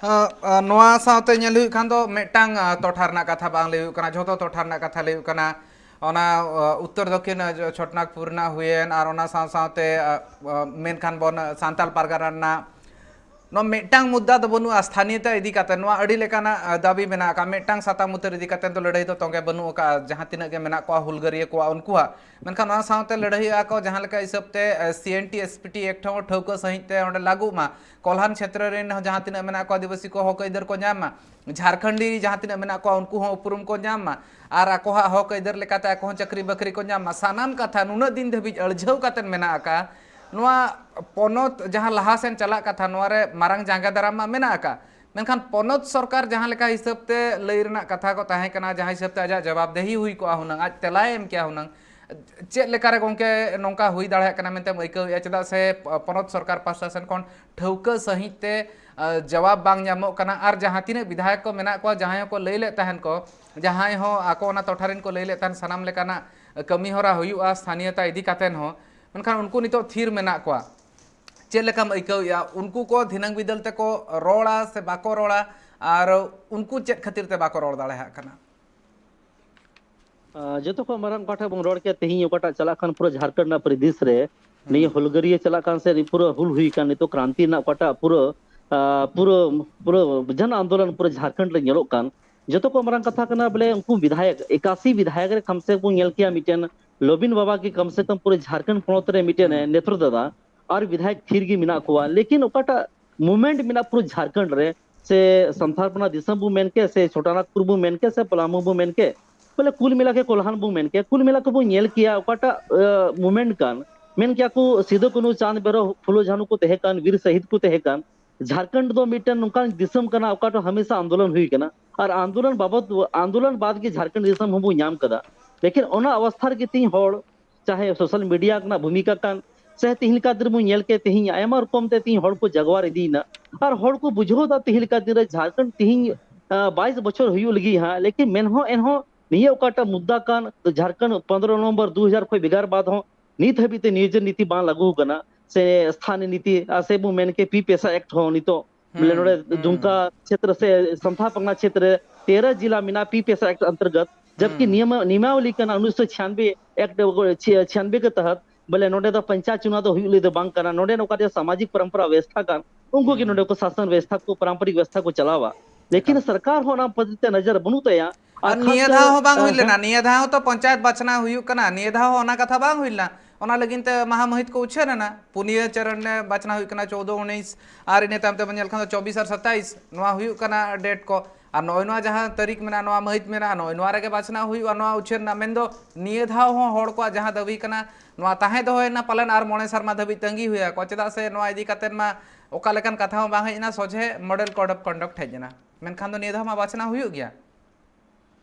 ᱟ, ᱟ, ᱱᱚᱣᱟ ᱥᱟᱶᱛᱮ ᱧᱮᱞ ᱦᱩᱭᱩᱜ ᱠᱷᱟᱱ ᱫᱚ ᱢᱤᱫᱴᱟᱝ, ᱟ, ᱴᱚᱴᱷᱟ ᱨᱮᱱᱟᱜ ᱠᱟᱛᱷᱟ ᱵᱟᱝ ᱞᱟᱹᱭ ᱦᱩᱭᱩᱜ ᱠᱟᱱᱟ, ᱡᱷᱚᱛᱚ ᱴᱚᱴᱷᱟ ᱨᱮᱱᱟᱜ ᱠᱟᱛᱷᱟ ᱞᱟᱹᱭ ᱦᱩᱭᱩᱜ ᱠᱟᱱᱟ᱾ ᱚᱱᱟ, ᱟ, ᱩᱛᱛᱚᱨ ᱫᱚᱠᱠᱷᱤᱱ, ᱟ, ᱡᱚ-, ᱪᱷᱚᱴᱱᱟᱜᱽᱯᱩᱨ ᱨᱮᱱᱟᱜ ᱦᱩᱭᱮᱱ, ᱟᱨ ᱚᱱᱟ ᱥᱟᱶ ᱥᱟᱶᱛᱮ, ᱟ, ᱟ, ᱢᱮᱱᱠᱷᱟᱱ ᱵᱚᱱ ᱥᱟᱱᱛᱟᱞ ᱯᱟᱨᱜᱟᱱᱟ ᱨᱮᱱᱟᱜ ᱱᱚᱣᱟ ᱢᱤᱫᱴᱟᱝ ᱢᱩᱫᱽᱫᱟ ᱫᱚ ᱵᱟᱹᱱᱩᱜᱼᱟ, ᱥᱛᱷᱟᱱᱤᱭᱚᱛᱟ ᱤᱫᱤ ᱠᱟᱛᱮ ᱱᱚᱣᱟ ᱟᱹᱰᱤ ᱞᱮᱠᱟᱱᱟᱜ, ᱟ, ᱫᱟᱹᱵᱤ ᱢᱮᱱᱟᱜ ᱟᱠᱟᱫ᱾ ᱢᱤᱫᱴᱟᱝ ᱥᱟᱛᱟᱢ ᱩᱛᱟᱹᱨ ᱤᱫᱤ ᱠᱟᱛᱮ ᱫᱚ ᱞᱟᱹᱲᱦᱟᱹᱭ ᱫᱚ ᱛᱚᱸᱜᱮ ᱵᱟᱹᱱᱩᱜ ᱟᱠᱟᱫᱼᱟ᱾ ᱡᱟᱦᱟᱸ ᱛᱤᱱᱟᱹᱜ ᱜᱮ ᱢᱮᱱᱟᱜ ᱠᱚᱣᱟ ᱦᱩᱞᱜᱟᱹᱨᱤᱭᱟᱹ ᱠᱚᱣᱟᱜ, ᱩᱱᱠᱩᱣᱟᱜ, ᱢᱮᱱᱠᱷᱟᱱ ᱚᱱᱟ ᱥᱟᱶᱛᱮ ᱞᱟᱹᱲᱦᱟᱹᱭᱚᱜᱼᱟ ᱠᱚ ᱡᱟᱦᱟᱸ ᱞᱮᱠᱟ ᱦᱤᱥᱟᱹᱵ ᱛᱮ, ᱟ, C N T S P T act ᱦᱚᱸ ᱴᱷᱟᱹᱣᱠᱟᱹ ᱥᱟᱺᱦᱤᱡ ᱛᱮ ᱚᱸᱰᱮ ᱞᱟᱹᱜᱩᱜ ᱢᱟ, ᱠᱚᱞᱦᱟᱱ ᱪᱷᱮᱛᱨᱚ ᱨᱮᱱ ᱦᱚᱸ ᱡᱟᱦᱟᱸ ᱛᱤᱱᱟᱹᱜ ᱢᱮᱱᱟᱜ ᱠᱚᱣᱟ ᱟᱹᱫᱤᱵᱟᱹᱥᱤ ᱠᱚ ᱦᱚᱠ ᱟᱹᱭᱫᱟᱹᱨ ᱠᱚ ᱧᱟᱢ ᱢᱟ, ᱡᱷᱟᱨᱠᱷᱚᱸᱰᱤ ᱡᱟᱦᱟᱸ ᱛᱤᱱᱟᱹᱜ ᱢᱮᱱᱟᱜ ᱠᱚᱣᱟ ᱩᱱᱠᱩ ᱦᱚᱸ ᱩᱯᱨᱩᱢ ᱠᱚ ᱧᱟᱢ ᱢᱟ, ᱟᱨ ᱟᱠᱚᱣᱟᱜ ᱦᱚᱠ ᱟᱹᱭᱫᱟᱹᱨ ᱞᱮᱠᱟᱛᱮ ᱟᱠᱚ ᱦᱚᱸ ᱪᱟᱹᱠᱨᱤ ᱵᱟᱹᱠᱨᱤ ᱠᱚ ᱧᱟᱢ ᱢᱟ᱾ ᱥᱟᱱᱟᱢ ᱠᱟᱛᱷᱟ ᱱᱩᱱᱟᱹᱜ ᱫᱤᱱ ᱫᱷᱟᱹᱵᱤᱡ ᱟᱹᱲᱡᱷᱟᱹᱣ ᱠᱟᱛᱮ ᱢᱮᱱᱟᱜ ᱟᱠᱟᱫ ᱱᱚᱣᱟ ᱯᱚᱱᱚᱛ ᱡᱟᱦᱟᱸ ᱞᱟᱦᱟ ᱥᱮᱱ ᱪᱟᱞᱟᱜ ᱠᱟᱛᱷᱟ, ᱱᱚᱣᱟ ᱨᱮ ᱢᱟᱨᱟᱝ ᱡᱟᱸᱜᱟ ᱫᱟᱨᱟᱢ ᱢᱟ ᱢᱮᱱᱟᱜ ᱟᱠᱟᱫ, ᱢᱮᱱᱠᱷᱟᱱ ᱯᱚᱱᱚᱛ ᱥᱚᱨᱠᱟᱨ ᱡᱟᱦᱟᱸ ᱞᱮᱠᱟ ᱦᱤᱥᱟᱹᱵ ᱛᱮ ᱞᱟᱹᱭ ᱨᱮᱱᱟᱜ ᱠᱟᱛᱷᱟ ᱠᱚ ᱛᱟᱦᱮᱸ ᱠᱟᱱᱟ, ᱡᱟᱦᱟᱸ ᱦᱤᱥᱟᱹᱵ ᱛᱮ ᱟᱡᱟᱜ ᱡᱚᱵᱟᱵᱫᱮᱦᱤ ᱦᱩᱭ ᱠᱚᱜᱼᱟ ᱦᱩᱱᱟᱹᱝ, ᱟᱡ ᱛᱮᱞᱟᱭ ᱮᱢ ᱠᱮᱭᱟ ᱦᱩᱱᱟᱹᱝ, ᱪᱮᱫ ᱞᱮᱠᱟᱨᱮ ᱜᱚᱝᱠᱮ ᱱᱚᱝᱠᱟ ᱦᱩᱭ ᱫᱟᱲᱮᱭᱟᱜ ᱠᱟᱱᱟ ᱢᱮᱱᱛᱮᱢ ᱟᱹᱭᱠᱟᱹᱣᱮᱫᱼᱟ? ᱪᱮᱫᱟᱜ ᱥᱮ ᱯᱚᱱᱚᱛ ᱥᱚᱨᱠᱟᱨ ᱯᱟᱦᱴᱟ ᱥᱮᱱ ᱠᱷᱚᱱ ᱴᱷᱟᱹᱣᱠᱟᱹ ᱥᱟᱺᱦᱤᱡ ᱛᱮ, ᱟ, ᱡᱚᱵᱟᱵ ᱵᱟᱝ ᱧᱟᱢᱚᱜ ᱠᱟᱱᱟ, ᱟᱨ ᱡᱟᱦᱟᱸ ᱛᱤᱱᱟᱹᱜ ᱵᱤᱫᱷᱟᱭᱚᱠ ᱠᱚ ᱢᱮᱱᱟᱜ ᱠᱚᱣᱟ, ᱡᱟᱦᱟᱸᱭ ᱦᱚᱸᱠᱚ ᱞᱟᱹᱭ ᱞᱮᱫ ᱛᱟᱦᱮᱱ ᱠᱚ, ᱡᱟᱦᱟᱸᱭ ᱦᱚᱸ ᱟᱠᱚ ᱚᱱᱟ ᱴᱚᱴᱷᱟ ᱨᱮᱱ ᱠᱚ ᱞᱟᱹᱭ ᱞᱮᱫ ᱛᱟᱦᱮᱱ ᱥᱟᱱᱟᱢ ᱞᱮᱠᱟᱱᱟᱜ ᱠᱟᱹᱢᱤ ᱦᱚᱨᱟ ᱦᱩᱭᱩᱜᱼᱟ ᱥᱛᱷᱟᱱᱤᱭᱚᱛᱟ ᱤᱫᱤ ᱠᱟᱛᱮᱱ ᱦᱚᱸ, ᱢᱮᱱᱠᱷᱟᱱ ᱩᱱᱠᱩ ᱱᱤᱛᱚᱜ ᱛᱷᱤᱨ ᱢᱮᱱᱟᱜ ᱠᱚᱣᱟ᱾ ᱪᱮᱫ ᱞᱮᱠᱟᱢ ᱟᱹᱭᱠᱟᱹᱣᱮᱫᱼᱟ? ᱩᱱᱠᱩ ᱠᱚ ᱫᱷᱤᱱᱟᱹᱝ ᱵᱤᱫᱟᱹᱞ ᱛᱮᱠᱚ ᱨᱚᱲᱟ ᱥᱮ ᱵᱟᱠᱚ ᱨᱚᱲᱟ? ᱟᱨ ᱩᱱᱠᱩ ᱪᱮᱫ ᱠᱷᱟᱹᱛᱤᱨ ᱛᱮ ᱵᱟᱠᱚ ᱨᱚᱲ ᱫᱟᱲᱮᱭᱟᱜ ᱠᱟᱱᱟ? ᱟ, ᱡᱚᱛᱚ ᱠᱷᱚᱱ ᱢᱟᱨᱟᱝ ᱚᱠᱟᱴᱟᱜ ᱵᱚᱱ ᱨᱚᱲ ᱠᱮᱫ ᱛᱮᱦᱮᱧ, ᱚᱠᱟᱴᱟᱜ ᱪᱟᱞᱟᱜ ᱠᱟᱱ ᱯᱩᱨᱟᱹ ᱡᱷᱟᱨᱠᱷᱚᱸᱰ ᱨᱮᱱᱟᱜ ᱯᱚᱨᱤᱫᱮᱥ ᱨᱮ, ᱱᱤᱭᱟᱹ ᱦᱩᱞᱜᱟᱹᱨᱤᱭᱟᱹ ᱪᱟᱞᱟᱜ ᱠᱟᱱ ᱥᱮ ᱯᱩᱨᱟᱹ ᱦᱩᱞ ᱦᱩᱭ ᱠᱟᱱ, ᱱᱤᱛᱚᱜ ᱠᱨᱟᱱᱛᱤ ᱨᱮᱱᱟᱜ ᱚᱠᱟᱴᱟᱜ ᱯᱩᱨᱟᱹ, ᱟ, ᱯᱩᱨᱟᱹ, ᱯᱩᱨᱟᱹ ᱡᱚᱱ ᱟᱱᱫᱳᱞᱚᱱ ᱯᱩᱨᱟᱹ ᱡᱷᱟᱨᱠᱷᱚᱸᱰ ᱨᱮ ᱧᱮᱞᱚᱜ ᱠᱟᱱ, ᱡᱚᱛᱚ ᱠᱷᱚᱱ ᱢᱟᱨᱟᱝ ᱠᱟᱛᱷᱟ ᱠᱟᱱᱟ ᱵᱚᱞᱮ ᱩᱱᱠᱩ ᱵᱤᱫᱷᱟᱭᱚᱠ ᱮᱠᱟᱥᱤ ᱵᱤᱫᱷᱟᱭᱚᱠ ᱨᱮ ᱠᱚᱢ ᱥᱮ ᱠᱚᱢ ᱧᱮᱞ ᱠᱮᱭᱟ ᱢᱤᱫᱴᱮᱱ ᱞᱚᱵᱤᱱ ᱵᱟᱵᱟ ᱜᱮ ᱠᱚᱢ ᱥᱮ ᱠᱚᱢ ᱯᱩᱨᱟᱹ ᱡᱷᱟᱨᱠᱷᱚᱸᱰ ᱯᱚᱱᱚᱛ ᱨᱮ ᱢᱤᱫᱴᱮᱱ ᱱᱮᱛᱨᱚ ᱫᱟᱫᱟ, ᱟᱨ ᱵᱤᱫᱷᱟᱭᱚᱠ ᱛᱷᱤᱨ ᱜᱮ ᱢᱮᱱᱟᱜ ᱠᱚᱣᱟ, ᱞᱮᱠᱤᱱ ᱚᱠᱟᱴᱟᱜ movement ᱢᱮᱱᱟᱜ ᱯᱩᱨᱟᱹ ᱡᱷᱟᱨᱠᱷᱚᱸᱰ ᱨᱮ, ᱥᱮ ᱥᱟᱱᱛᱟᱲᱯᱟᱨᱜᱟᱱᱟ ᱫᱤᱥᱚᱢ ᱵᱚ ᱢᱮᱱ ᱠᱮ, ᱥᱮ ᱪᱷᱳᱴᱟᱱᱟᱜᱽᱯᱩᱨ ᱵᱚ ᱢᱮᱱ ᱠᱮ, ᱥᱮ ᱯᱟᱞᱟᱢᱩ ᱵᱚ ᱢᱮᱱ ᱠᱮ, ᱵᱚᱞᱮ ᱠᱩᱞ ᱢᱮᱞᱟ ᱠᱮ ᱠᱚᱞᱦᱟᱱ ᱵᱚ ᱢᱮᱱ ᱠᱮ, ᱠᱩᱞ ᱢᱮᱞᱟ ᱠᱚᱵᱚ ᱧᱮᱞ ᱠᱮᱭᱟ ᱚᱠᱟᱴᱟᱜ, ᱟ, movement ᱠᱟᱱ, ᱢᱮᱱ ᱠᱮᱭᱟ ᱠᱚ ᱥᱤᱫᱩ ᱠᱟᱹᱱᱦᱩ ᱪᱟᱸᱫᱽ ᱵᱷᱟᱭᱨᱚ ᱯᱷᱩᱞᱳ ᱡᱷᱟᱱᱩ ᱠᱚ ᱛᱟᱦᱮᱸ ᱠᱟᱱ, ᱵᱤᱨ ᱥᱟᱹᱦᱤᱫ ᱠᱚ ᱛᱟᱦᱮᱸ ᱠᱟᱱ, ᱡᱷᱟᱨᱠᱷᱚᱸᱰ ᱫᱚ ᱢᱤᱫᱴᱮᱱ ᱱᱚᱝᱠᱟᱱ ᱫᱤᱥᱚᱢ ᱠᱟᱱᱟ ᱚᱠᱟ ᱴᱷᱮᱱ ᱦᱟᱢᱮᱥᱟ ᱟᱱᱫᱳᱞᱚᱱ ᱦᱩᱭ ᱠᱟᱱᱟ, ᱟᱨ ᱟᱱᱫᱳᱞᱚᱱ ᱵᱟᱵᱚᱛ, ᱟᱱᱫᱳᱞᱚᱱ ᱵᱟᱫ ᱜᱮ ᱡᱷᱟᱨᱠᱷᱚᱸᱰ ᱫᱤᱥᱚᱢ ᱦᱚᱸᱵᱚ ᱧᱟᱢ ᱠᱟᱫᱟ᱾ ᱞᱮᱠᱤᱱ ᱚᱱᱟ ᱚᱵᱚᱥᱛᱷᱟ ᱨᱮᱜᱮ ᱛᱮᱦᱮᱧ ᱦᱚᱲ, ᱪᱟᱦᱮ social media ᱨᱮᱱᱟᱜ ᱵᱷᱩᱢᱤᱠᱟ ᱠᱟᱱ, ᱥᱮ ᱛᱮᱦᱮᱧ ᱞᱮᱠᱟ ᱫᱤᱱ ᱵᱚᱱ ᱧᱮᱞ ᱠᱮᱫ, ᱛᱮᱦᱮᱧ ᱟᱭᱢᱟ ᱨᱚᱠᱚᱢ ᱛᱮ ᱛᱮᱦᱮᱧ ᱦᱚᱲ ᱠᱚ ᱡᱟᱜᱣᱟᱨ ᱤᱫᱤᱭᱮᱱᱟ, ᱟᱨ ᱦᱚᱲ ᱠᱚ ᱵᱩᱡᱷᱟᱹᱣ ᱮᱫᱟ ᱛᱮᱦᱮᱧ ᱞᱮᱠᱟ ᱫᱤᱱ ᱨᱮ ᱡᱷᱟᱨᱠᱷᱚᱸᱰ ᱛᱮᱦᱮᱧ, ᱟ, ᱵᱟᱭᱤᱥ ᱵᱚᱪᱷᱚᱨ ᱦᱩᱭᱩᱜ ᱞᱟᱹᱜᱤᱫ ᱦᱟᱸᱜ, ᱞᱮᱠᱤᱱ ᱢᱮᱱᱦᱚᱸ ᱮᱱᱦᱚᱸ ᱱᱤᱭᱟᱹ ᱚᱠᱟᱴᱟᱜ ᱢᱩᱫᱽᱫᱟ ᱠᱟᱱ, ᱡᱷᱟᱲᱠᱷᱚᱸᱰ ᱯᱚᱱᱨᱚ ᱱᱚᱢᱵᱚᱨ ᱫᱩ ᱦᱟᱡᱟᱨ ᱠᱷᱚᱱ ᱵᱷᱮᱜᱟᱨ ᱵᱟᱫ ᱦᱚᱸ ᱱᱤᱛ ᱦᱟᱹᱵᱤᱡ ᱛᱮ ᱱᱤᱭᱳᱡᱚᱱ ᱱᱤᱛᱤ ᱵᱟᱝ ᱞᱟᱹᱜᱩ ᱟᱠᱟᱱᱟ, ᱥᱮ ᱥᱛᱷᱟᱱᱤ ᱱᱤᱛᱤ, ᱟᱨ ᱥᱮ ᱵᱚᱱ ᱢᱮᱱ ᱠᱮ ᱯᱤ ᱯᱮᱥᱟ ᱮᱠᱴ ᱦᱚᱸ ᱱᱤᱛᱚᱜ ᱵᱚᱞᱮ ᱦᱩᱸ, ᱱᱚᱰᱮ ᱦᱩᱸ᱾ ᱫᱩᱢᱠᱟ ᱪᱷᱮᱛᱨᱚ ᱥᱮ ᱥᱟᱱᱛᱷᱟᱞ ᱯᱟᱨᱜᱟᱱᱟ ᱪᱷᱮᱛᱨᱚ ᱨᱮ ᱛᱮᱨᱚ ᱡᱤᱞᱟ ᱢᱮᱱᱟᱜᱼᱟ ᱯᱤ ᱯᱮᱥᱟ ᱮᱠᱴ ᱚᱱᱛᱚᱨᱜᱚᱛ, ᱡᱟᱵᱠᱤ ᱦᱩᱸ᱾ ᱱᱤᱭᱚᱢ, ᱱᱤᱭᱚᱢᱟᱵᱚᱞᱤ ᱠᱟᱱᱟ ᱩᱱᱤᱥᱥᱚ ᱪᱷᱤᱭᱟᱱᱵᱮ ᱮᱠᱴ, ᱪᱷᱤᱭᱟᱱᱵᱮ ᱠᱮ ᱛᱟᱦᱟᱛ ᱵᱚᱞᱮ ᱱᱚᱰᱮ ᱫᱚ ᱯᱚᱧᱪᱟᱭᱮᱛ ᱪᱩᱱᱟᱣ ᱫᱚ ᱦᱩᱭᱩᱜ ᱞᱟᱹᱜᱤᱫ ᱫᱚ ᱵᱟᱝ ᱠᱟᱱᱟ, ᱱᱚᱰᱮ ᱱᱚᱝᱠᱟ ᱡᱮ ᱥᱟᱢᱟᱡᱤᱠ ᱯᱚᱨᱚᱢᱯᱚᱨᱟ ᱵᱮᱵᱚᱥᱛᱷᱟ ᱠᱟᱱ, ᱩᱱᱠᱩ ᱜᱮ ᱦᱩᱸ᱾ ᱱᱚᱰᱮ ᱠᱚ ᱥᱟᱥᱚᱱ ᱵᱮᱵᱚᱥᱛᱷᱟ ᱠᱚ, ᱯᱟᱨᱟᱢᱯᱚᱨᱤᱠ ᱵᱮᱵᱚᱥᱛᱷᱟ ᱠᱚ ᱪᱟᱞᱟᱣᱟ᱾ ᱞᱮᱠᱤᱱ ᱮᱠᱟᱞ᱾ ᱥᱚᱨᱠᱟᱨ ᱦᱚᱸ ᱚᱱᱟ ᱯᱨᱚᱛᱤ ᱛᱮ ᱱᱚᱡᱚᱨ ᱵᱟᱹᱱᱩᱜ ᱛᱟᱭᱟ᱾ ᱟᱨ ᱟᱨ ᱠᱷᱟᱥ ᱱᱤᱭᱟᱹ ᱠᱟᱨ, ᱫᱷᱟᱣ ᱦᱚᱸ ᱵᱟᱝ ᱦᱩᱭ ᱦᱮᱸ, ᱞᱮᱱᱟ, ᱱᱤᱭᱟᱹ ᱫᱷᱟᱣ ᱦᱚᱸ ᱛᱚ ᱯᱚᱧᱪᱟᱭᱮᱛ ᱵᱟᱪᱷᱱᱟᱣ ᱦᱩᱭᱩᱜ ᱠᱟᱱᱟ, ᱱᱤᱭᱟᱹ ᱫᱷᱟᱣ ᱦᱚᱸ ᱚᱱᱟ ᱠᱟᱛᱷᱟ ᱵᱟᱝ ᱦᱩᱭ ᱞᱮᱱᱟ᱾ ᱚᱱᱟ ᱞᱟᱹᱜᱤᱫ ᱛᱮ ᱢᱟᱦᱟ ᱢᱟᱹᱦᱤᱛ ᱠᱚ ᱩᱪᱷᱟᱹᱱ ᱮᱱᱟ, ᱯᱩᱱᱭᱟᱹ ᱪᱚᱨᱚᱱ ᱨᱮ ᱵᱟᱪᱷᱱᱟᱣ ᱦᱩᱭᱩᱜ ᱠᱟᱱᱟ, ᱪᱳᱫᱚ, ᱩᱱᱤᱥ, ᱟᱨ ᱤᱱᱟᱹ ᱛᱟᱭᱚᱢ ᱛᱮ ᱵᱚᱱ ᱧᱮᱞ ᱠᱷᱟᱱ ᱫᱚ ᱪᱚᱵᱵᱤᱥ ᱟᱨ ᱥᱟᱛᱟᱭᱤᱥ, ᱱᱚᱣᱟ ᱦᱩᱭᱩᱜ ᱠᱟᱱᱟ ᱰᱮᱴ ᱠᱚ᱾ ᱟᱨ ᱱᱚᱜᱼᱚᱭ ᱱᱚᱣᱟ ᱡᱟᱦᱟᱸ ᱛᱟᱹᱨᱤᱠᱷ ᱢᱮᱱᱟᱜᱼᱟ, ᱱᱚᱣᱟ ᱢᱟᱹᱦᱤᱛ ᱢᱮᱱᱟᱜᱼᱟ, ᱱᱚᱜᱼᱚᱭ ᱱᱚᱣᱟ ᱨᱮᱜᱮ ᱵᱟᱪᱷᱱᱟᱣ ᱦᱩᱭᱩᱜᱼᱟ, ᱱᱚᱣᱟ ᱩᱪᱷᱟᱹᱱ ᱨᱮᱱᱟᱜ᱾ ᱢᱮᱱᱫᱚ ᱱᱤᱭᱟᱹ ᱫᱷᱟᱣ ᱦᱚᱸ ᱦᱚᱲ ᱠᱚᱣᱟᱜ ᱡᱟᱦᱟᱸ ᱫᱟᱹᱵᱤ ᱠᱟᱱᱟ, ᱱᱚᱣᱟ ᱛᱟᱦᱮᱸ ᱫᱚᱦᱚᱭᱮᱱᱟ, ᱯᱟᱞᱮᱱ ᱟᱨ ᱢᱚᱬᱮ ᱥᱮᱨᱢᱟ ᱫᱷᱟᱹᱵᱤᱡ ᱛᱟᱺᱜᱤ ᱦᱩᱭᱩᱜᱼᱟ, ᱪᱮᱫᱟᱜ ᱥᱮ ᱱᱚᱣᱟ ᱤᱫᱤ ᱠᱟᱛᱮᱫ ᱢᱟ ᱚᱠᱟ ᱞᱮᱠᱟᱱ ᱠᱟᱛᱷᱟ ᱦᱚᱸ ᱵᱟᱝ ᱦᱮᱡ ᱮᱱᱟ, ᱥᱚᱡᱷᱮ ᱢᱚᱰᱮᱞ ᱠᱳᱰ ᱚᱯᱷ ᱠᱚᱱᱰᱟᱠᱴ ᱦᱮᱡ ᱮᱱᱟ᱾ ᱢᱮᱱᱠᱷᱟᱱ ᱫᱚ ᱱᱤᱭᱟᱹ ᱫᱷᱟᱣ ᱢᱟ ᱵᱟᱪᱷᱱᱟᱣ ᱦᱩᱭᱩᱜ ᱜᱮᱭᱟ᱾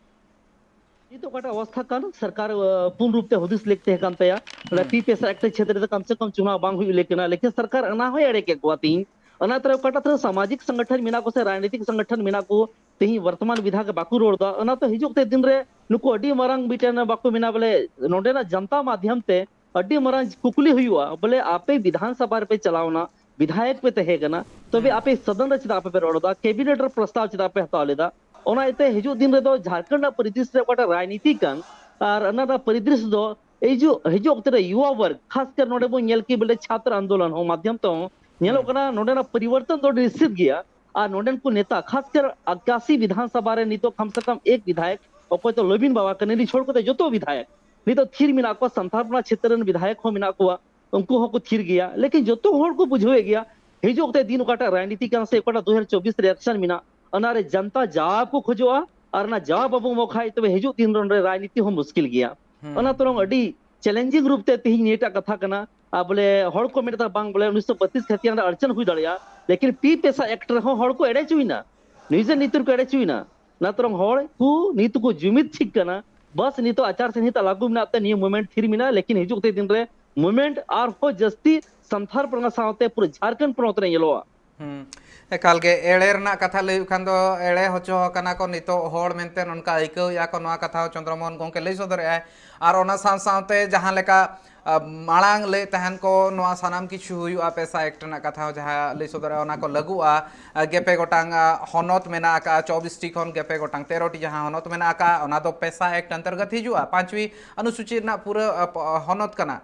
ᱱᱤᱛᱚᱜ ᱚᱠᱟᱴᱟᱜ ᱚᱵᱚᱥᱛᱷᱟ ᱠᱟᱱ, ᱥᱚᱨᱠᱟᱨ, ᱟᱹ, ᱯᱩᱱ ᱨᱩᱯ ᱛᱮ ᱦᱩᱫᱤᱥ ᱞᱮᱠ ᱛᱟᱦᱮᱸ ᱠᱟᱱ ᱛᱟᱭᱟ᱾ ᱚᱱᱟ ᱦᱩᱸ᱾ ᱯᱤ ᱯᱮᱥᱟ ᱮᱠᱴ ᱪᱷᱮᱛᱨᱚ ᱨᱮ ᱠᱚᱢ ᱥᱮ ᱠᱚᱢ ᱪᱩᱱᱟᱣ ᱵᱟᱝ ᱦᱩᱭᱩᱜ ᱞᱮᱠ ᱠᱟᱱᱟ, ᱞᱮᱠᱤᱱ ᱥᱚᱨᱠᱟᱨ ᱚᱱᱟ ᱦᱚᱸᱭ ᱮᱲᱮ ᱠᱮᱫ ᱠᱚᱣᱟ ᱛᱤᱦᱤᱧ᱾ ᱚᱱᱟ ᱛᱟᱨᱟ ᱚᱠᱟᱴᱟᱜ ᱛᱟᱨᱟ ᱥᱟᱢᱟᱡᱤᱠ ᱥᱚᱝᱜᱚᱴᱷᱚᱱ ᱢᱮᱱᱟᱜ ᱠᱚ ᱥᱮ ᱨᱟᱡᱱᱤᱛᱤᱠ ᱥᱚᱝᱜᱚᱴᱷᱚᱱ ᱢᱮᱱᱟᱜ ᱠᱚ, ᱛᱤᱦᱤᱧ ᱵᱚᱨᱛᱚᱢᱟᱱ ᱵᱤᱫᱷᱟᱭᱚᱠ ᱵᱟᱠᱚ ᱨᱚᱲ ᱮᱫᱟ᱾ ᱚᱱᱟ ᱛᱚ ᱦᱤᱡᱩᱜ ᱛᱮ ᱫᱤᱱ ᱨᱮ ᱱᱩᱠᱩ ᱟᱹᱰᱤ ᱢᱟᱨᱟᱝ ᱢᱤᱫᱴᱮᱱ ᱵᱟᱠᱚ ᱢᱮᱱᱟ ᱵᱚᱞᱮ ᱱᱚᱰᱮᱱᱟᱜ ᱡᱚᱱᱛᱟ ᱢᱟᱫᱷᱭᱚᱢ ᱛᱮ ᱟᱹᱰᱤ ᱢᱟᱨᱟᱝ ᱠᱩᱠᱞᱤ ᱦᱩᱭᱩᱜᱼᱟ, ᱵᱚᱞᱮ ᱟᱯᱮ ᱵᱤᱫᱷᱟᱱ ᱥᱚᱵᱷᱟ ᱨᱮᱯᱮ ᱪᱟᱞᱟᱣᱱᱟ, ᱵᱤᱫᱷᱟᱭᱚᱠ ᱯᱮ ᱛᱟᱦᱮᱸ ᱠᱟᱱᱟ, ᱛᱚᱵᱮ ᱦᱩᱸ᱾ ᱟᱯᱮ ᱥᱚᱫᱚᱱ ᱨᱮ ᱪᱮᱫᱟᱜ ᱵᱟᱯᱮ ᱨᱚᱲ ᱮᱫᱟ? ᱠᱮᱵᱤᱱᱮᱴ ᱨᱮ ᱯᱨᱚᱥᱛᱟᱵ ᱪᱮᱫᱟᱜ ᱯᱮ ᱦᱟᱛᱟᱣ ᱞᱮᱫᱟ? ᱚᱱᱟ ᱤᱭᱟᱹᱛᱮ ᱦᱤᱡᱩᱜ ᱫᱤᱱ ᱨᱮᱫᱚ ᱡᱷᱟᱲᱠᱷᱚᱸᱰ ᱨᱮᱱᱟᱜ ᱯᱚᱨᱤᱫᱨᱤᱥ ᱨᱮ ᱚᱠᱟᱴᱟᱜ ᱨᱟᱡᱽᱱᱤᱛᱤ ᱠᱟᱱ, ᱟᱨ ᱚᱱᱟ ᱨᱮᱱᱟᱜ ᱯᱚᱨᱤᱫᱨᱤᱥ ᱫᱚ ᱦᱤᱡᱩᱜ, ᱦᱤᱡᱩᱜ ᱚᱠᱛᱮ ᱨᱮ ᱭᱩᱣᱟ ᱣᱟᱨᱜᱽ, ᱠᱷᱟᱥ ᱠᱟᱨ ᱱᱚᱰᱮ ᱵᱚᱱ ᱧᱮᱞ ᱠᱮᱫ ᱵᱚᱞᱮ ᱪᱷᱟᱛᱨ ᱟᱱᱫᱳᱞᱚᱱ ᱦᱚᱸ ᱢᱟᱫᱷᱭᱚᱢ ᱛᱮᱦᱚᱸ ᱧᱮᱞᱚᱜ ᱦᱩᱸ᱾ ᱠᱟᱱᱟ, ᱱᱚᱰᱮᱱᱟᱜ ᱯᱚᱨᱤᱵᱚᱨᱛᱚᱱ ᱫᱚ ᱱᱤᱥᱪᱤᱛ ᱜᱮᱭᱟ᱾ ᱟᱨ ᱱᱚᱰᱮᱱ ᱠᱚ ᱱᱮᱛᱟ, ᱠᱷᱟᱥ ᱠᱟᱨ ᱟᱠᱟᱥᱤ ᱵᱤᱫᱷᱟᱱ ᱥᱚᱵᱷᱟ ᱨᱮ ᱱᱤᱛᱚᱜ ᱠᱚᱢ ᱥᱮ ᱠᱚᱢ ᱮᱠ ᱵᱤᱫᱷᱟᱭᱚᱠ, ᱚᱠᱚᱭ ᱫᱚ ᱞᱚᱵᱤᱱ ᱵᱟᱵᱟ ᱠᱟᱱᱟ, ᱱᱤᱭᱟᱹ ᱪᱷᱚᱲ ᱠᱟᱛᱮ ᱡᱚᱛᱚ ᱵᱤᱫᱷᱟᱭᱚᱠ ᱱᱤᱛᱚᱜ ᱛᱷᱤᱨ ᱢᱮᱱᱟᱜ ᱠᱚᱣᱟ᱾ ᱥᱟᱱᱛᱟᱲ ᱯᱟᱨᱜᱟᱱᱟ ᱪᱷᱮᱛᱨᱚ ᱨᱮᱱ ᱵᱤᱫᱷᱟᱭᱚᱠ ᱦᱚᱸ ᱢᱮᱱᱟᱜ ᱠᱚᱣᱟ, ᱩᱱᱠᱩ ᱦᱚᱸᱠᱚ ᱛᱷᱤᱨ ᱜᱮᱭᱟ᱾ ᱞᱮᱠᱤᱱ ᱡᱚᱛᱚ ᱦᱚᱲ ᱠᱚ ᱵᱩᱡᱷᱟᱹᱣᱮᱫ ᱜᱮᱭᱟ, ᱦᱤᱡᱩᱜ ᱛᱮ ᱫᱤᱱ ᱚᱠᱟᱴᱟᱜ ᱨᱟᱡᱽᱱᱤᱛᱤ ᱠᱟᱱᱟ ᱥᱮ ᱚᱠᱟᱴᱟᱜ ᱫᱩ ᱦᱟᱡᱟᱨ ᱪᱚᱵᱵᱤᱥ ᱨᱮ ᱟᱠᱥᱚᱱ ᱢᱮᱱᱟᱜ, ᱚᱱᱟ ᱨᱮ ᱡᱚᱱᱛᱟ ᱡᱟᱣᱟᱵ ᱠᱚ ᱠᱷᱚᱡᱚᱜᱼᱟ᱾ ᱟᱨ ᱚᱱᱟ ᱡᱟᱣᱟᱵ ᱵᱟᱵᱚ ᱮᱢᱚᱜ ᱠᱷᱟᱡ, ᱛᱚᱵᱮ ᱦᱤᱡᱩᱜ ᱫᱤᱱ ᱨᱮ ᱱᱚᱰᱮ ᱨᱟᱡᱽᱱᱤᱛᱤ ᱦᱚᱸ ᱢᱩᱥᱠᱤᱞ ᱜᱮᱭᱟ᱾ ᱦᱩᱸ, ᱚᱱᱟ ᱛᱚᱨᱚᱝ ᱦᱩᱸ᱾ ᱟᱹᱰᱤ ᱪᱮᱞᱮᱧᱡᱤᱝ ᱨᱩᱯ ᱛᱮ ᱛᱤᱦᱤᱧ ᱱᱤᱭᱟᱹᱴᱟᱜ ᱠᱟᱛᱷᱟ ᱠᱟᱱᱟ᱾ ᱟᱨ ᱵᱚᱞᱮ ᱦᱚᱲ ᱠᱚ ᱢᱮᱱ ᱮᱫᱟ, ᱵᱟᱝ ᱵᱚᱞᱮ ᱩᱱᱤᱥᱥᱚ ᱵᱟᱛᱤᱥ ᱠᱷᱟᱹᱛᱤᱨ ᱚᱸᱰᱮ ᱟᱲᱪᱟᱱ ᱦᱩᱭ ᱫᱟᱲᱮᱭᱟᱜᱼᱟ, ᱞᱮᱠᱤᱱ ᱯᱤ ᱯᱮᱥᱟ ᱮᱠᱴ ᱨᱮᱦᱚᱸ ᱦᱚᱲ ᱠᱚ ᱮᱲᱮ ᱦᱚᱪᱚᱭᱮᱱᱟ, ᱱᱤᱭᱩᱡᱤᱞᱮᱱᱰ ᱱᱤᱛᱤ ᱨᱮᱠᱚ ᱮᱲᱮ ᱦᱚᱪᱚᱭᱮᱱᱟ᱾ ᱚᱱᱟ ᱛᱚᱨᱚᱝ ᱦᱚᱲ ᱠᱚ ᱱᱤᱛ ᱠᱚ ᱡᱩᱢᱤᱫ ᱴᱷᱤᱠ ᱠᱟᱱᱟ, ᱵᱟᱥ ᱱᱤᱛᱚᱜ ᱟᱪᱟᱨ ᱥᱚᱝᱦᱤᱛᱟ ᱞᱟᱹᱜᱩ ᱢᱮᱱᱟᱜ ᱛᱮ ᱱᱤᱭᱟᱹ ᱢᱩᱵᱷᱢᱮᱱᱴ ᱛᱷᱤᱨ ᱢᱮᱱᱟᱜᱼᱟ, ᱞᱮᱠᱤᱱ ᱦᱤᱡᱩᱜ ᱛᱮ ᱫᱤᱱ ᱨᱮ ᱢᱩᱵᱷᱢᱮᱱᱴ ᱟᱨᱦᱚᱸ ᱡᱟᱹᱥᱛᱤ ᱥᱟᱱᱛᱷᱟᱞ ᱯᱟᱨᱜᱟᱱᱟ ᱥᱟᱶᱛᱮ ᱯᱩᱨᱟᱹ ᱡᱷᱟᱲᱠᱷᱚᱸᱰ ᱯᱚᱱᱚᱛ ᱨᱮ ᱧᱮᱞᱚᱜᱼᱟ᱾ ᱦᱩᱸ᱾ ᱮᱠᱟᱞ ᱜᱮ ᱮᱲᱮ ᱨᱮᱱᱟᱜ ᱠᱟᱛᱷᱟ ᱞᱟᱹᱭ ᱦᱩᱭᱩᱜ ᱠᱷᱟᱱ ᱫᱚ, ᱮᱲᱮ ᱦᱚᱪᱚ ᱟᱠᱟᱱᱟ ᱠᱚ ᱱᱤᱛᱚᱜ ᱦᱚᱲ ᱢᱮᱱᱛᱮ ᱱᱚᱝᱠᱟ ᱟᱹᱭᱠᱟᱹᱣᱮᱫᱼᱟ ᱠᱚ, ᱱᱚᱣᱟ ᱠᱟᱛᱷᱟ ᱦᱚᱸ ᱪᱚᱱᱫᱨᱚᱢᱳᱦᱚᱱ ᱜᱚᱢᱠᱮ ᱞᱟᱹᱭ ᱥᱚᱫᱚᱨᱮᱫᱼᱟᱭ᱾ ᱟᱨ ᱚᱱᱟ ᱥᱟᱶ ᱥᱟᱶᱛᱮ ᱡᱟᱦᱟᱸ ᱞᱮᱠᱟ, ᱟ, ᱢᱟᱲᱟᱝ ᱞᱟᱹᱭᱮᱫ ᱛᱟᱦᱮᱱ ᱠᱚ ᱱᱚᱣᱟ ᱥᱟᱱᱟᱢ ᱠᱤᱪᱷᱩ ᱦᱩᱭᱩᱜᱼᱟ, ᱯᱮᱥᱟ ᱮᱠᱴ ᱨᱮᱱᱟᱜ ᱠᱟᱛᱷᱟ ᱦᱚᱸ ᱡᱟᱦᱟᱸ ᱞᱟᱹᱭ ᱥᱚᱫᱚᱨᱮᱫᱼᱟ, ᱚᱱᱟ ᱠᱚ ᱞᱟᱹᱜᱩᱜᱼᱟ᱾ ᱟ, ᱜᱮᱯᱮ ᱜᱚᱴᱟᱝ, ᱟ, ᱦᱚᱱᱚᱛ ᱢᱮᱱᱟᱜ ᱟᱠᱟᱫᱼᱟ, ᱪᱚᱵᱵᱤᱥ ᱴᱤ ᱠᱷᱚᱱ ᱜᱮᱯᱮ ᱜᱚᱴᱟᱝ, ᱛᱮᱨᱚ ᱴᱤ ᱡᱟᱦᱟᱸ ᱦᱚᱱᱚᱛ ᱢᱮᱱᱟᱜ ᱟᱠᱟᱫᱼᱟ, ᱚᱱᱟ ᱫᱚ ᱯᱮᱥᱟ ᱮᱠᱴ ᱚᱱᱛᱚᱨᱜᱚᱛ ᱦᱤᱡᱩᱜᱼᱟ, ᱯᱟᱸᱪᱣᱤ ᱚᱱᱩᱥᱩᱪᱤ ᱨᱮᱱᱟᱜ ᱯᱩᱨᱟᱹ, ᱟ, ᱯᱚ-, ᱦᱚᱱᱚᱛ ᱠᱟᱱᱟ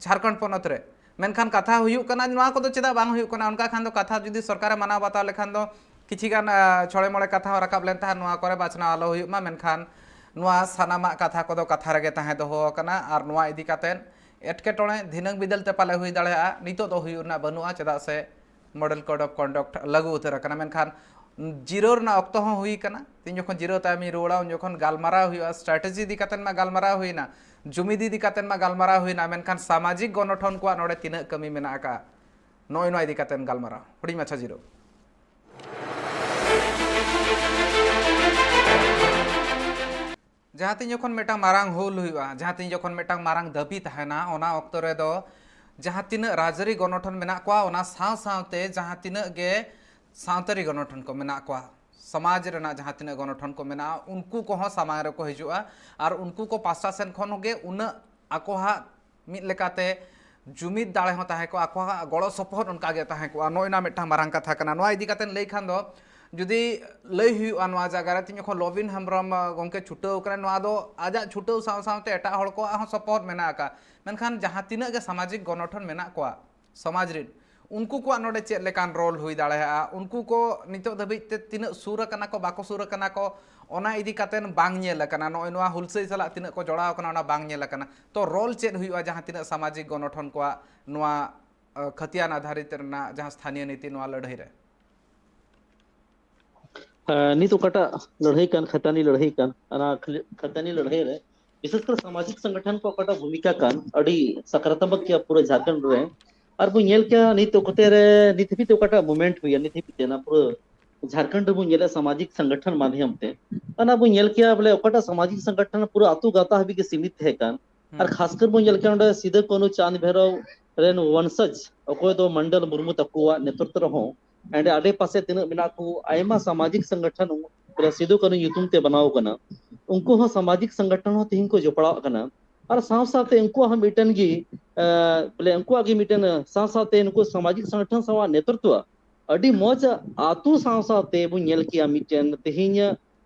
ᱡᱷᱟᱲᱠᱷᱚᱸᱰ ᱯᱚᱱᱚᱛ ᱨᱮ᱾ ᱢᱮᱱᱠᱷᱟᱱ ᱠᱟᱛᱷᱟ ᱦᱩᱭᱩᱜ ᱠᱟᱱᱟ, ᱱᱚᱣᱟ ᱠᱚᱫᱚ ᱪᱮᱫᱟᱜ ᱵᱟᱝ ᱦᱩᱭᱩᱜ ᱠᱟᱱᱟ? ᱚᱱᱠᱟ ᱠᱷᱟᱱ ᱫᱚ ᱠᱟᱛᱷᱟ ᱡᱩᱫᱤ ᱥᱚᱨᱠᱟᱨᱮ ᱢᱟᱱᱟᱣ ᱵᱟᱛᱟᱣ ᱞᱮᱠᱷᱟᱱ ᱫᱚ ᱠᱤᱪᱷᱤ ᱜᱟᱱ, ᱟ, ᱪᱷᱚᱲᱮ ᱢᱚᱲᱮ ᱠᱟᱛᱷᱟ ᱦᱚᱸ ᱨᱟᱠᱟᱵ ᱞᱮᱱ ᱛᱟᱦᱮᱸᱫ, ᱱᱚᱣᱟ ᱠᱚᱨᱮ ᱵᱟᱪᱷᱱᱟᱣ ᱟᱞᱚ ᱦᱩᱭᱩᱜ ᱢᱟ᱾ ᱢᱮᱱᱠᱷᱟᱱ ᱱᱚᱣᱟ ᱥᱟᱱᱟᱢᱟᱜ ᱠᱟᱛᱷᱟ ᱠᱚᱫᱚ ᱠᱟᱛᱷᱟ ᱨᱮᱜᱮ ᱛᱟᱦᱮᱸ ᱫᱚᱦᱚ ᱟᱠᱟᱱᱟ᱾ ᱟᱨ ᱱᱚᱣᱟ ᱤᱫᱤ ᱠᱟᱛᱮᱫ ᱮᱴᱠᱮᱴᱚᱬᱮ ᱫᱷᱤᱱᱟᱹᱝ ᱵᱤᱫᱟᱹᱞ ᱛᱮ ᱯᱟᱞᱮ ᱦᱩᱭ ᱫᱟᱲᱮᱭᱟᱜᱼᱟ, ᱱᱤᱛᱚᱜ ᱫᱚ ᱦᱩᱭᱩᱜ ᱨᱮᱱᱟᱜ ᱵᱟᱹᱱᱩᱜᱼᱟ, ᱪᱮᱫᱟᱜ ᱥᱮ ᱢᱚᱰᱮᱞ ᱠᱳᱰ ᱚᱯᱷ ᱠᱚᱱᱰᱟᱠᱴ ᱞᱟᱹᱜᱩ ᱩᱛᱟᱹᱨ ᱟᱠᱟᱱᱟ᱾ ᱢᱮᱱᱠᱷᱟᱱ ᱡᱤᱨᱟᱹᱣ ᱨᱮᱱᱟᱜ ᱚᱠᱛᱚ ᱦᱚᱸ ᱦᱩᱭ ᱟᱠᱟᱱᱟ᱾ ᱛᱤᱦᱤᱧ ᱡᱚᱠᱷᱚᱱ ᱡᱤᱨᱟᱹᱣ ᱛᱟᱭᱚᱢᱤᱧ ᱨᱩᱣᱟᱹᱲᱟ, ᱩᱱ ᱡᱚᱠᱷᱚᱱ ᱜᱟᱞᱢᱟᱨᱟᱣ ᱦᱩᱭᱩᱜᱼᱟ, ᱥᱴᱨᱟᱴᱮᱡᱤ ᱤᱫᱤ ᱠᱟᱛᱮᱫ ᱢᱟ ᱜᱟᱞᱢᱟᱨᱟᱣ ᱦᱩᱭᱱᱟ, ᱡᱩᱢᱤᱫ ᱤᱫᱤ ᱠᱟᱛᱮᱫ ᱢᱟ ᱜᱟᱞᱢᱟᱨᱟᱣ ᱦᱩᱭᱱᱟ, ᱢᱮᱱᱠᱷᱟᱱ ᱥᱟᱢᱟᱡᱤᱠ ᱜᱚᱱᱚᱴᱷᱚᱱ ᱠᱚᱣᱟᱜ ᱱᱚᱰᱮ ᱛᱤᱱᱟᱹᱜ ᱠᱟᱹᱢᱤ ᱢᱮᱱᱟᱜ ᱟᱠᱟᱫᱼᱟ, ᱱᱚᱜᱼᱚᱭ ᱱᱚᱣᱟ ᱤᱫᱤ ᱠᱟᱛᱮᱫ ᱜᱟᱞᱢᱟᱨᱟᱣ ᱦᱩᱰᱤᱧ ᱢᱟᱪᱷᱟ ᱡᱤᱨᱟᱹᱣ᱾ ᱡᱟᱦᱟᱸ ᱛᱤᱱ ᱡᱚᱠᱷᱚᱱ ᱢᱤᱫᱴᱟᱝ ᱢᱟᱨᱟᱝ ᱦᱩᱞ ᱦᱩᱭᱩᱜᱼᱟ, ᱡᱟᱦᱟᱸ ᱛᱤᱱ ᱡᱚᱠᱷᱚᱱ ᱢᱤᱫᱴᱟᱝ ᱢᱟᱨᱟᱝ ᱫᱟᱹᱵᱤ ᱛᱟᱦᱮᱱᱟ, ᱚᱱᱟ ᱚᱠᱛᱚ ᱨᱮᱫᱚ ᱡᱟᱦᱟᱸ ᱛᱤᱱᱟᱹᱜ ᱨᱟᱡᱽᱟᱹᱨᱤ ᱜᱚᱱᱚᱴᱷᱚᱱ ᱢᱮᱱᱟᱜ ᱠᱚᱣᱟ, ᱚᱱᱟ ᱥᱟᱶ ᱥᱟᱶᱛᱮ ᱡᱟᱦᱟᱸ ᱛᱤᱱᱟᱹᱜ ᱜᱮ ᱥᱟᱶᱛᱟᱹᱨᱤ ᱜᱚᱱᱚᱴᱷᱚᱱ ᱠᱚ ᱢᱮᱱᱟᱜ ᱠᱚᱣᱟ, ᱥᱚᱢᱟᱡᱽ ᱨᱮᱱᱟᱜ ᱡᱟᱦᱟᱸ ᱛᱤᱱᱟᱹᱜ ᱜᱚᱱᱚᱴᱷᱚᱱ ᱠᱚ ᱢᱮᱱᱟᱜᱼᱟ, ᱩᱱᱠᱩ ᱠᱚᱦᱚᱸ ᱥᱟᱢᱟᱝ ᱨᱮᱠᱚ ᱦᱤᱡᱩᱜᱼᱟ᱾ ᱟᱨ ᱩᱱᱠᱩ ᱠᱚ ᱯᱟᱥᱴᱟ ᱥᱮᱱ ᱠᱷᱚᱱ ᱜᱮ ᱩᱱᱟᱹᱜ ᱟᱠᱚᱣᱟᱜ ᱢᱤᱫ ᱞᱮᱠᱟᱛᱮ ᱡᱩᱢᱤᱫ ᱫᱟᱲᱮ ᱦᱚᱸ ᱛᱟᱦᱮᱸ ᱠᱚᱜᱼᱟ, ᱟᱠᱚᱣᱟᱜ ᱜᱚᱲᱚ ᱥᱚᱯᱚᱦᱚᱫ ᱚᱱᱠᱟ ᱜᱮ ᱛᱟᱦᱮᱸ ᱠᱚᱜᱼᱟ᱾ ᱱᱚᱜᱼᱚᱭ ᱱᱟ ᱢᱤᱫᱴᱟᱝ ᱢᱟᱨᱟᱝ ᱠᱟᱛᱷᱟ ᱠᱟᱱᱟ᱾ ᱱᱚᱣᱟ ᱤᱫᱤ ᱠᱟᱛᱮ ᱞᱟᱹᱭ ᱠᱷᱟᱱ ᱫᱚ, ᱡᱩᱫᱤ ᱞᱟᱹᱭ ᱦᱩᱭᱩᱜᱼᱟ, ᱱᱚᱣᱟ ᱡᱟᱭᱜᱟ ᱨᱮ ᱛᱤᱧ ᱡᱚᱠᱷᱚᱱ ᱞᱚᱵᱤᱱ ᱦᱮᱢᱵᱨᱚᱢ, ᱟ, ᱜᱚᱢᱠᱮ ᱪᱷᱩᱴᱟᱹᱣ ᱠᱟᱱᱟ, ᱱᱚᱣᱟ ᱫᱚ ᱟᱡᱟᱜ ᱪᱷᱩᱴᱟᱹᱣ ᱥᱟᱶ ᱥᱟᱶᱛᱮ ᱮᱴᱟᱜ ᱦᱚᱲ ᱠᱚᱣᱟᱜ ᱦᱚᱸ ᱥᱚᱯᱚᱦᱚᱫ ᱢᱮᱱᱟᱜ ᱟᱠᱟᱫ᱾ ᱢᱮᱱᱠᱷᱟᱱ ᱡᱟᱦᱟᱸ ᱛᱤᱱᱟᱹᱜ ᱜᱮ ᱥᱟᱢᱟᱡᱤᱠ ᱜᱚᱱᱚᱴᱷᱚᱱ ᱢᱮᱱᱟᱜ ᱠᱚᱣᱟ ᱥᱚᱢᱟᱡᱽ ᱨᱤᱱ, ᱩᱱᱠᱩ ᱠᱚᱣᱟᱜ ᱱᱚᱰᱮ ᱪᱮᱫ ᱞᱮᱠᱟᱱ ᱨᱳᱞ ᱦᱩᱭ ᱫᱟᱲᱮᱭᱟᱜᱼᱟ, ᱩᱱᱠᱩ ᱠᱚ ᱱᱤᱛᱚᱜ ᱫᱷᱟᱹᱵᱤᱡ ᱛᱮ ᱛᱤᱱᱟᱹᱜ ᱥᱩᱨ ᱟᱠᱟᱱᱟ ᱠᱚ, ᱵᱟᱠᱚ ᱥᱩᱨ ᱟᱠᱟᱱᱟ ᱠᱚ, ᱚᱱᱟ ᱤᱫᱤ ᱠᱟᱛᱮ ᱵᱟᱝ ᱧᱮᱞ ᱟᱠᱟᱱᱟ᱾ ᱱᱚᱜᱼᱚᱭ ᱱᱚᱣᱟ ᱦᱩᱞᱥᱟᱹᱭ ᱥᱟᱞᱟᱜ ᱛᱤᱱᱟᱹᱜ ᱠᱚ ᱡᱚᱲᱟᱣ ᱟᱠᱟᱱᱟ, ᱚᱱᱟ ᱵᱟᱝ ᱧᱮᱞ ᱟᱠᱟᱱᱟ᱾ ᱛᱚ, ᱨᱳᱞ ᱪᱮᱫ ᱦᱩᱭᱩᱜᱼᱟ ᱡᱟᱦᱟᱸ ᱛᱤᱱᱟᱹᱜ ᱥᱟᱢᱟᱡᱤᱠ ᱜᱚᱱᱚᱴᱷᱚᱱ ᱠᱚᱣᱟᱜ ᱱᱚᱣᱟ, ᱟ, ᱠᱷᱟᱹᱛᱤᱭᱟᱱ ᱟᱫᱷᱟᱨᱤᱛ ᱨᱮᱱᱟᱜ ᱡᱟᱦᱟᱸ ᱥᱛᱷᱟᱱᱤᱭᱚ ᱱᱤᱛᱤ ᱱᱚᱣᱟ ᱞᱟᱹᱲᱦᱟᱹᱭ ᱨᱮ? ᱦᱮᱸ, ᱱᱤᱛ ᱚᱠᱟᱴᱟᱜ ᱞᱟᱹᱲᱦᱟᱹᱭ ᱠᱟᱱ, ᱠᱷᱟᱹᱛᱟᱱᱤ ᱞᱟᱹᱲᱦᱟᱹᱭ ᱠᱟᱱ, ᱚᱱᱟ ᱠᱷᱟᱹᱞᱤ-, ᱠᱷᱟᱹᱛᱟᱱᱤ ᱞᱟᱹᱲᱦᱟᱹᱭ ᱨᱮ ᱵᱤᱥᱮᱥ ᱠᱚᱨᱮ ᱥᱟᱢᱟᱡᱤᱠ ᱥᱚᱝᱜᱚᱴᱷᱚᱱ ᱠᱚ ᱚᱠᱟᱴᱟᱜ ᱵᱷᱩᱢᱤᱠᱟ ᱠᱟᱱ, ᱟᱹᱰᱤ ᱥᱟᱠᱨᱟᱛᱢᱚᱠ ᱜᱮᱭᱟ ᱯᱩᱨᱟᱹ ᱡᱷᱟᱲᱠᱷᱚᱸᱰ ᱨᱮ᱾ ᱟᱨ ᱵᱚᱱ ᱧᱮᱞ ᱠᱮᱭᱟ ᱱᱤᱛ ᱚᱠᱛᱮ ᱨᱮ, ᱱᱤᱛ ᱦᱟᱹᱵᱤᱡ ᱛᱮ ᱚᱠᱟᱴᱟᱜ ᱢᱩᱵᱷᱢᱮᱱᱴ ᱦᱩᱭᱟ, ᱱᱤᱛ ᱦᱟᱹᱵᱤᱡ ᱛᱮ ᱚᱱᱟ ᱯᱩᱨᱟᱹ ᱡᱷᱟᱲᱠᱷᱚᱸᱰ ᱨᱮᱵᱚᱱ ᱧᱮᱞᱟ ᱥᱟᱢᱟᱡᱤᱠ ᱥᱚᱝᱜᱚᱴᱷᱚᱱ ᱢᱟᱫᱷᱭᱚᱢ ᱛᱮ, ᱚᱱᱟ ᱵᱚᱱ ᱧᱮᱞ ᱠᱮᱭᱟ ᱵᱚᱞᱮ ᱚᱠᱟᱴᱟᱜ ᱥᱟᱢᱟᱡᱤᱠ ᱥᱚᱝᱜᱚᱴᱷᱚᱱ ᱯᱩᱨᱟᱹ ᱟᱹᱛᱩ ᱜᱟᱶᱛᱟ ᱦᱟᱹᱵᱤᱡ ᱜᱮ ᱥᱤᱢᱤᱛ ᱛᱟᱦᱮᱸ ᱠᱟᱱ᱾ ᱟᱨ ᱦᱩᱸ᱾ ᱠᱷᱟᱥ ᱠᱚᱨ ᱵᱚᱱ ᱧᱮᱞ ᱠᱮᱭᱟ ᱚᱸᱰᱮ ᱥᱤᱫᱩ ᱠᱟᱹᱱᱦᱩ ᱪᱟᱸᱫᱽ ᱵᱷᱟᱭᱨᱚ ᱨᱮᱱ ᱣᱚᱝᱥᱚᱡᱽ ᱚᱠᱚᱭ ᱫᱚ ᱢᱚᱱᱰᱚᱞ ᱢᱩᱨᱢᱩ ᱛᱟᱠᱚᱣᱟᱜ ᱱᱮᱛᱨᱚᱛᱵ ᱨᱮᱦᱚᱸ ᱮᱸᱰᱮ ᱟᱰᱮ ᱯᱟᱥᱮ ᱛᱤᱱᱟᱹᱜ ᱢᱮᱱᱟᱜ ᱠᱚ ᱟᱭᱢᱟ ᱥᱟᱢᱟᱡᱤᱠ ᱥᱚᱝᱜᱚᱴᱷᱚᱱ, ᱵᱚᱞᱮ ᱥᱤᱫᱩ ᱠᱟᱹᱱᱦᱩ ᱧᱩᱛᱩᱢ ᱛᱮ ᱵᱮᱱᱟᱣ ᱠᱟᱱᱟ, ᱩᱱᱠᱩ ᱦᱚᱸ ᱥᱟᱢᱟᱡᱤᱠ ᱥᱚᱝᱜᱚᱴᱷᱚᱱ ᱦᱚᱸ ᱛᱮᱦᱮᱧ ᱠᱚ ᱡᱚᱯᱲᱟᱣ ᱠᱟᱱᱟ᱾ ᱟᱨ ᱥᱟᱶ ᱥᱟᱶᱛᱮ ᱩᱱᱠᱩᱣᱟᱜ ᱦᱚᱸ ᱢᱤᱫᱴᱮᱱ ᱜᱮ, ᱮ, ᱵᱚᱞᱮ ᱩᱱᱠᱩᱣᱟᱜ ᱜᱮ ᱢᱤᱫᱴᱮᱱ ᱥᱟᱶ ᱥᱟᱶᱛᱮ ᱱᱩᱠᱩ ᱥᱟᱢᱟᱡᱤᱠ ᱥᱚᱝᱜᱚᱴᱷᱚᱱ ᱥᱟᱶ ᱱᱮᱛᱨᱚᱛᱣᱚ ᱟᱹᱰᱤ ᱢᱚᱡᱽ ᱟᱹᱛᱩ ᱥᱟᱶ ᱥᱟᱶᱛᱮ ᱵᱚᱱ ᱧᱮᱞ ᱠᱮᱭᱟ᱾ ᱢᱤᱫᱴᱮᱱ ᱛᱮᱦᱮᱧ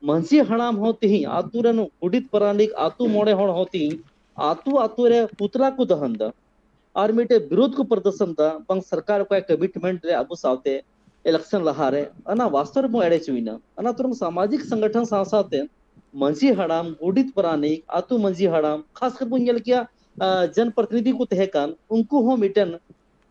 ᱢᱟᱹᱡᱷᱤ ᱦᱟᱲᱟᱢ ᱦᱚᱸ ᱛᱮᱦᱮᱧ ᱟᱹᱛᱩ ᱨᱮᱱ ᱜᱚᱰᱮᱛ ᱯᱟᱨᱟᱱᱤᱠ ᱟᱹᱛᱩ ᱢᱚᱬᱮ ᱦᱚᱲ ᱦᱚᱸ ᱛᱮᱦᱮᱧ ᱟᱹᱛᱩ ᱟᱹᱛᱩ ᱨᱮ ᱯᱩᱛᱞᱟ ᱠᱚ ᱫᱚᱦᱚᱱ ᱫᱟ᱾ ᱟᱨ ᱢᱤᱫᱴᱮᱡ ᱵᱤᱨᱳᱫᱷ ᱠᱚ ᱯᱨᱚᱫᱚᱨᱥᱚᱱ ᱫᱟ, ᱵᱟᱝ ᱥᱚᱨᱠᱟᱨ ᱚᱠᱚᱭ ᱠᱚᱢᱤᱴᱢᱮᱱᱴ ᱨᱮ ᱟᱵᱚ ᱥᱟᱶᱛᱮ ᱤᱞᱮᱠᱥᱚᱱ ᱞᱟᱦᱟᱨᱮ, ᱚᱱᱟ ᱵᱟᱥᱛᱚᱵ ᱨᱮᱵᱚᱱ ᱮᱲᱮ ᱦᱚᱪᱚᱭᱮᱱᱟ᱾ ᱚᱱᱟ ᱛᱩᱨᱟᱹᱝ ᱥᱟᱢᱟᱡᱤᱠ ᱥᱚᱝᱜᱚᱴᱷᱚᱱ ᱥᱟᱶ ᱥᱟᱶᱛᱮ ᱢᱟᱹᱡᱷᱤ ᱦᱟᱲᱟᱢ, ᱜᱚᱰᱮᱛ ᱯᱟᱨᱟᱱᱤᱠ, ᱟᱹᱛᱩ ᱢᱟᱹᱡᱷᱤ ᱦᱟᱲᱟᱢ, ᱠᱷᱟᱥ ᱠᱟᱨ ᱵᱚᱱ ᱧᱮᱞ ᱠᱮᱭᱟ, ᱟ, ᱡᱚᱱ ᱯᱨᱚᱛᱤᱱᱤᱫᱷᱤ ᱠᱚ ᱛᱟᱦᱮᱸ ᱠᱟᱱ, ᱩᱱᱠᱩ ᱦᱚᱸ ᱢᱤᱫᱴᱮᱱ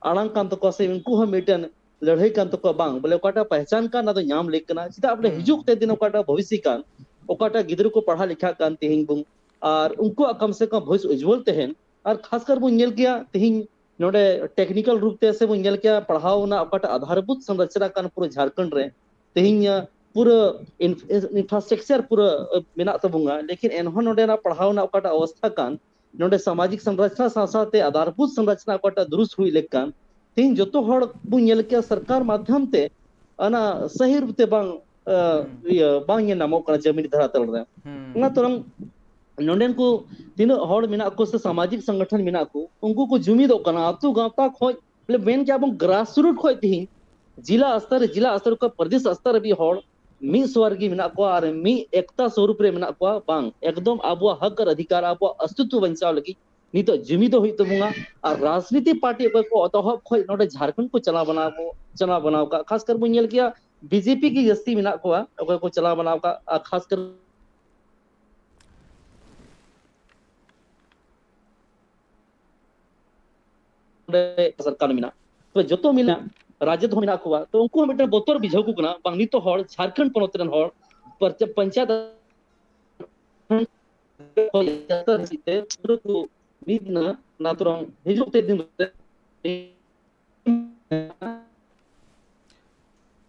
ᱟᱲᱟᱝ ᱠᱟᱱ ᱛᱟᱠᱚᱣᱟ ᱥᱮ ᱩᱱᱠᱩ ᱦᱚᱸ ᱢᱤᱫᱴᱮᱱ ᱞᱟᱹᱲᱦᱟᱹᱭ ᱠᱟᱱ ᱛᱟᱠᱚᱣᱟ, ᱵᱟᱝ ᱵᱚᱞᱮ ᱚᱠᱟᱴᱟᱜ ᱯᱮᱦᱪᱟᱱ ᱠᱟᱱ, ᱚᱱᱟ ᱫᱚ ᱧᱟᱢ ᱞᱮᱠ ᱠᱟᱱᱟ᱾ ᱪᱮᱫᱟᱜ ᱵᱚᱞᱮ ᱦᱩᱸ᱾ ᱦᱤᱡᱩᱜ ᱛᱮ ᱫᱤᱱ ᱚᱠᱟᱴᱟᱜ ᱵᱷᱚᱵᱤᱥᱥᱤ ᱠᱟᱱ, ᱚᱠᱟᱴᱟᱜ ᱜᱤᱫᱽᱨᱟᱹ ᱠᱚ ᱯᱟᱲᱦᱟᱣ ᱞᱮᱠᱷᱟᱜ ᱠᱟᱱ ᱛᱮᱦᱮᱧ ᱵᱚᱱ, ᱟᱨ ᱩᱱᱠᱩᱣᱟᱜ ᱠᱚᱢ ᱥᱮ ᱠᱚᱢ ᱵᱷᱚᱵᱤᱥ ᱩᱡᱽᱡᱚᱞ ᱛᱟᱦᱮᱱ᱾ ᱟᱨ ᱠᱷᱟᱥ ᱠᱟᱨ ᱵᱚᱱ ᱧᱮᱞ ᱠᱮᱭᱟ ᱛᱮᱦᱮᱧ ᱱᱚᱰᱮ ᱴᱮᱠᱱᱤᱠᱟᱞ ᱨᱩᱯ ᱛᱮ ᱥᱮ ᱵᱚᱱ ᱧᱮᱞ ᱠᱮᱭᱟ ᱯᱟᱲᱦᱟᱣ ᱨᱮᱱᱟᱜ ᱚᱠᱟᱴᱟᱜ ᱟᱫᱷᱟᱨᱵᱷᱩᱛ ᱥᱚᱝᱨᱚᱪᱚᱱᱟ ᱠᱟᱱ ᱯᱩᱨᱟᱹ ᱡᱷᱟᱲᱠᱷᱚᱸᱰ ᱨᱮ ᱛᱮᱦᱮᱧ, ᱟ, ᱯᱩᱨᱟᱹ ᱤᱱ-, ᱤᱱᱯᱷᱨᱟᱥᱴᱨᱟᱠᱪᱟᱨ ᱯᱩᱨᱟᱹ, ᱟ, ᱢᱮᱱᱟᱜ ᱛᱟᱵᱚᱱᱟ, ᱞᱮᱠᱤᱱ ᱮᱱᱦᱚᱸ ᱱᱚᱰᱮᱱᱟᱜ ᱯᱟᱲᱦᱟᱣ ᱨᱮᱱᱟᱜ ᱚᱠᱟᱴᱟᱜ ᱚᱵᱚᱥᱛᱷᱟ ᱠᱟᱱ, ᱱᱚᱰᱮ ᱥᱟᱢᱟᱡᱤᱠ ᱥᱚᱝᱨᱚᱪᱚᱱᱟ ᱥᱟᱶ ᱥᱟᱶᱛᱮ ᱟᱫᱷᱟᱨᱵᱷᱩᱛ ᱥᱚᱝᱨᱚᱪᱚᱱᱟ ᱚᱠᱟᱴᱟᱜ ᱫᱩᱨᱩᱥ ᱦᱩᱭ ᱞᱮᱠ ᱠᱟᱱ, ᱛᱮᱦᱮᱧ ᱡᱚᱛᱚ ᱦᱚᱲ ᱵᱚᱱ ᱧᱮᱞ ᱠᱮᱭᱟ ᱥᱚᱨᱠᱟᱨ ᱢᱟᱫᱽᱫᱷᱚᱢ ᱛᱮ ᱚᱱᱟ ᱥᱟᱹᱦᱤ ᱨᱩᱯ ᱛᱮ ᱵᱟᱝ, ᱟ, ᱦᱩᱸ᱾ ᱤᱭᱟᱹ, ᱵᱟᱝ ᱧᱮᱞ ᱧᱟᱢᱚᱜ ᱠᱟᱱᱟ ᱡᱟᱹᱢᱤᱱ ᱫᱷᱟᱨᱟᱛᱟᱞ ᱨᱮ᱾ ᱦᱩᱸ᱾ ᱚᱱᱟ ᱛᱚᱨᱚᱝ ᱱᱚᱰᱮᱱ ᱠᱚ ᱛᱤᱱᱟᱹᱜ ᱦᱚᱲ ᱢᱮᱱᱟᱜ ᱠᱚ ᱥᱮ ᱥᱟᱢᱟᱡᱤᱠ ᱥᱚᱝᱜᱚᱴᱷᱚᱱ ᱢᱮᱱᱟᱜ ᱠᱚ, ᱩᱱᱠᱩ ᱠᱚ ᱡᱩᱢᱤᱫᱚᱜ ᱠᱟᱱᱟ ᱟᱹᱛᱩ ᱜᱟᱶᱛᱟ ᱠᱷᱚᱡ, ᱵᱚᱞᱮ ᱢᱮᱱ ᱠᱮᱭᱟ ᱵᱚᱱ grassroot ᱠᱷᱚᱡ ᱛᱮᱦᱮᱧ ᱡᱤᱞᱟ ᱥᱛᱚᱨ, ᱡᱤᱞᱟ ᱥᱛᱚᱨ ᱠᱷᱚᱡ ᱯᱨᱚᱫᱮᱥ ᱥᱛᱚᱨ ᱦᱟᱹᱵᱤᱡ ᱦᱚᱲ ᱢᱤᱫ ᱥᱚᱣᱟᱨ ᱜᱮ ᱢᱮᱱᱟᱜ ᱠᱚᱣᱟ ᱟᱨ ᱢᱤᱫ ᱮᱠᱛᱟ ᱥᱚᱨᱩᱯ ᱨᱮ ᱢᱮᱱᱟᱜ ᱠᱚᱣᱟ᱾ ᱵᱟᱝ, ᱮᱠᱫᱚᱢ ᱟᱵᱚᱣᱟᱜ ᱦᱚᱠ ᱟᱨ ᱚᱫᱷᱤᱠᱟᱨ, ᱟᱵᱚᱣᱟᱜ ᱚᱥᱛᱤᱛᱣ ᱵᱟᱧᱪᱟᱣ ᱞᱟᱹᱜᱤᱫ ᱱᱤᱛᱚᱜ ᱡᱩᱢᱤᱫᱚᱜ ᱦᱩᱭᱩᱜ ᱛᱟᱵᱚᱱᱟ᱾ ᱟᱨ ᱨᱟᱡᱽᱱᱤᱛᱤ ᱯᱟᱨᱴᱤ ᱚᱠᱚᱭ ᱠᱚ ᱮᱛᱚᱦᱚᱵ ᱠᱷᱚᱡ ᱱᱚᱰᱮ ᱡᱷᱟᱲᱠᱷᱚᱸᱰ ᱠᱚ ᱪᱟᱞᱟᱣ ᱵᱟᱱᱟᱣ ᱠᱚ, ᱪᱟᱞᱟᱣ ᱵᱟᱱᱟᱣ ᱠᱟᱜ, ᱠᱷᱟᱥ ᱠᱟᱨ ᱵᱚᱱ ᱧᱮᱞ ᱠᱮᱭᱟ ᱵᱤᱡᱮᱯᱤ ᱜᱮ ᱡᱟᱹᱥᱛᱤ ᱢᱮᱱᱟᱜ ᱠᱚᱣᱟ ᱚᱠᱚᱭ ᱠᱚ ᱪᱟᱞᱟᱣ ᱵᱟᱱᱟᱣ ᱠᱟᱜ, ᱟᱨ ᱠᱷᱟᱥ ᱠᱟᱨ ᱱᱚᱰᱮ ᱥᱚᱨᱠᱟᱨ ᱢᱮᱱᱟᱜ, ᱛᱚ ᱡᱚᱛᱚ ᱢᱮᱱᱟᱜ, ᱨᱟᱡᱽ ᱦᱚᱸ ᱢᱮᱱᱟᱜ ᱠᱚᱣᱟ, ᱛᱚ ᱩᱱᱠᱩ ᱦᱚᱸ ᱢᱤᱫᱴᱮᱱ ᱵᱚᱛᱚᱨ ᱵᱩᱡᱷᱟᱹᱣ ᱠᱚ ᱠᱟᱱᱟ, ᱵᱟᱝ ᱱᱤᱛᱚᱜ ᱦᱚᱲ ᱡᱷᱟᱲᱠᱷᱚᱸᱰ ᱯᱚᱱᱚᱛ ᱨᱮᱱ ᱦᱚᱲ ᱯᱚᱨᱪᱟ-, ᱯᱚᱧᱪᱟᱭᱮᱛ ᱯᱩᱨᱟᱹ ᱠᱚ ᱢᱤᱫ ᱮᱱᱟ, ᱚᱱᱟ ᱛᱚᱨᱚᱝ ᱦᱤᱡᱩᱜ ᱛᱮ ᱫᱤᱱ ᱨᱮ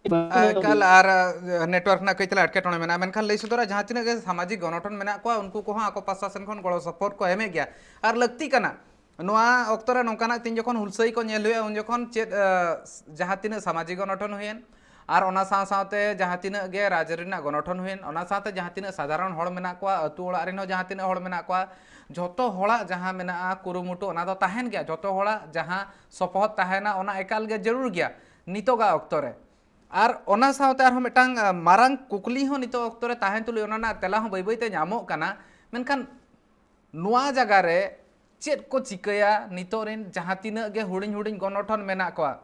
ᱮᱠᱟᱞ, ᱟᱨ, ᱟ, network ᱨᱮᱱᱟᱜ ᱠᱟᱹᱡ ᱛᱟᱞᱟᱝ ᱮᱴᱠᱮᱴᱚᱬᱮ ᱢᱮᱱᱟᱜᱼᱟ, ᱢᱮᱱᱠᱷᱟᱱ ᱞᱟᱹᱭ ᱥᱚᱫᱚᱨᱟ, ᱡᱟᱦᱟᱸ ᱛᱤᱱᱟᱹᱜ ᱜᱮ ᱥᱟᱢᱟᱡᱤᱠ ᱜᱚᱱᱚᱴᱷᱚᱱ ᱢᱮᱱᱟᱜ ᱠᱚᱣᱟ, ᱩᱱᱠᱩ ᱠᱚᱦᱚᱸ ᱟᱠᱚ ᱯᱟᱥᱴᱟ ᱥᱮᱱ ᱠᱷᱚᱱ ᱜᱚᱲᱚ ᱥᱚᱯᱚᱦᱚᱫ ᱠᱚ ᱮᱢᱮᱫ ᱜᱮᱭᱟ, ᱟᱨ ᱞᱟᱹᱠᱛᱤ ᱠᱟᱱᱟ᱾ ᱱᱚᱣᱟ ᱚᱠᱛᱚ ᱨᱮ ᱱᱚᱝᱠᱟᱱᱟᱜ ᱛᱤᱧ ᱡᱚᱠᱷᱚᱱ ᱦᱩᱞᱥᱟᱹᱭ ᱠᱚ ᱧᱮᱞ ᱦᱩᱭᱩᱜᱼᱟ, ᱩᱱ ᱡᱚᱠᱷᱚᱱ ᱪᱮᱫ, ᱟᱸ, ᱡᱟᱦᱟᱸ ᱛᱤᱱᱟᱹᱜ ᱥᱟᱢᱟᱡᱤᱠ ᱜᱚᱱᱚᱴᱷᱚᱱ ᱦᱩᱭᱮᱱ, ᱟᱨ ᱚᱱᱟ ᱥᱟᱶ ᱥᱟᱶᱛᱮ ᱡᱟᱦᱟᱸ ᱛᱤᱱᱟᱹᱜ ᱜᱮ ᱨᱟᱡᱽ ᱨᱮᱱᱟᱜ ᱜᱚᱱᱚᱴᱷᱚᱱ ᱦᱩᱭᱮᱱ, ᱚᱱᱟ ᱥᱟᱶᱛᱮ ᱡᱟᱦᱟᱸ ᱛᱤᱱᱟᱹᱜ ᱥᱟᱫᱷᱟᱨᱚᱱ ᱦᱚᱲ ᱢᱮᱱᱟᱜ ᱠᱚᱣᱟ, ᱟᱹᱛᱩ ᱚᱲᱟᱜ ᱨᱮᱱ ᱦᱚᱸ ᱡᱟᱦᱟᱸ ᱛᱤᱱᱟᱹᱜ ᱦᱚᱲ ᱢᱮᱱᱟᱜ ᱠᱚᱣᱟ, ᱡᱷᱚᱛᱚ ᱦᱚᱲᱟᱜ ᱡᱟᱦᱟᱸ ᱢᱮᱱᱟᱜᱼᱟ ᱠᱩᱨᱩᱢᱩᱴᱩ, ᱚᱱᱟ ᱫᱚ ᱛᱟᱦᱮᱱ ᱜᱮᱭᱟ᱾ ᱡᱷᱚᱛᱚ ᱦᱚᱲᱟᱜ ᱡᱟᱦᱟᱸ ᱥᱚᱯᱚᱦᱚᱫ ᱛᱟᱦᱮᱱᱟ, ᱚᱱᱟ ᱮᱠᱟᱞ ᱜᱮ ᱡᱟᱹᱨᱩᱲ ᱜᱮᱭᱟ ᱱᱤᱛᱚᱜᱟᱜ ᱚᱠᱛᱚ ᱨᱮ᱾ ᱟᱨ ᱚᱱᱟ ᱥᱟᱶᱛᱮ ᱟᱨᱦᱚᱸ ᱢᱤᱫᱴᱟᱝ, ᱟᱸ, ᱢᱟᱨᱟᱝ ᱠᱩᱠᱞᱤ ᱦᱚᱸ ᱱᱤᱛᱚᱜ ᱚᱠᱛᱚ ᱨᱮ ᱛᱟᱦᱮᱱ ᱛᱩᱞᱩᱡ, ᱚᱱᱟ ᱨᱮᱱᱟᱜ ᱛᱮᱞᱟ ᱦᱚᱸ ᱵᱟᱹᱭ ᱵᱟᱹᱭ ᱛᱮ ᱧᱟᱢᱚᱜ ᱠᱟᱱᱟ᱾ ᱢᱮᱱᱠᱷᱟᱱ ᱱᱚᱣᱟ ᱡᱟᱭᱜᱟ ᱨᱮ ᱪᱮᱫ ᱠᱚ ᱪᱤᱠᱟᱹᱭᱟ ᱱᱤᱛᱚᱜ ᱨᱮᱱ ᱡᱟᱦᱟᱸ ᱛᱤᱱᱟᱹᱜ ᱜᱮ ᱦᱩᱰᱤᱧ ᱦᱩᱰᱤᱧ ᱜᱚᱱᱚᱴᱷᱚᱱ ᱢᱮᱱᱟᱜ ᱠᱚᱣᱟ,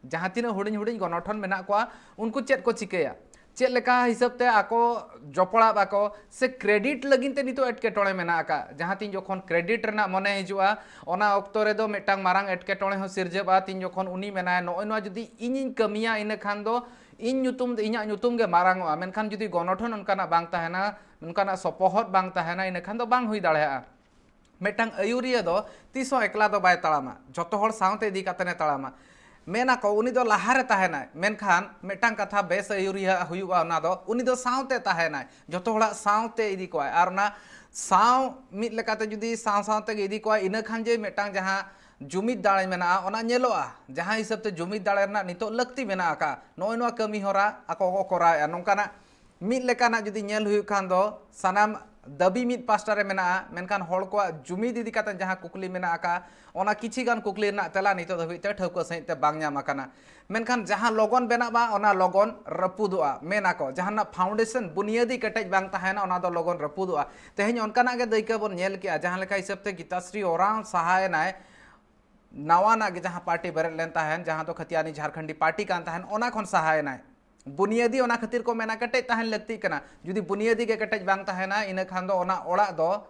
ᱡᱟᱦᱟᱸ ᱛᱤᱱᱟᱹᱜ ᱦᱩᱰᱤᱧ ᱦᱩᱰᱤᱧ ᱜᱚᱱᱚᱴᱷᱚᱱ ᱢᱮᱱᱟᱜ ᱠᱚᱣᱟ, ᱩᱱᱠᱩ ᱪᱮᱫ ᱠᱚ ᱪᱤᱠᱟᱹᱭᱟ? ᱪᱮᱫ ᱞᱮᱠᱟ ᱦᱤᱥᱟᱹᱵ ᱛᱮ ᱟᱠᱚ ᱡᱚᱯᱲᱟᱜ ᱟᱠᱚ, ᱥᱮ ᱠᱨᱮᱰᱤᱴ ᱞᱟᱹᱜᱤᱫ ᱛᱮ ᱱᱤᱛᱚᱜ ᱮᱴᱠᱮᱴᱚᱬᱮ ᱢᱮᱱᱟᱜ ᱟᱠᱟᱫ? ᱡᱟᱦᱟᱸ ᱛᱤᱱ ᱡᱚᱠᱷᱚᱱ ᱠᱨᱮᱰᱤᱴ ᱨᱮᱱᱟᱜ ᱢᱚᱱᱮ ᱦᱤᱡᱩᱜᱼᱟ, ᱚᱱᱟ ᱚᱠᱛᱚ ᱨᱮᱫᱚ ᱢᱤᱫᱴᱟᱝ ᱢᱟᱨᱟᱝ ᱮᱴᱠᱮᱴᱚᱬᱮ ᱦᱚᱸ ᱥᱤᱨᱡᱟᱹᱜᱼᱟ᱾ ᱛᱤᱱ ᱡᱚᱠᱷᱚᱱ ᱩᱱᱤ ᱢᱮᱱᱟᱭ, "ᱱᱚᱜᱼᱚᱭ ᱱᱚᱣᱟ ᱡᱩᱫᱤ ᱤᱧᱤᱧ ᱠᱟᱹᱢᱤᱭᱟ, ᱤᱱᱟᱹ ᱠᱷᱟᱱ ᱫᱚ ᱤᱧ ᱧᱩᱛᱩᱢ, ᱤᱧᱟᱹᱜ ᱧᱩᱛᱩᱢ ᱜᱮ ᱢᱟᱨᱟᱝ ᱚᱜᱼᱟ", ᱢᱮᱱᱠᱷᱟᱱ ᱡᱩᱫᱤ ᱜᱚᱱᱚᱴᱷᱚᱱ ᱚᱱᱠᱟᱱᱟᱜ ᱵᱟᱝ ᱛᱟᱦᱮᱱᱟ, ᱚᱱᱠᱟᱱᱟᱜ ᱥᱚᱯᱚᱦᱚᱫ ᱵᱟᱝ ᱛᱟᱦᱮᱱᱟ, ᱤᱱᱟᱹ ᱠᱷᱟᱱ ᱫᱚ ᱵᱟᱝ ᱦᱩᱭ ᱫᱟᱲᱮᱭᱟᱜᱼᱟ᱾ ᱢᱤᱫᱴᱟᱝ ᱟᱹᱭᱩᱨᱤᱭᱟᱹ ᱫᱚ ᱛᱤᱥ ᱦᱚᱸ ᱮᱠᱞᱟ ᱫᱚ ᱵᱟᱭ ᱛᱟᱲᱟᱢᱟ, ᱡᱷᱚᱛᱚ ᱦᱚᱲ ᱥᱟᱶᱛᱮ ᱤᱫᱤ ᱠᱟᱛᱮ ᱮ ᱛᱟᱲᱟᱢᱟ᱾ ᱢᱮᱱᱟᱠᱚ, ᱩᱱᱤ ᱫᱚ ᱞᱟᱦᱟ ᱨᱮ ᱛᱟᱦᱮᱱᱟᱭ, ᱢᱮᱱᱠᱷᱟᱱ ᱢᱤᱫᱴᱟᱝ ᱠᱟᱛᱷᱟ, ᱵᱮᱥ ᱟᱹᱭᱩᱨᱤᱭᱟᱹ ᱦᱩᱭᱩᱜᱼᱟ, ᱚᱱᱟ ᱫᱚ ᱩᱱᱤ ᱫᱚ ᱥᱟᱶᱛᱮ ᱛᱟᱦᱮᱱᱟᱭ, ᱡᱷᱚᱛᱚ ᱦᱚᱲᱟᱜ ᱥᱟᱶᱛᱮ ᱤᱫᱤ ᱠᱚᱣᱟᱭ᱾ ᱟᱨ ᱚᱱᱟ ᱥᱟᱶ ᱢᱤᱫ ᱞᱮᱠᱟᱛᱮ ᱡᱩᱫᱤ ᱥᱟᱶ ᱥᱟᱶ ᱛᱮᱜᱮ ᱤᱫᱤ ᱠᱚᱣᱟᱭ, ᱤᱱᱟᱹ ᱠᱷᱟᱱ ᱡᱮ ᱢᱤᱫᱴᱟᱝ ᱡᱟᱦᱟᱸ ᱡᱩᱢᱤᱫ ᱫᱟᱲᱮ ᱢᱮᱱᱟᱜᱼᱟ, ᱚᱱᱟ ᱧᱮᱞᱚᱜᱼᱟ᱾ ᱡᱟᱦᱟᱸ ᱦᱤᱥᱟᱹᱵ ᱛᱮ ᱡᱩᱢᱤᱫ ᱫᱟᱲᱮ ᱨᱮᱱᱟᱜ ᱱᱤᱛᱚᱜ ᱞᱟᱹᱠᱛᱤ ᱢᱮᱱᱟᱜ ᱟᱠᱟᱫ, ᱱᱚᱜᱼᱚᱭ ᱱᱚᱣᱟ ᱠᱟᱹᱢᱤ ᱦᱚᱨᱟ ᱟᱠᱚ ᱠᱚ ᱠᱚᱨᱟᱣᱮᱫᱼᱟ, ᱱᱚᱝᱠᱟᱱᱟᱜ ᱢᱤᱫ ᱞᱮᱠᱟᱱᱟᱜ ᱡᱩᱫᱤ ᱧᱮᱞ ᱦᱩᱭᱩᱜ ᱠᱷᱟᱱ ᱫᱚ ᱥᱟᱱᱟᱢ ᱫᱟᱹᱵᱤ ᱢᱤᱫ ᱯᱟᱥᱴᱟ ᱨᱮ ᱢᱮᱱᱟᱜᱼᱟ, ᱢᱮᱱᱠᱷᱟᱱ ᱦᱚᱲ ᱠᱚᱣᱟᱜ ᱡᱩᱢᱤᱫ ᱤᱫᱤ ᱠᱟᱛᱮ ᱡᱟᱦᱟᱸ ᱠᱩᱠᱞᱤ ᱢᱮᱱᱟᱜ ᱟᱠᱟᱫ, ᱚᱱᱟ ᱠᱤᱪᱷᱤ ᱜᱟᱱ ᱠᱩᱠᱞᱤ ᱨᱮᱱᱟᱜ ᱛᱮᱞᱟ ᱱᱤᱛᱚᱜ ᱫᱷᱟᱹᱵᱤᱡ ᱛᱮ ᱴᱷᱟᱹᱣᱠᱟᱹ ᱥᱟᱺᱦᱤᱡ ᱛᱮ ᱵᱟᱝ ᱧᱟᱢ ᱟᱠᱟᱱᱟ᱾ ᱢᱮᱱᱠᱷᱟᱱ ᱡᱟᱦᱟᱸ ᱞᱚᱜᱚᱱ ᱵᱮᱱᱟᱜᱼᱟ, ᱚᱱᱟ ᱞᱚᱜᱚᱱ ᱨᱟᱹᱯᱩᱫᱚᱜᱼᱟ᱾ ᱢᱮᱱᱟᱠᱚ, ᱡᱟᱦᱟᱱᱟᱜ ᱯᱷᱟᱣᱩᱱᱰᱮᱥᱚᱱ, ᱵᱩᱱᱤᱭᱟᱹᱫᱤ ᱠᱮᱴᱮᱡ ᱵᱟᱝ ᱛᱟᱦᱮᱱᱟ, ᱚᱱᱟ ᱫᱚ ᱞᱚᱜᱚᱱ ᱨᱟᱹᱯᱩᱫᱚᱜᱼᱟ᱾ ᱛᱮᱦᱮᱧ ᱚᱱᱠᱟᱱᱟᱜ ᱜᱮ ᱫᱟᱹᱭᱠᱟᱹ ᱵᱚᱱ ᱧᱮᱞ ᱠᱮᱜᱼᱟ, ᱡᱟᱦᱟᱸ ᱞᱮᱠᱟ ᱦᱤᱥᱟᱹᱵ ᱛᱮ ᱜᱤᱛᱟᱥᱨᱤ ᱳᱨᱟᱸᱣ ᱥᱟᱦᱟᱭᱮᱱᱟᱭ, ᱱᱟᱣᱟᱱᱟᱜ ᱜᱮ ᱡᱟᱦᱟᱸ ᱯᱟᱨᱴᱤ ᱵᱮᱨᱮᱫ ᱞᱮᱱ ᱛᱟᱦᱮᱱ, ᱡᱟᱦᱟᱸ ᱫᱚ ᱠᱷᱟᱹᱛᱤᱭᱟᱱᱤ ᱡᱷᱟᱨᱠᱷᱚᱸᱰᱤ ᱯᱟᱨᱴᱤ ᱠᱟᱱ ᱛᱟᱦᱮᱱ, ᱚᱱᱟ ᱠᱷᱚᱱ ᱥᱟᱦᱟᱭᱮᱱᱟᱭ᱾ ᱵᱩᱱᱤᱭᱟᱹᱫᱤ ᱚᱱᱟ ᱠᱷᱟᱹᱛᱤᱨ ᱠᱚ ᱢᱮᱱᱟ ᱠᱮᱴᱮᱡ ᱛᱟᱦᱮᱱ ᱞᱟᱹᱠᱛᱤᱜ ᱠᱟᱱᱟ᱾ ᱡᱩᱫᱤ ᱵᱩᱱᱤᱭᱟᱹᱫᱤ ᱜᱮ ᱠᱮᱴᱮᱡ ᱵᱟᱝ ᱛᱟᱦᱮᱱᱟ, ᱤᱱᱟᱹ ᱠᱷᱟᱱ ᱫᱚ ᱚᱱᱟ ᱚᱲᱟᱜ ᱫᱚ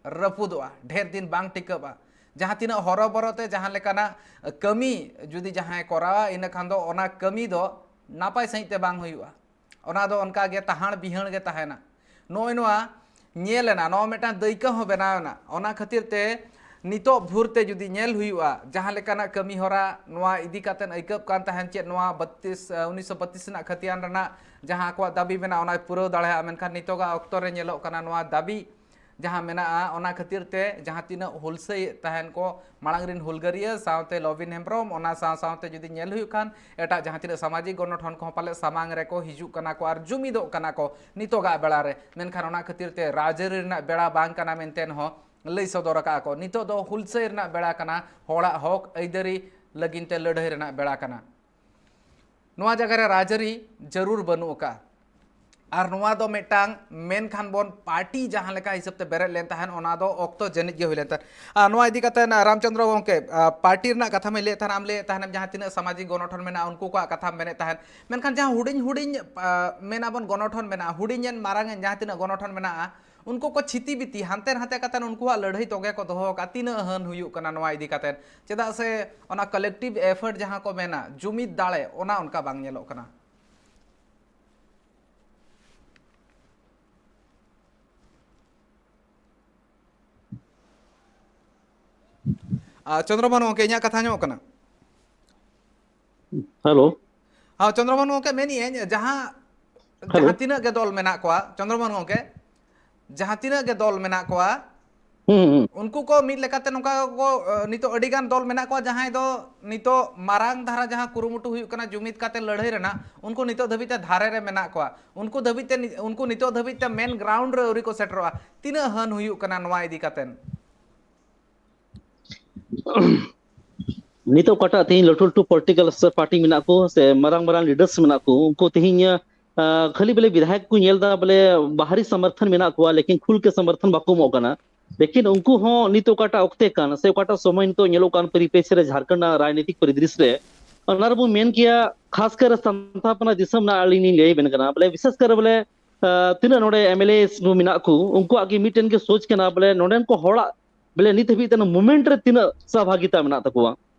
ᱨᱟᱹᱯᱩᱫᱚᱜᱼᱟ, ᱰᱷᱮᱨ ᱫᱤᱱ ᱵᱟᱝ ᱴᱤᱠᱟᱹᱜᱼᱟ᱾ ᱡᱟᱦᱟᱸ ᱛᱤᱱᱟᱹᱜ ᱦᱚᱨᱚᱵᱚᱨᱚ ᱛᱮ ᱡᱟᱦᱟᱸ ᱞᱮᱠᱟᱱᱟᱜ ᱠᱟᱹᱢᱤ ᱡᱩᱫᱤ ᱡᱟᱦᱟᱸᱭ ᱠᱚᱨᱟᱣᱟ, ᱤᱱᱟᱹ ᱠᱷᱟᱱ ᱫᱚ ᱚᱱᱟ ᱠᱟᱹᱢᱤ ᱫᱚ ᱱᱟᱯᱟᱭ ᱥᱟᱺᱦᱤᱡ ᱛᱮ ᱵᱟᱝ ᱦᱩᱭᱩᱜᱼᱟ᱾ ᱚᱱᱟ ᱫᱚ ᱚᱱᱠᱟ ᱜᱮ ᱛᱟᱦᱟᱸᱲ ᱵᱤᱦᱟᱹᱲ ᱜᱮ ᱛᱟᱦᱮᱱᱟ᱾ ᱱᱚᱜᱼᱚᱭ ᱱᱚᱣᱟ ᱧᱮᱞ ᱮᱱᱟ, ᱱᱚᱣᱟ ᱢᱤᱫᱴᱟᱝ ᱫᱟᱹᱭᱠᱟᱹ ᱦᱚᱸ ᱵᱮᱱᱟᱣ ᱮᱱᱟ᱾ ᱚᱱᱟ ᱠᱷᱟᱹᱛᱤᱨ ᱛᱮ ᱱᱤᱛᱚᱜ ᱵᱷᱳᱨ ᱛᱮ ᱡᱩᱫᱤ ᱧᱮᱞ ᱦᱩᱭᱩᱜᱼᱟ, ᱡᱟᱦᱟᱸ ᱞᱮᱠᱟᱱᱟᱜ ᱠᱟᱹᱢᱤ ᱦᱚᱨᱟ ᱱᱚᱣᱟ ᱤᱫᱤ ᱠᱟᱛᱮᱫ ᱟᱹᱭᱠᱟᱹᱜ ᱠᱟᱱ ᱛᱟᱦᱮᱱ, ᱪᱮᱫ ᱱᱚᱣᱟ ᱵᱟᱛᱤᱥ, ᱩᱱᱤᱥᱥᱚ ᱵᱟᱛᱤᱥ ᱨᱮᱱᱟᱜ ᱠᱷᱟᱹᱛᱤᱭᱟᱱ ᱨᱮᱱᱟᱜ ᱡᱟᱦᱟᱸ ᱟᱠᱚᱣᱟᱜ ᱫᱟᱹᱵᱤ ᱢᱮᱱᱟᱜᱼᱟ, ᱚᱱᱟᱭ ᱯᱩᱨᱟᱹᱣ ᱫᱟᱲᱮᱭᱟᱜᱼᱟ, ᱢᱮᱱᱠᱷᱟᱱ ᱱᱤᱛᱚᱜᱟᱜ ᱚᱠᱛᱚ ᱨᱮ ᱧᱮᱞᱚᱜ ᱠᱟᱱᱟ, ᱱᱚᱣᱟ ᱫᱟᱹᱵᱤ ᱡᱟᱦᱟᱸ ᱢᱮᱱᱟᱜᱼᱟ, ᱚᱱᱟ ᱠᱷᱟᱹᱛᱤᱨ ᱛᱮ ᱡᱟᱦᱟᱸ ᱛᱤᱱᱟᱹᱜ ᱦᱩᱞᱥᱟᱹᱭᱮᱫ ᱛᱟᱦᱮᱱ ᱠᱚ ᱢᱟᱲᱟᱝ ᱨᱤᱱ ᱦᱩᱞᱜᱟᱹᱨᱤᱭᱟᱹ ᱥᱟᱶᱛᱮ ᱞᱚᱵᱤᱱ ᱦᱮᱢᱵᱨᱚᱢ, ᱚᱱᱟ ᱥᱟᱶ ᱥᱟᱶᱛᱮ ᱡᱩᱫᱤ ᱧᱮᱞ ᱦᱩᱭᱩᱜ ᱠᱷᱟᱱ ᱮᱴᱟᱜ ᱡᱟᱦᱟᱸ ᱛᱤᱱᱟᱹᱜ ᱥᱟᱢᱟᱡᱤᱠ ᱜᱚᱱᱚᱴᱷᱚᱱ ᱠᱚᱦᱚᱸ ᱯᱟᱞᱮ ᱥᱟᱢᱟᱝ ᱨᱮᱠᱚ ᱦᱤᱡᱩᱜ ᱠᱟᱱᱟ ᱠᱚ ᱟᱨ ᱡᱩᱢᱤᱫᱚᱜ ᱠᱟᱱᱟ ᱠᱚ ᱱᱤᱛᱚᱜᱟᱜ ᱵᱮᱲᱟ ᱨᱮ᱾ ᱢᱮᱱᱠᱷᱟᱱ ᱚᱱᱟ ᱠᱷᱟᱹᱛᱤᱨ ᱛᱮ ᱨᱟᱡᱽᱟᱹᱨᱤ ᱨᱮᱱᱟᱜ ᱵᱮᱲᱟ ᱵᱟᱝ ᱠᱟᱱᱟ ᱢᱮᱱᱛᱮ ᱦᱚᱸ ᱞᱟᱹᱭ ᱥᱚᱫᱚᱨ ᱟᱠᱟᱫᱼᱟ ᱠᱚ᱾ ᱱᱤᱛᱚᱜ ᱫᱚ ᱦᱩᱞᱥᱟᱹᱭ ᱨᱮᱱᱟᱜ ᱵᱮᱲᱟ ᱠᱟᱱᱟ, ᱦᱚᱲᱟᱜ ᱦᱚᱠ ᱟᱹᱭᱫᱟᱹᱨᱤ ᱞᱟᱹᱜᱤᱫ ᱛᱮ ᱞᱟᱹᱲᱦᱟᱹᱭ ᱨᱮᱱᱟᱜ ᱵᱮᱲᱟ ᱠᱟᱱᱟ᱾ ᱱᱚᱣᱟ ᱡᱟᱭᱜᱟ ᱨᱮ ᱨᱟᱡᱽᱟᱹᱨᱤ ᱡᱟᱹᱨᱩᱲ ᱵᱟᱹᱱᱩᱜ ᱟᱠᱟᱫᱼᱟ᱾ ᱟᱨ ᱱᱚᱣᱟ ᱫᱚ ᱢᱤᱫᱴᱟᱝ ᱢᱮᱱᱠᱷᱟᱱ ᱵᱚᱱ ᱯᱟᱨᱴᱤ ᱡᱟᱦᱟᱸ ᱞᱮᱠᱟ ᱦᱤᱥᱟᱹᱵ ᱛᱮ ᱵᱮᱨᱮᱫ ᱞᱮᱱ ᱛᱟᱦᱮᱸᱫ, ᱚᱱᱟ ᱫᱚ ᱚᱠᱛᱚ ᱡᱟᱹᱱᱤᱡ ᱜᱮ ᱦᱩᱭ ᱞᱮᱱ ᱛᱟᱦᱮᱸᱫ᱾ ᱟᱨ ᱱᱚᱣᱟ ᱤᱫᱤ ᱠᱟᱛᱮ ᱨᱟᱢᱪᱚᱸᱫᱽᱨᱚ ᱜᱚᱢᱠᱮ, ᱟᱨ ᱯᱟᱨᱴᱤ ᱨᱮᱱᱟᱜ ᱠᱟᱛᱷᱟ ᱢᱟᱹᱧ ᱞᱟᱹᱭᱮᱫ ᱛᱟᱦᱮᱸᱫ, ᱟᱢ ᱞᱟᱹᱭᱮᱫ ᱛᱟᱦᱮᱸᱫ ᱡᱟᱦᱟᱸ ᱛᱤᱱᱟᱹᱜ ᱥᱟᱢᱟᱡᱤᱠ ᱜᱚᱱᱚᱴᱷᱚᱱ ᱢᱮᱱᱟᱜᱼᱟ ᱩᱱᱠᱩ ᱠᱚᱣᱟᱜ ᱠᱟᱛᱷᱟᱢ ᱢᱮᱱᱮᱫ ᱛᱟᱦᱮᱸᱫ, ᱢᱮᱱᱠᱷᱟᱱ ᱡᱟᱦᱟᱸ ᱦᱩᱰᱤᱧ ᱦᱩᱰᱤᱧ, ᱟᱨ, ᱢᱮᱱᱟᱵᱚᱱ ᱜᱚᱱᱚᱴᱷᱚᱱ ᱢᱮᱱᱟᱜᱼᱟ, ᱦᱩᱰᱤᱧᱮᱱ ᱢᱟᱨᱟᱝᱮᱱ ᱡᱟᱦᱟᱸ ᱛᱤᱱᱟᱹᱜ ᱜᱚᱱᱚᱴᱷᱚᱱ ᱢᱮᱱᱟᱜᱼᱟ, ᱩᱱᱠᱩ ᱠᱚ ᱪᱷᱤᱛᱤ ᱵᱤᱛᱤ ᱦᱟᱱᱛᱮ ᱱᱟᱛᱮ ᱠᱟᱛᱮ ᱩᱱᱠᱩᱣᱟᱜ ᱞᱟᱹᱲᱦᱟᱹᱭ ᱛᱚᱸᱜᱮ ᱠᱚ ᱫᱚᱦᱚ ᱟᱠᱟᱫ᱾ ᱛᱤᱱᱟᱹᱜ ᱦᱟᱹᱱ ᱦᱩᱭᱩᱜ ᱠᱟᱱᱟ ᱱᱚᱣᱟ ᱤᱫᱤ ᱠᱟᱛᱮ? ᱪᱮᱫᱟᱜ ᱥᱮ ᱚᱱᱟ ᱠᱟᱞᱮᱠᱴᱤᱵᱷ ᱮᱯᱷᱟᱨᱴ ᱡᱟᱦᱟᱸ ᱠᱚ ᱢᱮᱱᱟ, ᱡᱩᱢᱤᱫ ᱫᱟᱲᱮ, ᱚᱱᱟ ᱚᱱᱠᱟ ᱵᱟᱝ ᱧᱮᱞᱚᱜ ᱠᱟᱱᱟ᱾ ᱟᱨ ᱪᱚᱱᱫᱨᱚᱢᱳᱦᱚᱱ ᱜᱚᱢᱠᱮ, ᱤᱧᱟᱹᱜ ᱠᱟᱛᱷᱟ ᱟᱸᱡᱚᱢᱚᱜ ᱠᱟᱱᱟ? ᱦᱮᱞᱳ᱾ ᱦᱮᱸ, ᱪᱚᱱᱫᱨᱚᱢᱳᱦᱚᱱ ᱜᱚᱢᱠᱮ, ᱢᱮᱱᱮᱫᱼᱟᱹᱧ, ᱡᱟᱦᱟᱸ ᱦᱮᱞᱳ᱾ ᱡᱟᱦᱟᱸ ᱛᱤᱱᱟᱹᱜ ᱜᱮ ᱫᱚᱞ ᱢᱮᱱᱟᱜ ᱠᱚᱣᱟ, ᱪᱚᱱᱫᱨᱚᱢᱳᱦᱚᱱ ᱜᱚᱢᱠᱮ, ᱡᱟᱦᱟᱸ ᱛᱤᱱᱟᱹᱜ ᱜᱮ ᱫᱚᱞ ᱢᱮᱱᱟᱜ ᱠᱚᱣᱟ, ᱦᱩᱸ, ᱦᱩᱸ᱾ ᱩᱱᱠᱩ ᱠᱚ ᱢᱤᱫ ᱞᱮᱠᱟᱛᱮ ᱱᱚᱝᱠᱟ ᱠᱚ, ᱱᱤᱛᱚᱜ ᱟᱹᱰᱤ ᱜᱟᱱ ᱫᱚᱞ ᱢᱮᱱᱟᱜ ᱠᱚᱣᱟ, ᱡᱟᱦᱟᱸᱭ ᱫᱚ ᱱᱤᱛᱚᱜ ᱢᱟᱨᱟᱝ ᱫᱷᱟᱨᱟ ᱡᱟᱦᱟᱸ ᱠᱩᱨᱩᱢᱩᱴᱩ ᱦᱩᱭᱩᱜ ᱠᱟᱱᱟ ᱡᱩᱢᱤᱫ ᱠᱟᱛᱮ ᱞᱟᱹᱲᱦᱟᱹᱭ ᱨᱮᱱᱟᱜ, ᱩᱱᱠᱩ ᱱᱤᱛᱚᱜ ᱫᱷᱟᱹᱵᱤᱡ ᱛᱮ ᱫᱷᱟᱨᱮ ᱨᱮ ᱢᱮᱱᱟᱜ ᱠᱚᱣᱟ᱾ ᱩᱱᱠᱩ ᱫᱷᱟᱹᱵᱤᱡ ᱛᱮ, ᱩᱱᱠᱩ ᱱᱤᱛᱚᱜ ᱫᱷᱟᱹᱵᱤᱡ ᱛᱮ ᱢᱮᱱ ᱜᱨᱟᱣᱩᱱᱰ ᱨᱮ ᱟᱹᱣᱨᱤ ᱠᱚ ᱥᱮᱴᱮᱨᱚᱜᱼᱟ᱾ ᱛᱤᱱᱟᱹᱜ ᱦᱟᱹᱱ ᱦᱩᱭᱩᱜ ᱠᱟᱱᱟ ᱱᱚᱣᱟ ᱤᱫᱤ ᱠᱟᱛᱮ? ᱱᱤᱛᱚᱜ ᱚᱠᱟᱴᱟᱜ ᱛᱮᱦᱤᱧ ᱞᱟᱹᱴᱩ ᱞᱟᱹᱴᱩ ᱯᱚᱞᱤᱴᱤᱠᱟᱞ ᱥᱮ ᱯᱟᱨᱴᱤ ᱢᱮᱱᱟᱜ ᱠᱚ ᱥᱮ ᱢᱟᱨᱟᱝ ᱢᱟᱨᱟᱝ ᱞᱤᱰᱟᱨᱥ ᱢᱮᱱᱟᱜ ᱠᱚ, ᱩᱱᱠᱩ ᱛᱮᱦᱤᱧ, ᱟᱸ, ᱠᱷᱟᱹᱞᱤ ᱵᱚᱞᱮ ᱵᱤᱫᱷᱟᱭᱚᱠ ᱠᱚ ᱧᱮᱞ ᱮᱫᱟ, ᱵᱚᱞᱮ ᱵᱟᱦᱨᱤ ᱥᱚᱢᱚᱨᱛᱷᱚᱱ ᱢᱮᱱᱟᱜ ᱠᱚᱣᱟ, ᱞᱮᱠᱤᱱ ᱠᱷᱩᱞ ᱠᱮ ᱥᱚᱢᱚᱨᱛᱷᱚᱱ ᱵᱟᱠᱚ ᱮᱢᱚᱜ ᱠᱟᱱᱟ᱾ ᱞᱮᱠᱤᱱ ᱩᱱᱠᱩ ᱦᱚᱸ ᱱᱤᱛᱚᱜ ᱚᱠᱟᱴᱟᱜ ᱚᱠᱛᱮ ᱠᱟᱱ ᱥᱮ ᱚᱠᱟᱴᱟᱜ ᱥᱚᱢᱚᱭ ᱱᱤᱛᱚᱜ ᱧᱮᱞᱚᱜ ᱠᱟᱱ ᱯᱚᱨᱤᱯᱮᱠ ᱨᱮ, ᱡᱷᱟᱲᱠᱷᱚᱸᱰ ᱨᱮᱱᱟᱜ ᱨᱟᱡᱽᱱᱤᱛᱤᱠ ᱯᱚᱨᱤᱫᱨᱤᱥ ᱨᱮ, ᱚᱱᱟ ᱨᱮᱵᱚᱱ ᱢᱮᱱ ᱠᱮᱭᱟ, ᱠᱷᱟᱥ ᱠᱟᱨ ᱥᱟᱱᱛᱟᱲ ᱦᱚᱯᱚᱱᱟᱜ ᱫᱤᱥᱚᱢ ᱨᱮᱱᱟᱜ ᱟᱹᱞᱤᱧ ᱞᱤᱧ ᱞᱟᱹᱭ ᱟᱵᱮᱱ ᱠᱟᱱᱟ, ᱵᱚᱞᱮ ᱵᱤᱥᱮᱥ ᱠᱟᱨ ᱵᱚᱞᱮ, ᱟᱸ, ᱛᱤᱱᱟᱹᱜ ᱱᱚᱰᱮ ᱮᱢ ᱮᱞ ᱮ ᱠᱚ ᱢᱮᱱᱟᱜ ᱠᱚ, ᱩᱱᱠᱩᱣᱟᱜ ᱜᱮ ᱢᱤᱫᱴᱮᱱ ᱜᱮ ᱥᱳᱪ ᱠᱟᱱᱟ, ᱵᱚᱞᱮ ᱱᱚᱰᱮᱱ ᱠᱚ ᱦᱚᱲᱟᱜ ᱵᱚᱞᱮ ᱱᱤᱛ ᱦᱟᱹᱵᱤᱡ ᱛᱮ ᱚᱱᱟ movement ᱨᱮ ᱛᱤᱱᱟᱹᱜ ᱥᱚᱦᱵᱷᱟᱜᱤᱛᱟ ᱢᱮᱱᱟᱜ ᱛᱟᱠᱚᱣᱟ᱾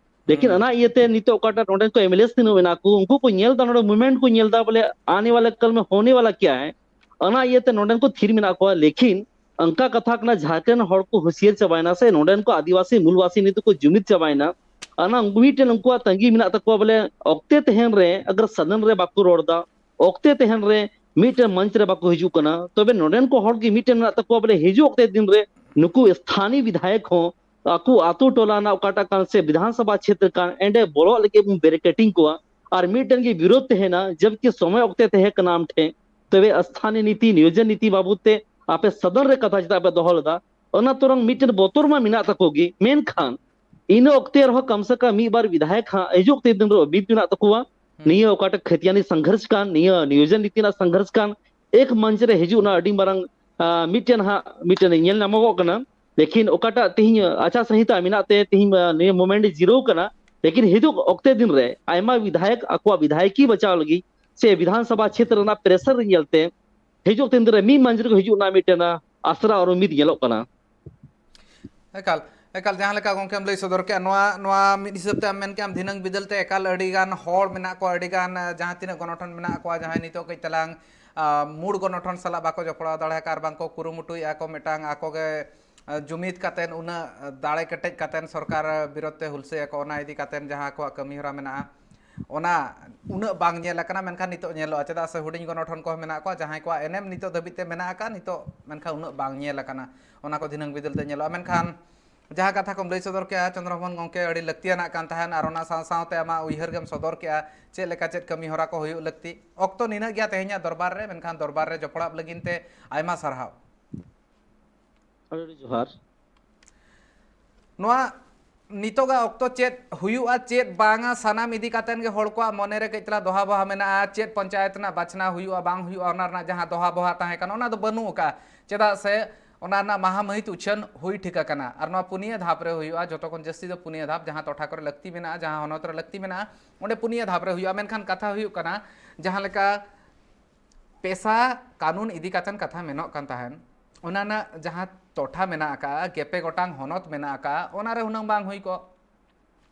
ᱞᱮᱠᱤᱱ ᱚᱱᱟ ᱤᱭᱟᱹᱛᱮ ᱱᱤᱛᱚᱜ ᱚᱠᱟᱴᱟᱜ ᱱᱚᱰᱮᱱ ᱠᱚ ᱮᱢ ᱮᱞ ᱮ ᱛᱤᱱᱟᱹᱜ ᱢᱮᱱᱟᱜ ᱠᱚ, ᱩᱱᱠᱩ ᱠᱚ ᱧᱮᱞ ᱮᱫᱟ, ᱱᱚᱰᱮ movement ᱠᱚ ᱧᱮᱞ ᱮᱫᱟ, ᱵᱚᱞᱮ ᱟᱱᱮ ᱣᱟᱞᱟ ᱠᱟᱞ ᱢᱮ ᱦᱳᱱᱮ ᱣᱟᱞᱟ ᱠᱭᱟ ᱦᱮ, ᱚᱱᱟ ᱤᱭᱟᱹᱛᱮ ᱱᱚᱰᱮᱱ ᱠᱚ ᱛᱷᱤᱨ ᱢᱮᱱᱟᱜ ᱠᱚᱣᱟ᱾ ᱞᱮᱠᱤᱱ ᱚᱱᱠᱟ ᱠᱟᱛᱷᱟ ᱠᱟᱱᱟ, ᱡᱷᱟᱲᱠᱷᱚᱸᱰ ᱨᱮᱱ ᱦᱚᱲ ᱠᱚ ᱦᱩᱥᱤᱭᱟᱹᱨ ᱪᱟᱵᱟᱭᱮᱱᱟ ᱥᱮ ᱱᱚᱰᱮᱱ ᱠᱚ ᱟᱹᱫᱤᱵᱟᱹᱥᱤ ᱢᱩᱞᱵᱟᱥᱤ ᱱᱤᱛᱚᱜ ᱠᱚ ᱡᱩᱢᱤᱫ ᱪᱟᱵᱟᱭᱮᱱᱟ᱾ ᱚᱱᱟ ᱢᱤᱫᱴᱮᱱ ᱩᱱᱠᱩᱣᱟᱜ ᱛᱟᱺᱜᱤ ᱢᱮᱱᱟᱜ ᱛᱟᱠᱚᱣᱟ, ᱵᱚᱞᱮ ᱚᱠᱛᱮ ᱛᱟᱦᱮᱱ ᱨᱮ ᱟᱜᱟᱨ ᱥᱟᱫᱚᱱ ᱨᱮ ᱵᱟᱠᱚ ᱨᱚᱲ ᱮᱫᱟ, ᱚᱠᱛᱮ ᱛᱟᱦᱮᱱ ᱨᱮ ᱢᱤᱫᱴᱮᱱ ᱢᱚᱧᱪ ᱨᱮ ᱵᱟᱠᱚ ᱦᱤᱡᱩᱜ ᱠᱟᱱᱟ᱾ ᱛᱚᱵᱮ ᱱᱚᱰᱮᱱ ᱠᱚ ᱦᱚᱲ ᱜᱮ ᱢᱤᱫᱴᱮᱱ ᱢᱮᱱᱟᱜ ᱛᱟᱠᱚᱣᱟ, ᱵᱚᱞᱮ ᱦᱤᱡᱩᱜ ᱚᱠᱛᱮ ᱫᱤᱱ ᱨᱮ ᱱᱩᱠᱩ ᱥᱛᱷᱟᱱᱤ ᱵᱤᱫᱷᱟᱭᱚᱠ ᱦᱚᱸ ᱟᱠᱚ ᱟᱛᱳ ᱴᱚᱞᱟ ᱨᱮᱱᱟᱜ ᱚᱠᱟᱴᱟᱜ ᱠᱟᱱ ᱥᱮ ᱵᱤᱫᱷᱟᱱ ᱥᱚᱵᱷᱟ ᱪᱷᱮᱛᱨᱚ ᱠᱟᱱ, ᱮᱸᱰᱮ ᱵᱚᱞᱚᱜ ᱞᱟᱹᱜᱤᱫ ᱵᱚᱱ ᱵᱮᱨᱤᱠᱮᱴᱤᱝ ᱠᱚᱣᱟ ᱟᱨ ᱢᱤᱫᱴᱮᱱ ᱜᱮ ᱵᱤᱨᱳᱫᱷ ᱛᱟᱦᱮᱱᱟ, ᱡᱚᱵᱠᱤ ᱥᱚᱢᱚᱭ ᱚᱠᱛᱮ ᱛᱟᱦᱮᱸ ᱠᱟᱱᱟ ᱟᱢ ᱴᱷᱮᱱ, ᱛᱚᱵᱮ ᱥᱛᱷᱟᱱᱤ ᱱᱤᱛᱤ, ᱱᱤᱭᱳᱡᱚᱱ ᱱᱤᱛᱤ ᱵᱟᱵᱚᱫ ᱛᱮ ᱟᱯᱮ ᱥᱚᱫᱚᱱ ᱨᱮ ᱠᱟᱛᱷᱟ ᱪᱮᱫᱟᱜ ᱯᱮ ᱫᱚᱦᱚ ᱞᱮᱫᱟ? ᱚᱱᱟ ᱛᱚᱨᱚᱝ ᱢᱤᱫᱴᱮᱱ ᱵᱚᱛᱚᱨ ᱢᱟ ᱢᱮᱱᱟᱜ ᱛᱟᱠᱚ ᱜᱮ, ᱢᱮᱱᱠᱷᱟᱱ ᱤᱱᱟᱹ ᱚᱠᱛᱮ ᱨᱮᱦᱚᱸ ᱠᱚᱢ ᱥᱮ ᱠᱚᱢ ᱢᱤᱫ ᱵᱟᱨ ᱵᱤᱫᱷᱟᱭᱚᱠ ᱦᱟᱸᱜ ᱦᱤᱡᱩᱜ ᱚᱠᱛᱮ ᱫᱤᱱ ᱨᱮ ᱩᱢᱤᱫ ᱢᱮᱱᱟᱜ ᱛᱟᱠᱚᱣᱟ᱾ ᱦᱩᱸ᱾ ᱱᱤᱭᱟᱹ ᱚᱠᱟᱴᱟᱜ ᱠᱷᱮᱛᱤᱭᱟᱱᱤ ᱥᱚᱝᱜᱷᱚᱨᱥ ᱠᱟᱱ, ᱱᱤᱭᱟᱹ ᱱᱤᱭᱳᱡᱚᱱ ᱱᱤᱛᱤ ᱨᱮᱱᱟᱜ ᱥᱚᱝᱜᱷᱚᱨᱥ ᱠᱟᱱ, ᱮᱠ ᱢᱚᱧᱪ ᱨᱮ ᱦᱤᱡᱩᱜ ᱨᱮᱱᱟᱜ ᱟᱹᱰᱤ ᱢᱟᱨᱟᱝ, ᱟ, ᱢᱤᱫᱴᱮᱱ ᱦᱟᱸᱜ ᱢᱤᱫᱴᱮᱱ ᱧᱮᱞ ᱧᱟᱢᱚᱜᱚᱜ ᱠᱟᱱᱟ᱾ ᱞᱮᱠᱤᱱ ᱚᱠᱟᱴᱟᱜ ᱛᱤᱦᱤᱧ ᱟᱪᱟᱨ ᱥᱚᱝᱦᱤᱛᱟ ᱢᱮᱱᱟᱜ ᱛᱮ ᱛᱤᱦᱤᱧ, ᱟ, ᱱᱤᱭᱟᱹ ᱢᱳᱢᱮᱱᱴ ᱡᱤᱨᱟᱹᱣ ᱠᱟᱱᱟ, ᱞᱮᱠᱤᱱ ᱦᱤᱡᱩᱜ ᱚᱠᱛᱮ ᱫᱤᱱ ᱨᱮ ᱟᱭᱢᱟ ᱵᱤᱫᱷᱟᱭᱚᱠ ᱟᱠᱚᱣᱟᱜ ᱵᱤᱫᱷᱟᱭᱚᱠᱤ ᱵᱟᱪᱟᱣ ᱞᱟᱹᱜᱤᱫ ᱥᱮ ᱵᱤᱫᱷᱟᱱ ᱥᱚᱵᱷᱟ ᱪᱷᱮᱛᱨᱚ ᱨᱮᱱᱟᱜ ᱯᱨᱮᱥᱟᱨ ᱧᱮᱞ ᱛᱮ ᱦᱤᱡᱩᱜ ᱫᱤᱱ ᱨᱮ ᱢᱤᱫ ᱢᱚᱧᱪ ᱨᱮᱠᱚ ᱦᱤᱡᱩᱜ ᱨᱮᱱᱟᱜ ᱢᱤᱫᱴᱮᱱ ᱟᱥᱨᱟ ᱟᱨ ᱩᱢᱤᱫ ᱧᱮᱞᱚᱜ ᱠᱟᱱᱟ᱾ ᱮᱠᱟᱞ, ᱮᱠᱟᱞ, ᱡᱟᱦᱟᱸ ᱞᱮᱠᱟ ᱜᱚᱢᱠᱮᱢ ᱞᱟᱹᱭ ᱥᱚᱫᱚᱨ ᱠᱮᱜᱼᱟ, ᱱᱚᱣᱟ, ᱱᱚᱣᱟ ᱢᱤᱫ ᱦᱤᱥᱟᱹᱵ ᱛᱮ ᱟᱢ ᱢᱮᱱ ᱠᱮᱜᱼᱟᱢ, ᱫᱷᱤᱱᱟᱹᱝ ᱵᱤᱫᱟᱹᱞ ᱛᱮ ᱮᱠᱟᱞ ᱟᱹᱰᱤ ᱜᱟᱱ ᱦᱚᱲ ᱢᱮᱱᱟᱜ ᱠᱚᱣᱟ, ᱟᱹᱰᱤ ᱜᱟᱱ, ᱡᱟᱦᱟᱸ ᱛᱤᱱᱟᱹᱜ ᱜᱚᱱᱚᱴᱷᱚᱱ ᱢᱮᱱᱟᱜ ᱠᱚᱣᱟ, ᱡᱟᱦᱟᱸᱭ ᱱᱤᱛᱚᱜ ᱠᱟᱹᱡ ᱛᱟᱞᱟᱝ, ᱟ, ᱢᱩᱲ ᱜᱚᱱᱚᱴᱷᱚᱱ ᱥᱟᱞᱟᱜ ᱵᱟᱠᱚ ᱡᱚᱯᱲᱟᱣ ᱫᱟᱲᱮ ᱟᱠᱟᱫ ᱟᱨ ᱵᱟᱝ ᱠᱚ ᱠᱩᱨᱩᱢᱩᱴᱩᱭᱮᱫᱼᱟ ᱠᱚ ᱢᱤᱫᱴᱟᱝ ᱟᱠᱚ ᱜᱮ, ᱟ, ᱡᱩᱢᱤᱫ ᱠᱟᱛᱮᱫ, ᱩᱱᱟᱹᱜ ᱫᱟᱲᱮ ᱠᱮᱴᱮᱡ ᱠᱟᱛᱮᱫ ᱥᱚᱨᱠᱟᱨ ᱵᱤᱨᱳᱫᱷ ᱛᱮ ᱦᱩᱞᱥᱟᱹᱭ ᱟᱠᱚ, ᱚᱱᱟ ᱤᱫᱤ ᱠᱟᱛᱮᱫ ᱡᱟᱦᱟᱸ ᱟᱠᱚᱣᱟᱜ ᱠᱟᱹᱢᱤ ᱦᱚᱨᱟ ᱢᱮᱱᱟᱜᱼᱟ, ᱚᱱᱟ ᱩᱱᱟᱹᱜ ᱵᱟᱝ ᱧᱮᱞ ᱟᱠᱟᱱᱟ, ᱢᱮᱱᱠᱷᱟᱱ ᱱᱤᱛᱚᱜ ᱧᱮᱞᱚᱜᱼᱟ᱾ ᱪᱮᱫᱟᱜ ᱥᱮ ᱦᱩᱰᱤᱧ ᱜᱚᱱᱚᱴᱷᱚᱱ ᱠᱚᱦᱚᱸ ᱢᱮᱱᱟᱜ ᱠᱚᱣᱟ, ᱡᱟᱦᱟᱸᱭ ᱠᱚᱣᱟᱜ ᱮᱱᱮᱢ ᱱᱤᱛᱚᱜ ᱫᱷᱟᱹᱵᱤᱡ ᱛᱮ ᱢᱮᱱᱟᱜ ᱟᱠᱟᱫ, ᱱᱤᱛᱚᱜ ᱢᱮᱱᱠᱷᱟᱱ ᱩᱱᱟᱹᱜ ᱵᱟᱝ ᱧᱮᱞ ᱟᱠᱟᱱᱟ, ᱚᱱᱟ ᱠᱚ ᱫᱷᱤᱱᱟᱹᱝ ᱵᱤᱫᱟᱹᱞ ᱛᱮ ᱧᱮᱞᱚᱜᱼᱟ᱾ ᱢᱮᱱᱠᱷᱟᱱ ᱡᱟᱦᱟᱸ ᱠᱟᱛᱷᱟ ᱠᱚᱢ ᱞᱟᱹᱭ ᱥᱚᱫᱚᱨ ᱠᱮᱜᱼᱟ ᱪᱚᱱᱫᱨᱚ ᱢᱳᱦᱚᱱ ᱜᱚᱢᱠᱮ, ᱟᱹᱰᱤ ᱞᱟᱹᱠᱛᱤᱭᱟᱱᱟᱜ ᱠᱟᱱ ᱛᱟᱦᱮᱸᱱ, ᱟᱨ ᱚᱱᱟ ᱥᱟᱶ ᱥᱟᱶᱛᱮ ᱟᱢᱟᱜ ᱩᱭᱦᱟᱹᱨ ᱜᱮᱢ ᱥᱚᱫᱚᱨ ᱠᱮᱜᱼᱟ ᱪᱮᱫ ᱞᱮᱠᱟ ᱪᱮᱫ ᱠᱟᱹᱢᱤ ᱦᱚᱨᱟ ᱠᱚ ᱦᱩᱭᱩᱜ ᱞᱟᱹᱠᱛᱤ᱾ ᱚᱠᱛᱚ ᱱᱤᱱᱟᱹᱜ ᱜᱮᱭᱟ ᱛᱮᱦᱮᱧᱟᱜ ᱫᱚᱨᱵᱟᱨ ᱨᱮ, ᱢᱮᱱᱠᱷᱟᱱ ᱫᱚᱨᱵᱟᱨ ᱨᱮ ᱡᱚᱯᱲᱟᱣ ᱞᱟᱹᱜᱤᱫ ᱛᱮ ᱟᱭᱢᱟ ᱥᱟᱨᱦᱟᱣ᱾ ᱟᱹᱰᱤ ᱟᱹᱰᱤ ᱡᱚᱦᱟᱨ᱾ ᱱᱚᱣᱟ ᱱᱤᱛᱚᱜᱟᱜ ᱚᱠᱛᱚ ᱪᱮᱫ ᱦᱩᱭᱩᱜᱼᱟ, ᱪᱮᱫ ᱵᱟᱝᱟ, ᱥᱟᱱᱟᱢ ᱤᱫᱤ ᱠᱟᱛᱮᱱ ᱜᱮ ᱦᱚᱲ ᱠᱚᱣᱟᱜ ᱢᱚᱱᱮ ᱨᱮ ᱠᱟᱹᱡ ᱛᱟᱞᱟ ᱫᱚᱦᱟ ᱵᱚᱦᱟ ᱢᱮᱱᱟᱜᱼᱟ᱾ ᱪᱮᱫ ᱯᱚᱧᱪᱟᱭᱮᱛ ᱨᱮᱱᱟᱜ ᱵᱟᱪᱷᱱᱟᱣ ᱦᱩᱭᱩᱜᱼᱟ, ᱵᱟᱝ ᱦᱩᱭᱩᱜᱼᱟ, ᱚᱱᱟ ᱨᱮᱱᱟᱜ ᱡᱟᱦᱟᱸ ᱫᱚᱦᱟ ᱵᱚᱦᱟ ᱛᱟᱦᱮᱸ ᱠᱟᱱᱟ, ᱚᱱᱟ ᱫᱚ ᱵᱟᱹᱱᱩᱜ ᱟᱠᱟᱫᱼᱟ᱾ ᱪᱮᱫᱟᱜ ᱥᱮ ᱚᱱᱟ ᱨᱮᱱᱟᱜ ᱢᱟᱦᱟ ᱢᱟᱹᱦᱤᱛ ᱩᱪᱷᱟᱹᱱ ᱦᱩᱭ ᱴᱷᱤᱠ ᱟᱠᱟᱱᱟ᱾ ᱟᱨ ᱱᱚᱣᱟ ᱯᱩᱱᱭᱟᱹ ᱫᱷᱟᱯ ᱨᱮ ᱦᱩᱭᱩᱜᱼᱟ, ᱡᱚᱛᱚ ᱠᱷᱚᱱ ᱡᱟᱹᱥᱛᱤ ᱫᱚ ᱯᱩᱱᱭᱟᱹ ᱫᱷᱟᱯ, ᱡᱟᱦᱟᱸ ᱴᱚᱴᱷᱟ ᱠᱚᱨᱮ ᱞᱟᱹᱠᱛᱤ ᱢᱮᱱᱟᱜᱼᱟ, ᱡᱟᱦᱟᱸ ᱦᱚᱱᱚᱛ ᱨᱮ ᱞᱟᱹᱠᱛᱤ ᱢᱮᱱᱟᱜᱼᱟ, ᱚᱸᱰᱮ ᱯᱩᱱᱭᱟᱹ ᱫᱷᱟᱯ ᱨᱮ ᱦᱩᱭᱩᱜᱼᱟ᱾ ᱢᱮᱱᱠᱷᱟᱱ ᱠᱟᱛᱷᱟ ᱦᱩᱭᱩᱜ ᱠᱟᱱᱟ, ᱡᱟᱦᱟᱸ ᱞᱮᱠᱟ ᱯᱮᱥᱟ ᱠᱟᱹᱱᱩᱱ ᱤᱫᱤ ᱠᱟᱛᱮᱱ ᱠᱟᱛᱷᱟ ᱢᱮᱱᱚᱜ ᱠᱟᱱ ᱛᱟᱦᱮᱱ, ᱚᱱᱟ ᱨᱮᱱᱟᱜ ᱡᱟᱦᱟᱸ ᱴᱚᱴᱷᱟ ᱢᱮᱱᱟᱜ ᱟᱠᱟᱫᱼᱟ, ᱜᱮᱯᱮ ᱜᱚᱴᱟᱝ ᱦᱚᱱᱚᱛ ᱢᱮᱱᱟᱜ ᱟᱠᱟᱫᱼᱟ, ᱚᱱᱟ ᱨᱮ ᱦᱩᱱᱟᱹᱝ ᱵᱟᱝ ᱦᱩᱭ ᱠᱚᱜ᱾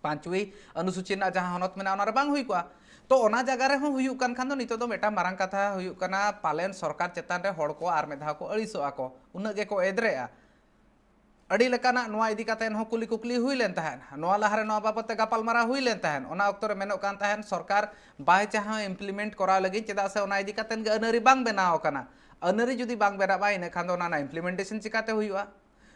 ᱯᱟᱸᱪᱣᱤ ᱚᱱᱩᱥᱩᱪᱤ ᱨᱮᱱᱟᱜ ᱡᱟᱦᱟᱸ ᱦᱚᱱᱚᱛ ᱢᱮᱱᱟᱜᱼᱟ, ᱚᱱᱟ ᱨᱮ ᱵᱟᱝ ᱦᱩᱭ ᱠᱚᱜᱼᱟ᱾ ᱛᱚ, ᱚᱱᱟ ᱡᱟᱭᱜᱟ ᱨᱮᱦᱚᱸ ᱦᱩᱭᱩᱜ ᱠᱟᱱ ᱠᱷᱟᱱ ᱫᱚ ᱱᱤᱛᱚᱜ ᱫᱚ ᱢᱤᱫᱴᱟᱝ ᱢᱟᱨᱟᱝ ᱠᱟᱛᱷᱟ ᱦᱩᱭᱩᱜ ᱠᱟᱱᱟ, ᱯᱟᱞᱮᱱ ᱥᱚᱨᱠᱟᱨ ᱪᱮᱛᱟᱱ ᱨᱮ ᱦᱚᱲ ᱠᱚ ᱟᱨ ᱢᱤᱫ ᱫᱷᱟᱣ ᱠᱚ ᱟᱹᱲᱤᱥᱚᱜᱼᱟ ᱠᱚ, ᱩᱱᱟᱹᱜ ᱜᱮᱠᱚ ᱮᱫᱽᱨᱮᱜᱼᱟ᱾ ᱟᱹᱰᱤ ᱞᱮᱠᱟᱱᱟᱜ ᱱᱚᱣᱟ ᱤᱫᱤ ᱠᱟᱛᱮ ᱦᱚᱸ ᱠᱩᱞᱤ ᱠᱩᱠᱞᱤ ᱦᱩᱭ ᱞᱮᱱ ᱛᱟᱦᱮᱸᱫ᱾ ᱱᱚᱣᱟ ᱞᱟᱦᱟᱨᱮ ᱱᱚᱣᱟ ᱵᱟᱵᱚᱫ ᱛᱮ ᱜᱟᱯᱟᱞᱢᱟᱨᱟᱣ ᱦᱩᱭ ᱞᱮᱱ ᱛᱟᱦᱮᱸᱫ᱾ ᱚᱱᱟ ᱚᱠᱛᱚ ᱨᱮ ᱢᱮᱱᱚᱜ ᱠᱟᱱ ᱛᱟᱦᱮᱸᱫ ᱥᱚᱨᱠᱟᱨ ᱵᱟᱭ ᱪᱟᱦᱟᱣ implement ᱠᱚᱨᱟᱣ ᱞᱟᱹᱜᱤᱫ, ᱪᱮᱫᱟᱜ ᱥᱮ ᱚᱱᱟ ᱤᱫᱤ ᱠᱟᱛᱮ ᱜᱮ ᱟᱹᱱᱟᱹᱨᱤ ᱵᱟᱝ ᱵᱮᱱᱟᱣ ᱟᱠᱟᱱᱟ᱾ ᱟᱹᱱᱟᱹᱨᱤ ᱡᱩᱫᱤ ᱵᱟᱝ ᱵᱮᱱᱟᱜᱼᱟ, ᱤᱱᱟᱹ ᱠᱷᱟᱱ ᱫᱚ ᱚᱱᱟ ᱨᱮᱱᱟᱜ implementation ᱪᱤᱠᱟᱛᱮ ᱦᱩᱭᱩᱜᱼᱟ?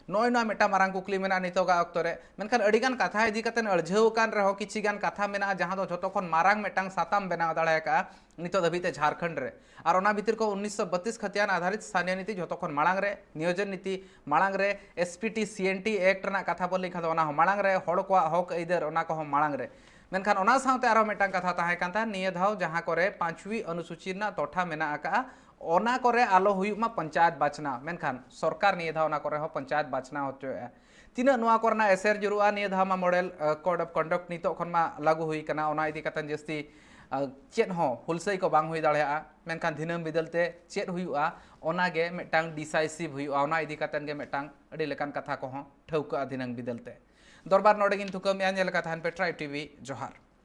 ᱱᱚᱜᱼᱚᱭ ᱱᱚᱣᱟ ᱢᱤᱫᱴᱟᱝ ᱢᱟᱨᱟᱝ ᱠᱩᱠᱞᱤ ᱢᱮᱱᱟᱜᱼᱟ ᱱᱤᱛᱚᱜᱟᱜ ᱚᱠᱛᱚ ᱨᱮ᱾ ᱢᱮᱱᱠᱷᱟᱱ ᱟᱹᱰᱤᱜᱟᱱ ᱠᱟᱛᱷᱟ ᱤᱫᱤ ᱠᱟᱛᱮ ᱟᱹᱲᱡᱷᱟᱹᱣ ᱟᱠᱟᱱ ᱨᱮᱦᱚᱸ, ᱠᱤᱪᱷᱤ ᱜᱟᱱ ᱠᱟᱛᱷᱟ ᱢᱮᱱᱟᱜᱼᱟ ᱡᱟᱦᱟᱸ ᱫᱚ ᱡᱷᱚᱛᱚ ᱠᱷᱚᱱ ᱢᱟᱨᱟᱝ ᱢᱤᱫᱴᱟᱝ ᱥᱟᱛᱟᱢ ᱵᱮᱱᱟᱣ ᱫᱟᱲᱮ ᱟᱠᱟᱫᱼᱟ ᱱᱤᱛᱚᱜ ᱫᱷᱟᱹᱵᱤᱡ ᱛᱮ ᱡᱷᱟᱲᱠᱷᱚᱸᱰ ᱨᱮ᱾ ᱟᱨ ᱚᱱᱟ ᱵᱷᱤᱛᱤᱨ ᱠᱚ ᱩᱱᱤᱥᱥᱚ ᱵᱟᱛᱤᱥ ᱠᱷᱟᱹᱛᱤᱭᱟᱱ ᱟᱫᱷᱟᱨᱤᱛ ᱥᱛᱷᱟᱱᱤᱭᱚ ᱱᱤᱛᱤ ᱡᱷᱚᱛᱚ ᱠᱷᱚᱱ ᱢᱟᱲᱟᱝ ᱨᱮ, ᱱᱤᱭᱳᱡᱚᱱ ᱱᱤᱛᱤ ᱢᱟᱲᱟᱝ ᱨᱮ, S P T C N T Act ᱨᱮᱱᱟᱜ ᱠᱟᱛᱷᱟ ᱵᱚᱱ ᱞᱟᱹᱭ ᱠᱷᱟᱱ ᱫᱚ ᱚᱱᱟ ᱦᱚᱸ ᱢᱟᱲᱟᱝ ᱨᱮ, ᱦᱚᱲ ᱠᱚᱣᱟᱜ ᱦᱚᱠ ᱟᱹᱭᱫᱟᱹᱨ ᱚᱱᱟ ᱠᱚᱦᱚᱸ ᱢᱟᱲᱟᱝ ᱨᱮ᱾ ᱢᱮᱱᱠᱷᱟᱱ ᱚᱱᱟ ᱥᱟᱶᱛᱮ ᱟᱨᱦᱚᱸ ᱢᱤᱫᱴᱟᱝ ᱠᱟᱛᱷᱟ ᱛᱟᱦᱮᱸ ᱠᱟᱱ ᱛᱟᱦᱮᱸᱫ, ᱱᱤᱭᱟᱹ ᱫᱷᱟᱣ ᱡᱟᱦᱟᱸ ᱠᱚᱨᱮ ᱯᱟᱸᱪᱣᱤ ᱚᱱᱩᱥᱩᱪᱤ ᱨᱮᱱᱟᱜ ᱛᱚᱴᱷᱟ ᱢᱮᱱᱟᱜ ᱟᱠᱟᱫᱼᱟ, ᱚᱱᱟ ᱠᱚᱨᱮ ᱟᱞᱚ ᱦᱩᱭᱩᱜ ᱢᱟ ᱯᱚᱧᱪᱟᱭᱮᱛ ᱵᱟᱪᱷᱱᱟᱣ᱾ ᱢᱮᱱᱠᱷᱟᱱ ᱥᱚᱨᱠᱟᱨ ᱱᱤᱭᱟᱹ ᱫᱷᱟᱣ ᱚᱱᱟ ᱠᱚᱨᱮ ᱦᱚᱸ ᱯᱚᱧᱪᱟᱭᱮᱛ ᱵᱟᱪᱷᱱᱟᱣ ᱦᱚᱪᱚᱭᱮᱫᱼᱟ᱾ ᱛᱤᱱᱟᱹᱜ ᱱᱚᱣᱟ ᱠᱚᱨᱮᱱᱟᱜ ᱮᱥᱮᱨ ᱡᱩᱨᱩᱜᱼᱟ? ᱱᱤᱭᱟᱹ ᱫᱷᱟᱣ ᱢᱟ model, ᱟᱸ, code of conduct ᱱᱤᱛᱚᱜ ᱠᱷᱚᱱ ᱢᱟ ᱞᱟᱹᱜᱩ ᱦᱩᱭ ᱠᱟᱱᱟ, ᱚᱱᱟ ᱤᱫᱤ ᱠᱟᱛᱮ ᱡᱟᱹᱥᱛᱤ, ᱟᱸ, ᱪᱮᱫ ᱦᱚᱸ ᱦᱩᱞᱥᱟᱹᱭ ᱠᱚ ᱵᱟᱝ ᱦᱩᱭ ᱫᱟᱲᱮᱭᱟᱜᱼᱟ᱾ ᱢᱮᱱᱠᱷᱟᱱ ᱫᱷᱤᱱᱟᱹᱝ ᱵᱤᱫᱟᱹᱞ ᱛᱮ ᱪᱮᱫ ᱦᱩᱭᱩᱜᱼᱟ, ᱚᱱᱟ ᱜᱮ ᱢᱤᱫᱴᱟᱝ decisive ᱦᱩᱭᱩᱜᱼᱟ᱾ ᱚᱱᱟ ᱤᱫᱤ ᱠᱟᱛᱮ ᱜᱮ ᱢᱤᱫᱴᱟᱝ ᱟᱹᱰᱤ ᱞᱮᱠᱟᱱ ᱠᱟᱛᱷᱟ ᱠᱚᱦᱚᱸ ᱴᱷᱟᱹᱣᱠᱟᱹᱜᱼᱟ ᱫᱷᱤᱱᱟᱹᱝ ᱵᱤᱫᱟᱹᱞ ᱛᱮ᱾ ᱫᱚᱨᱵᱟᱨ ᱱᱚᱰᱮ ᱜᱤᱧ ᱛᱷᱩᱠᱟᱹᱢᱮᱜᱼᱟ᱾ ᱧᱮᱞ ᱟᱠᱟᱫ ᱛᱟᱦᱮᱱ ᱯᱮ Tribe T V᱾ ᱡᱚᱦᱟᱨ᱾